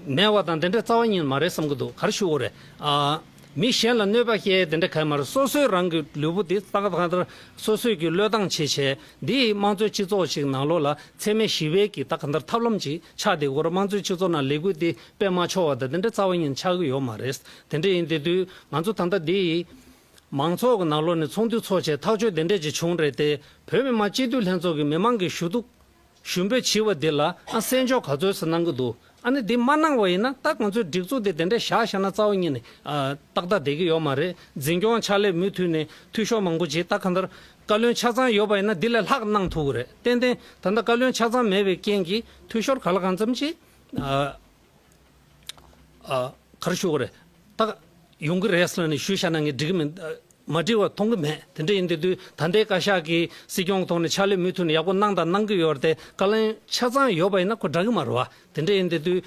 མེད་པ་དང་དེ་འདྲ་རྩ་བ་ཉིད་མ་རེད་བསམ་གྱི་འདུག་ག་རེ་ཞུ་དགོས་རེད། ཨ། མི་གཞན་ལ་གནོད་པ་སྐྱེལ་དེ་འདྲ་གང་ཡང་མ་རེད། སོ་སོའི་རང་གི་ལུས་པོ་དེ་ཏག་ཏག་ཏག་སོ་སོས་ཀྱི་བློས་བཏང་བྱས་བྱས་འདི་དམངས་གཙོའི་སྤྱི་ཚོགས་ཤིག་ནང་ལོགས་ལ་འཚེ་མེད་ཞི་བའི་གི་ད་གང་ལྟར་ཐབས་ལམ་ཅིག་ཆགས་བསྡད་ཡོད་རེད། དམངས་གཙོའི་སྤྱི་ཚོགས་ནང་ལས་འགུལ་འདི་སྤེལ་མ་ཆོག་པ་དང་དེ་འདྲ་རྩ་བ་ཉིད་ཆགས་ཀྱི་ཡོད་མ་རེད། དེ་འདྲ་ཡིན་དེ་དུས་ང་ཚོ་ད་ལྟ་འདི་མང་ཚོགས་ཀྱི་ནང་ལོགས་ནས་ཚོགས་འདུ་ཚོགས་བྱས་ཐག་གཅོད་དེ་འདྲ་ཅིག་བྱུང་རེད་དེ། བོད་མི་མང་སྤྱི་འཐུས་ལྷན་ཚོགས་ཀྱི་མི་མང་གི་ཞུ་གཏུག་ཞུ་འབོད་བྱས་པ་འདི་ལ་ཨ་གསན་འཇོག་ག་ཚོད་ཙམ་གནང་གི་འདུག་ཨ་ནི་འདི་མ་གནང་བ་ཡིན་ན་ད་ང་ཚོའི་སྒྲིག་འཛུགས་འདི་དེ་འདྲ་བཞག་བཞག་ན་རྩ་བ་ཉིད་ནས་ཨ་ཏག་ཏག་བསྡད་ཀྱི་ཡོད་མ་རེད། འཛིན་སྐྱོང་ཕྱག་ལས་མུ་མཐུད་ནས་འཐུས་ཤོར་མང་པོ་ཅིག་ད་གང་ལྟར་བཀའ་བློན་ཆ་ཚང་ཡོད་པ་ཡིན་ན་འདི་ལས་ལྷག་གནང་ཐུབ་ཀྱི་རེད། ཏན་ཏན་ད་ལྟ་བཀའ་བློན་ཆ་ཚང་མེད་པའི་རྐྱེན་གྱིས་འཐུས་ཤོར་ག་ལ་གང་འཚམ་ཅིག་ཨ་ཨ་ག་རེ་ཞུ་དགོས་རེད། ད་ཡོང་གི་རེད་ཟེར་ནས་ཞུས་བཞག་ན་ངས་འགྲིག་གི་མིན། མ་འགྲིག་པ་མཐོང་གི་མེད། དེ་འདྲ་ཡིན་དུས་དུས་ད་ལྟའི་བཀའ་ཤག་གིས་སྲིད་སྐྱོང་ཐོག་ནས་ཕྱག་ལས་མུ་མཐུད་ནས་ཡག་པོ་གནང་དང་གནང་གི་ཡོད་རེད་དེ། བཀའ་བློན་ཆ་ཚང་ཡོད་པ་ཡིན་ན་ཁོ་འདྲ་གི་མ་རེད་བ། དེ་འདྲ་ཡིན་དུས་དུས་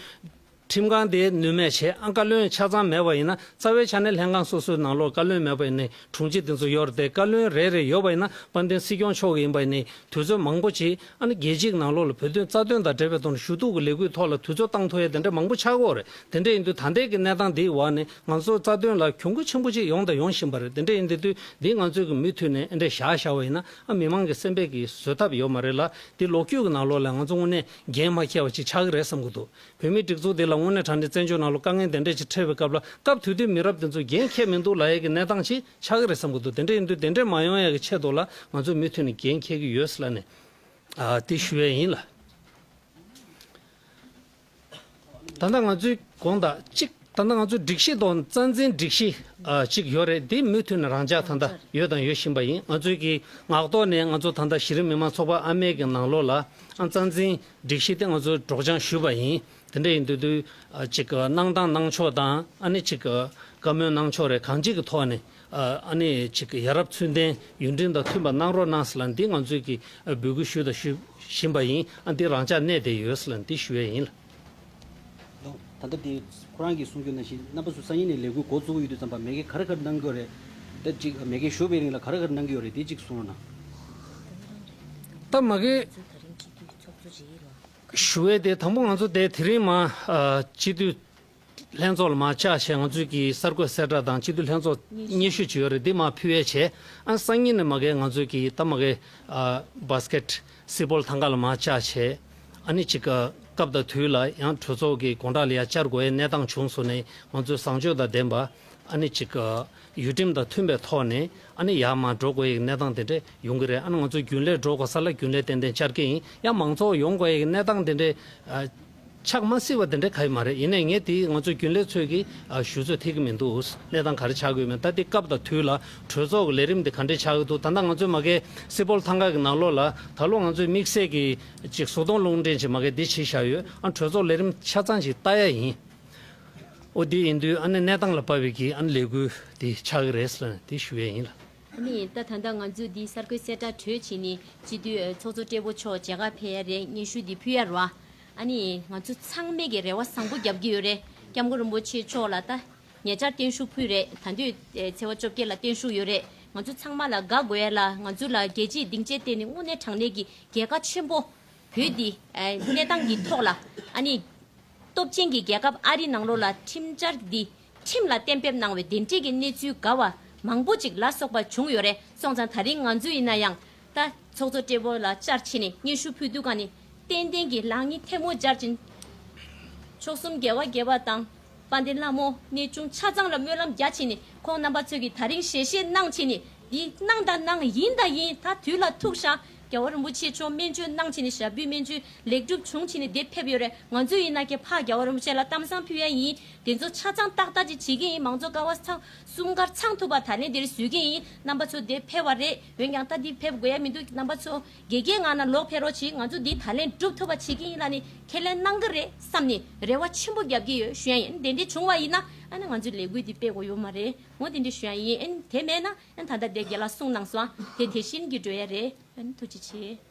ཁྲིམས་ཁང་དེ་ནུས་མེད་བྱས། ཨ་བཀའ་བློན་ཆ་ཚང་མེད་པ་ཡིན་ན་རྩ་བའི་ཆ་ནས་ལྷན་ཁང་སོ་སོའི་ནང་ལོགས་བཀའ་བློན་མེད་པ་ཡིན་ནའི་དྲུང་ཆེ་དེ་ཚོ་ཡོད་རེད་དེ། བཀའ་བློན་རེ་རེ་ཡོད་པ་ཡིན་ན་དཔལ་ལྡན་སྲིད་སྐྱོང་མཆོག་གི་ཡིན་པ་ཡིན་ནའི་དུས་ཚོད་མང་པོ་ཅིག་ཨ་ནི་རྒྱལ་སྤྱིའི་ནང་ལོགས་ལ་བོད་དོན་རྩ་དོན་དང་འབྲེལ་བའི་ཐོག་ནས་ཞུ་གཏུག་གི་ལས་འགུལ་ཐོག་ལ་དུས་ཚོད་བཏང་ཐུབ་ཡ་དེ་འདྲ་མང་པོ་ཆགས་ཀྱི་ཡོད་རེད། དེ་འདྲ་ཡིན་དུས་ད་ལྟའི་གི་གནས་སྟངས་འདིའི་འོག་ནས་ང་ཚོ་རྩ་དོན་ལ་གྱོང་གུན་ཆེན་པོ་ཅིག་ཡོང་དང་ཡོང་བཞིན་པ་རེད། དེ་འདྲ་ཡིན་དུས་དུས་འདི་ང་ཚོས་གི་མུ་མཐུད་ནས་འདི་འདྲ་བཞག་བཞག་པ་ཡིན་ན་ཨ་མི་མང་གི་སེམས་པའི་གི་བཟོད་ཐབས་ཡོད་མ་རེད་ལ། འདི་ལོ་རྒྱུས་གི་ནང་ལོགས་ལ་ང་ཚོ་དངོས་གནས་འགན་མ་འཁྱེར་བ་ཅིག་ཆགས་ཀྱི་རེད་བསམ་གི་འདུག་བོད་མིའི་སྒྲིག་འཛུགས་འདི་ལ་དངོས་གནས་དྲང་གནས་བཙན་བྱོལ་ནང་ལ་དཀའ་ངལ་དེ་འདྲ་ཅིག་འཕྲད་པའི་སྐབས་ལ་སྐབས་དེ་དུས་མི་རབས་དེ་ཚོས་འགན་འཁྱེར་མི་འདུག་ལབ་ཡས་ཀྱི་གནས་སྟངས་ཅིག་ཆགས་ཀྱི་རེད་བསམ་གི་འདུག་དེ་འདྲ་ཡིན་དུས་དེ་འདྲ་མ་ཡོང་ཡས་ཀྱི་ཆེད་དུ་ལ་ང་ཚོས་མུ་མཐུད་ནས་འགན་འཁྱེར་གྱི་ཡོད་ཟེར་ལབ་ནས་ཨ་དེ་ཞུ་ཡས་ཡིན་ལ། ད་ལྟ་ང་ཚོའི་དགོངས་དག་གཅིག་ད་ལྟ་ང་ཚོའི་སྒྲིག་གཞི་དང་རྩ་འཛིན་སྒྲིག་གཞི་ཨ་གཅིག་ཡོད་རེད། དེ་མུ་མཐུད་ནས་རང་འཇགས་ད་ལྟ་ཡོད་དང་ཡོད་བཞིན་པ་ཡིན། ང་ཚོའི་གི་ངག་ཐོག་ནས་ང་ཚོ་ད་ལྟ་གཞི་རིམ་མི་མང་ཚོགས་པ་ཨ་མེ་གི་ནང་ལོགས་ལ་ཨ་རྩ་འཛིན་སྒྲིག་གཞི་དེ་ང་ཚོས་སྒྲོག་སྦྱང་ཞུས་པ་ཡིན། དེ་འདྲ་ཡིན་དུས་དུས་ཨ་གཅིག་གནང་སྟངས་གནང་ཕྱོགས་དང་ཨ་ནི་གཅིག་བཀའ་མོལ་གནང་ཕྱོགས་རེད། གང་ཅིའི་གི་ཐོག་ནས་ཨ་ནི་གཅིག་ཡ་རབས་ཚུལ་ལྡན་ཡུལ་ཁྲིམས་དང་མཐུན་པ་གནང་རོགས་གནང་ཟེར་ལ་འདི་ང་ཚོས་ཀྱི་འབོད་སྐུལ་ཞུས་དང་ཞུ་བཞིན་པ་ཡིན། ཨ་འདི་རང་འཇགས་གནས་བསྡད་ཡོད་ཟེར་ལ་འདི་ཞུ་ཡས་ཡིན་ལ། ད་ལྟ་འདི་ཁོ་རང་གིས་གསུང་རྒྱུ་ནང་བཞིན་རྣམ་པ་ཚོ་སང་ཉིན་ནས་ལས་འགུལ་འགོ་བཙུགས་ཡོད་དུས་ཙམ་པ་མ་གི་ག་རེ་ག་རེ་གནང་གི་ཡོད་རེད། ད་ཅིག་མ་གི་བཞུགས་པའི་རིང་ལ་ག་རེ་ག་རེ་གནང་གི་ཡོད་རེད། འདི་ཅིག་གསུང་རོགས་གནང་། ད་མ་གི་ཚོགས་གཙོ་བྱེད་ཀྱི་རེད། ཞུ་ཡས་དེ་དང་པོ་ང་ཚོ་དེ་དེ་རིང་མ་ཨ་སྤྱི་འཐུས་ལྷན་ཚོགས་ལ་མ་བཅར་བྱས་ང་ཚོས་ཀྱི་གསར་འགོད་གསལ་བསྒྲགས་དང་སྤྱི་འཐུས་ལྷན་ཚོགས་སྙན་ཞུ་ཅིག་ཡོད་རེད། འདི་མ་ཕུལ་ཡས་བྱས། ཨ་སང་ཉིན་ནས་མ་གི་ང་ཚོས་ཀྱི་ད་མ་གི་ཨ་བྷ་སི་ཀེ་ཊི་སི་པོལ་ཐང་ག་ལ་མ་བཅར་བྱས། ཨ་ནི་ཅིག་སྐབས་དང་དུས་ལ་ཡང་གྲོས་ཚོགས་ཀྱི་དགོང་དག་ལ་ཡང་བཅར་དགོས་ཡས་གནས་སྟངས་བྱུང་སོང་ནས་ང་ཚོས་བཟང་སྤྱོད་དང་ལྡན་པ། ཨ་ནི་ཅིག་ཡུལ་ཁྲིམས་དང་མཐུན་པའི་ཐོག་ནས་ཨ་ནི་ཡར་མར་འགྲོ་དགོས་ཡག་གནས་སྟངས་དེ་འདྲ་ཡོང་གི་རེད། ཨ་ནི་ང་ཚོ་རྒྱུན་ལས་འགྲོ་དགོས་ས་ལ་རྒྱུན་ལས་ཏན་ཏན་བཅར་གྱི་ཡིན། ཡང་མང་ཚོགས་ཡོང་དགོས་ཡག་གནས་སྟངས་དེ་འདྲ་ཨ་ཆགས་མ་སྲིད་པ་དེ་འདྲ་ག་ཡི་མ་རེད། ཡིན་ནའི་ངས་དེ་ང་ཚོ་རྒྱུན་ལས་ཚོས་ཀྱི་ཨ་ཞུ་ཚོད་ཐིག་གི་མི་འདུག་གནས་སྟངས་ག་རེ་ཆགས་ཀྱི་ཡོད་མེད། ད་དེ་སྐབས་དང་དུས་ལ་གྲོས་ཚོགས་ཀྱི་ལས་རིམ་དེ་ག་འདྲས་ཆགས་ཀྱི་འདུག་ད་ལྟ་ང་ཚོའི་མ་གི་སི་པོལ་ཐང་ག་གི་ནང་ལོགས་ལ་ད་ལོ་ང་ཚོའི་དམིགས་བསལ་གྱི་ཅིག་བཟོ་གདོང་རླུང་འདྲེན་ཅིག་མ་གི་འདི་བྱས་བཞག་ཡོད། ཨ་གྲོས་ཚོགས་ལས་རིམ་ཆ་ཚང་ཅིག་ལྟ་ཡ་ཡིན། ཨོ་དེ་ཡིན་དུས་ཨ་ནི་གནས་སྟངས་ལ་དཔག་པའི་གི་ཨ་ནི་ལས་འགུལ་དེ་ཆགས་ཀྱི་རེད་ཟེར་ནས་དེ་ཞུ་ཡས་ཡིན་ལ། ཨ་ནི་ད་ད་ལྟ་ང་ཚོས་འདི་གསར་འགོད་གསལ་བསྒྲགས་གྲོལ་བྱས་ནས་སྤྱི་འཐུས་ཚོགས་གཙོ་སྦྲེལ་པོ་མཆོག་མཇལ་ཁ་ཕེབས་ཡ་རེད། སྙན་ཞུ་འདི་ཕུལ་ཡ་རེད་བ། ཨ་ནི་ང་ཚོ་ཚང་མས་ཀྱི་རེ་བ་བཟང་པོ་རྒྱབ་ཀྱི་ཡོད་རེད། སྐྱབས་མགོན་རིན་པོ་ཆེ་མཆོག་ལ་ད་ཉེ་ཆར་བརྟན་བཞུགས་ཕུལ་རེད། ད་དུས་ཚེས་པ་བཅོ་བརྒྱད་ལ་བརྟན་བཞུགས་ཡོད་རེད། ང་ཚོ་ཚང་མ་ལ་དགའ་དགོས་ཡ་ལ་ང་ཚོ་ལ་རྒྱལ་སྤྱིའི་སྡིངས་ཆའི་སྟེང་ནས་དངོས་གནས་དྲང་གནས་ཀྱི་རྒྱལ་ཁ་ཆེན་པོ་བོད་འདི་གནས་སྟངས་ཀྱི་ཐོག་ལ་ཨ་ནི། སྟོབས་ཆེན་གྱི་རྒྱལ་ཁབ་ཨ་རིའི་ནང་ལོགས་ལ་ཁྲིམས་འཆར་འདི་ཁྲིམས་ལ་གཏན་འབེབས་གནང་བའི་དེ་འདྲས་ཀྱི་གནས་ཚུལ་དགའ་བ་མང་པོ་ཅིག་ལ་སོགས་པ་བྱུང་ཡོད་རེད། སོང་ཙང་ད་རིང་ང་ཚོ་ཡིན་ན་ཡང་ད་ཚོགས་གཙོ་སྦྲེལ་པོ་ལ་བཅར་ཕྱིན་ནས་སྙན་ཞུ་ཕུལ་དུས་ག་ནས་ཏན་ཏན་གྱི་ལག་གཉིས་ཐལ་མོ་སྦྱར་ཕྱིན། མཆོག་གསུམ་རྒྱལ་བ་དགྱེས་པ་དང་དཔལ་ལྡན་ལྷ་མོ་གནས་ཆུང་ཆ་ཚང་ལ་སྨོན་ལམ་རྒྱག་ཕྱིན་ནས་ཁོང་རྣམ་པ་ཚོས་ཀྱིས་ད་རིང་ཞལ་བཞེས་གནང་ཕྱིན་ནས་འདི་གནང་དང་གནང་ཡིན་དང་ཡིན་ད་དུས་ལ་ཐུག་ཤག་རྒྱལ་བ་རིན་པོ་ཆེ་མཆོག་སྨན་བཅོས་གནང་ཕྱིན་ནས་ཞབས་པུས་སྨན་བཅོས་ལེགས་གྲུབ་བྱུང་ཕྱིན་ནས་འདིར་ཕེབས་ཡོད་རེད། ང་ཚོ་ཡིན་ན་ཀྱེ་ཕ་རྒྱལ་བ་རིན་པོ་ཆེ་ལ་གཏམ་བཟང་ཕུལ་ཡ་ཡིན། དེ་ཚོ་ཆ་ཚང་ཏག་ཏག་ཅིག་བྱེད་ཀྱི་ཡིན། མང་གཙོ་ཀ་བ་ཚང་གསུམ་ཀར་ཚང་ཐུབ་པ་ད་ལན་འདིར་བཟོས་ཀྱི་ཡིན། རྣམ་པ་ཚོ་འདིར་ཕེབས་པ་རེད། འོན་ཀྱང་ད་འདིར་ཕེབས་དགོས་ཡ་མི་འདུག་རྣམ་པ་ཚོ་དགེ་རྒན་ང་ན་ལོག་ཕེབས་རོགས་བྱེད། ང་ཚོ་འདིར་ད་ལན་སྒྲུབ་ཐུབ་པ་བྱེད་ཀྱི་ཡིན་ལབ་ནས་ཁས་ལེན་གནང་གི་རེད་བསམ་ནས་རེ་བ་ཆེན་པོ་རྒྱབ་ཀྱི་ཡོད་ཞུ་ཡ་ཡིན། དེ་འདྲ་བྱུང་བ་ཡིན་ན་ཨ་ནི་ང་ཚོའི་ལས་འགུལ་འདི་སྤེལ་དགོས་ཡོད་མ་རེད། འོ་དེ་འདྲ་ཞུ་ཡ་ཡིན། ཨ་ནི་དེ་མེད་ན་ཨ་ནི་ད་ལྟ་འདིར་རྒན་ལགས་གསུངས་གནང་སོང་། ཨ་དེ་དེ་བཞིན་གྱི་འགྲོ་ཡ་རེད། ཨ་ནི་ཐུགས་རྗེ་ཆེ།